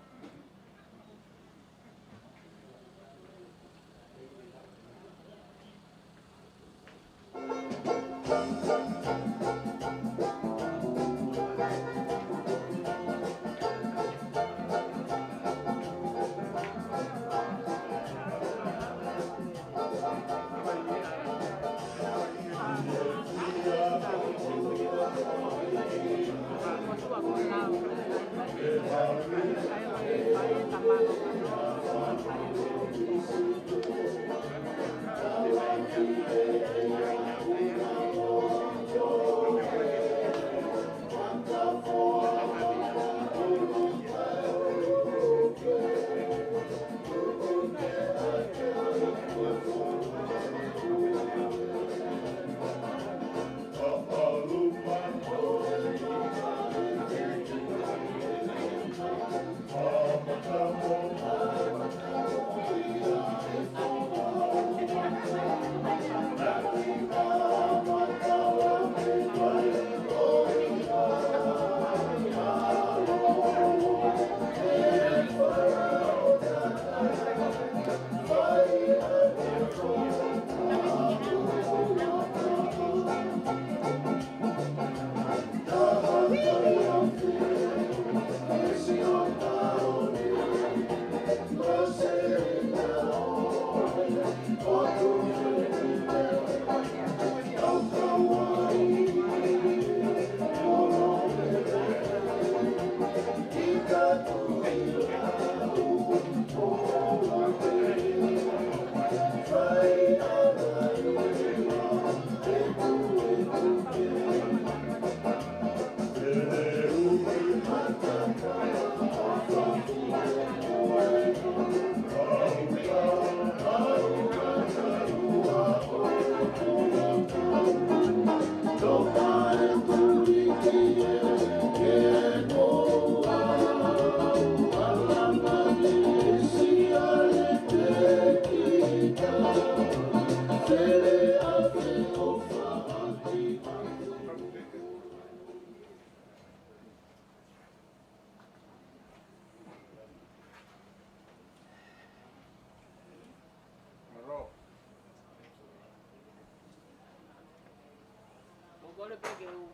Ko e kole pē ke u,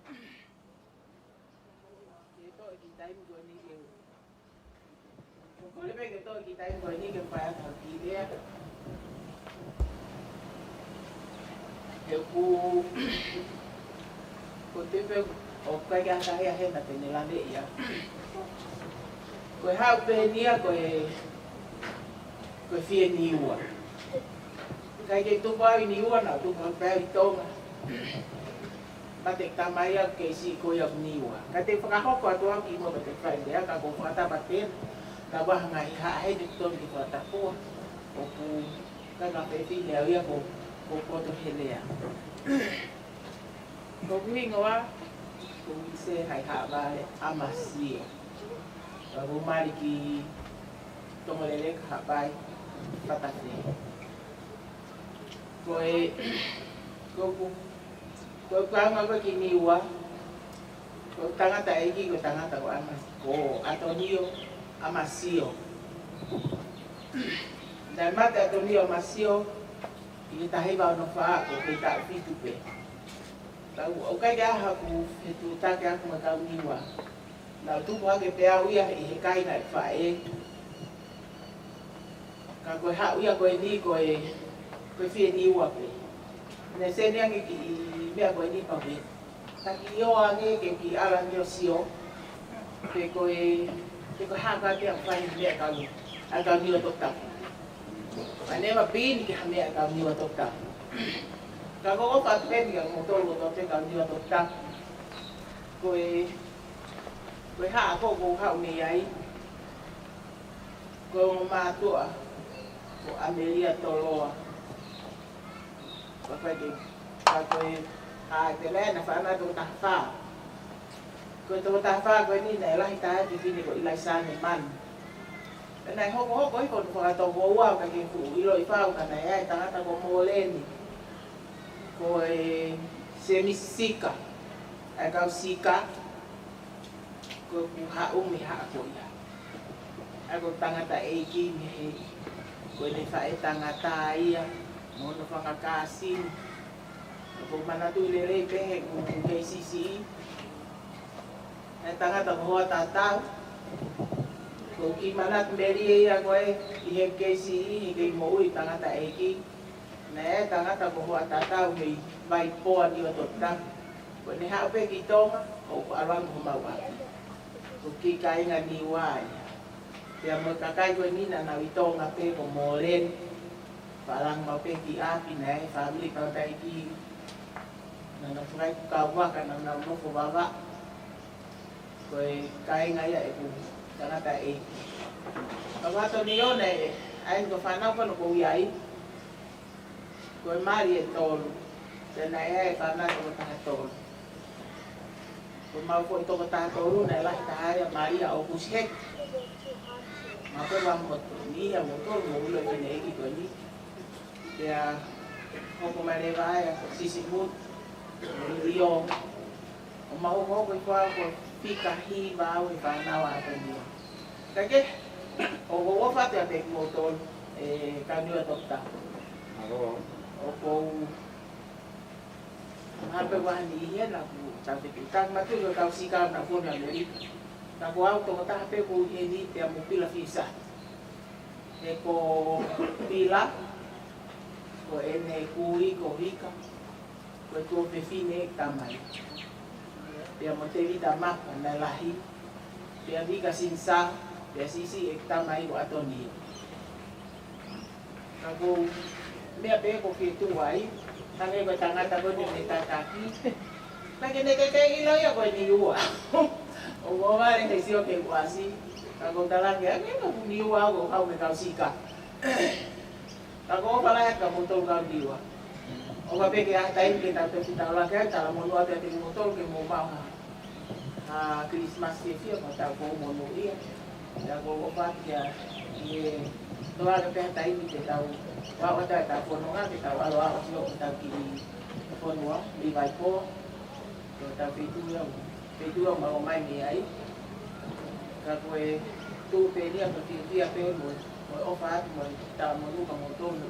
ke toʻo e kiʻi taimi ko eni ke u, ko e kole pē ke toʻo e kiʻi taimi ko eni ke u fai atu ha kiʻi lea. He ʻoku, ko e pehē ʻoku ʻikai ke ʻi ai ha taha ia hena te ne lave ia. Ko e haʻu pē eni ia ko e, ko e fie Niua. ʻIkai ke tupu au ʻi Niua, naʻa ku tupu pē au ʻi Tonga. Mate tamai au kei siʻi ko ia ʻo Niua. Ka te u fakahoko atu au kimuʻa pea te u fai lea, ka ʻoku ou fakatapa pē naʻa ʻi ai ha ngaahi haʻa heni ʻoku totonu ke fakatapua. ʻOku ʻikai ke fefine au ia ko, ko e poto he lea. Ko hoku hingoa, ko Uise Haihaʻavale ʻAmasio. Ka ʻoku ou mali ki Tongoleleka, Haʻapai, Fatafē. Ko e, ko ʻeku, ko ʻeku anga ko ē ki Niua, ko ʻeku tangataʻeiki ko e tangata ko ʻAma-, ko ʻAtonio ʻAmasio. Naʻe mate ʻAtonio ʻAmasio ʻi he taha hiva ono fā, ko e taʻu fitu pē. Ka ʻoku ʻikai ke ʻi ai haku fetuʻutaki ʻaku mo e kau Niua. Naʻa ku tupu hake pē au ia ʻi he kai naʻe faʻē. Ka ko e haʻu ia ko eni ko e, ko e fie Niua pē. Ne seni ange kiʻi meʻa ko eni pau pē. Taki ʻio ange ke kiʻi ʻalu ange ʻo sio. Pe ko e, pe ko e hā ka te a fai meʻa kau, ʻa e kau Niua Toputapu. ʻA ne ma pini ke ha meʻa kau Niua Toputapu. Ka ko ʻofa pē ni kia moutolu ʻoku tau pē kau Niua Toputapu. Ko e, ko e haʻa ko ē ʻoku ou haʻu mei ai, ko e ongo mātuʻa ko ʻAmelia Toloa. Ko e, ko e, ka ko e, ʻa e pele na fana toko taha fā. Ko e toko taha fā ko eni naʻe lahi taha e fefine ko ʻIlaisa Nemani. Pea naʻe hokohoko hifo hono fakatouʻosi ʻo ka ke fuʻu ʻiloʻi fau ka naʻe ʻi ai e tangata ko Moleni. Ko e Semisi Sika. ʻA e kau sika, ko ʻeku haʻu mei he haʻa ko ia. ʻA ia ko e tangataʻeiki mei he, ko ʻene faʻētangata ia, mo hono fanga kāsini. ʻOku ou manatuʻi lelei pē heʻeku kei siʻisiʻi. ʻA e tangata ko Hoatatau. ʻOku ou kiʻi manatu melie ia ko ē ʻi heʻeku kei siʻi, ʻi heʻeku kei moʻui tangataʻeiki. Naʻe ʻi ai e tangata ko Hoatatau mei Vaipoa, Niuatoputapu. Ko ʻene haʻu pē ki Tonga, ʻoku ʻalu ange ki homau ʻapi. ʻOku kiʻi kāinga Niua ia. Pea mo e kakai ko eni naʻa nau ʻi Tonga pē, ko Moleni. Fakalanga mai pē ki ʻapi, naʻe ʻi ai e fāmili tangataʻeiki. Naʻa nau fakaʻeku kau vaka, naʻa nau nofo vavaʻa. Ko e kāinga ia ʻeku tangataʻeiki. Ka ko Atonio naʻe ʻi ai ʻene fānau pea naʻa ku ʻi ai. Ko e mali ʻe tolu. Pea naʻe ʻi ai e fānau toko taha tolu. Ko homau foʻi toko taha tolu naʻe lahi taha ia, Malia ʻOkusi Heki. Maʻu pē ʻa Moto, ni ia Moto, mo ulo ʻene ʻeiki ko eni. Pea hoko mai leva ai ʻa Sisimutu, Lio. ʻO mau hoko hoko ʻi he kuo fika hiva au he fānau ʻa Atonio. Ka ke, ʻoku ou ʻofa atu pē kimoutolu, ʻe kau Niuatoputapu. ʻOku ou, mahalo pē ʻoku ʻi ai ha niʻihi naʻa ku tau fekau. Ka matu ko e kau sika naʻa ku ʻi ʻAmelika. Ka ko au tokotaha pē ʻoku ʻi heni pea mo Pila Fisa. He ko Pila, ko ʻene kui ko Vika, ko e tuofefine ʻeku tamai. Pea mo Tevita Maka naʻe lahi, pea Vika Sinisa, pea Sisi ʻeku tamai ko Atonio. Ka ko e meʻa pē ʻoku ou fie tuʻu ai, hangē ko e tangata ko eni mei Tataki. Naʻe ʻikai ke ne ʻilo ia ko e Niua. ʻOku ou vale he sio ki he uasi. Ka ʻoku ou talaki ange, ko e Niua ʻoku ou haʻu mei he kau sika. Ka ʻoku ou ʻofa lahi atu kia moutolu kau Niua. ʻOfa pē ke ʻi ai ha taimi ke tau toki taulaki ai, talamonū atu kiate kimoutolu ke mou maʻu ha, ha Christmas fiefia, mo tau ʻofa monūʻia. Pea ʻoku ou ʻofa atu kia, ʻi he toa ke pē ha taimi ke tau, ʻoatu ʻetau fononga, ke tau ʻalu ʻo sio ki hotau kiʻi fonua, mei Vaipoa. Ko hotau feituʻu ia, feituʻu ia ʻoku mau ō mai mei ai. Ka ko e tuʻu pē eni ia ko e fiefia pē mo, mo e ʻofa atu mo e talamonū kia moutolu.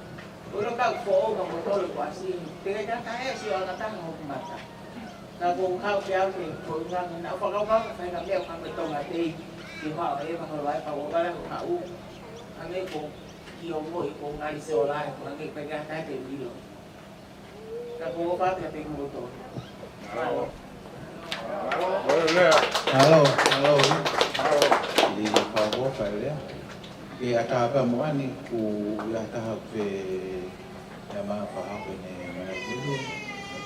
Ko e ʻikai ke u foʻou kia moutolu he uasi, teʻeki ai ke u sio ʻo ngata hoku mata. Ka ʻoku ou haʻu pē au ke, ko e ngaahi, naʻa ku fakakaukau ke fai ha meʻa ʻo hangē ko e Tonga Day, ke u haʻu ʻo ʻeva holo ai, pea ʻoku ou vale ʻo haʻu. Hangē ko e kiʻi ongoʻi ko e ngali se ola, ko e hangē pē ke ʻi ai ha taha te u ʻilo. Ka ʻoku ou ʻofa atu kiate kimoutolu. Mālō. Mālō, mālō. ʻI he pāpō, fai lea. Ke ʻatā pē mo ani ku ia taha pe ia ma faha pe ne mana kulu.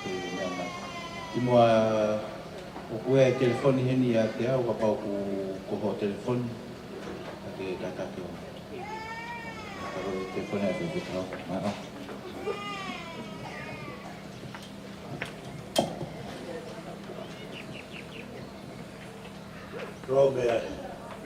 Ke ia ma. Kimuʻa ʻoku ʻi ai e telefoni heni ʻiate au, kapau ʻoku ko hoʻo telefoni. Ke kātaki ʻo. Kapau telefoni ʻa e fefetau. Mālō. Robert.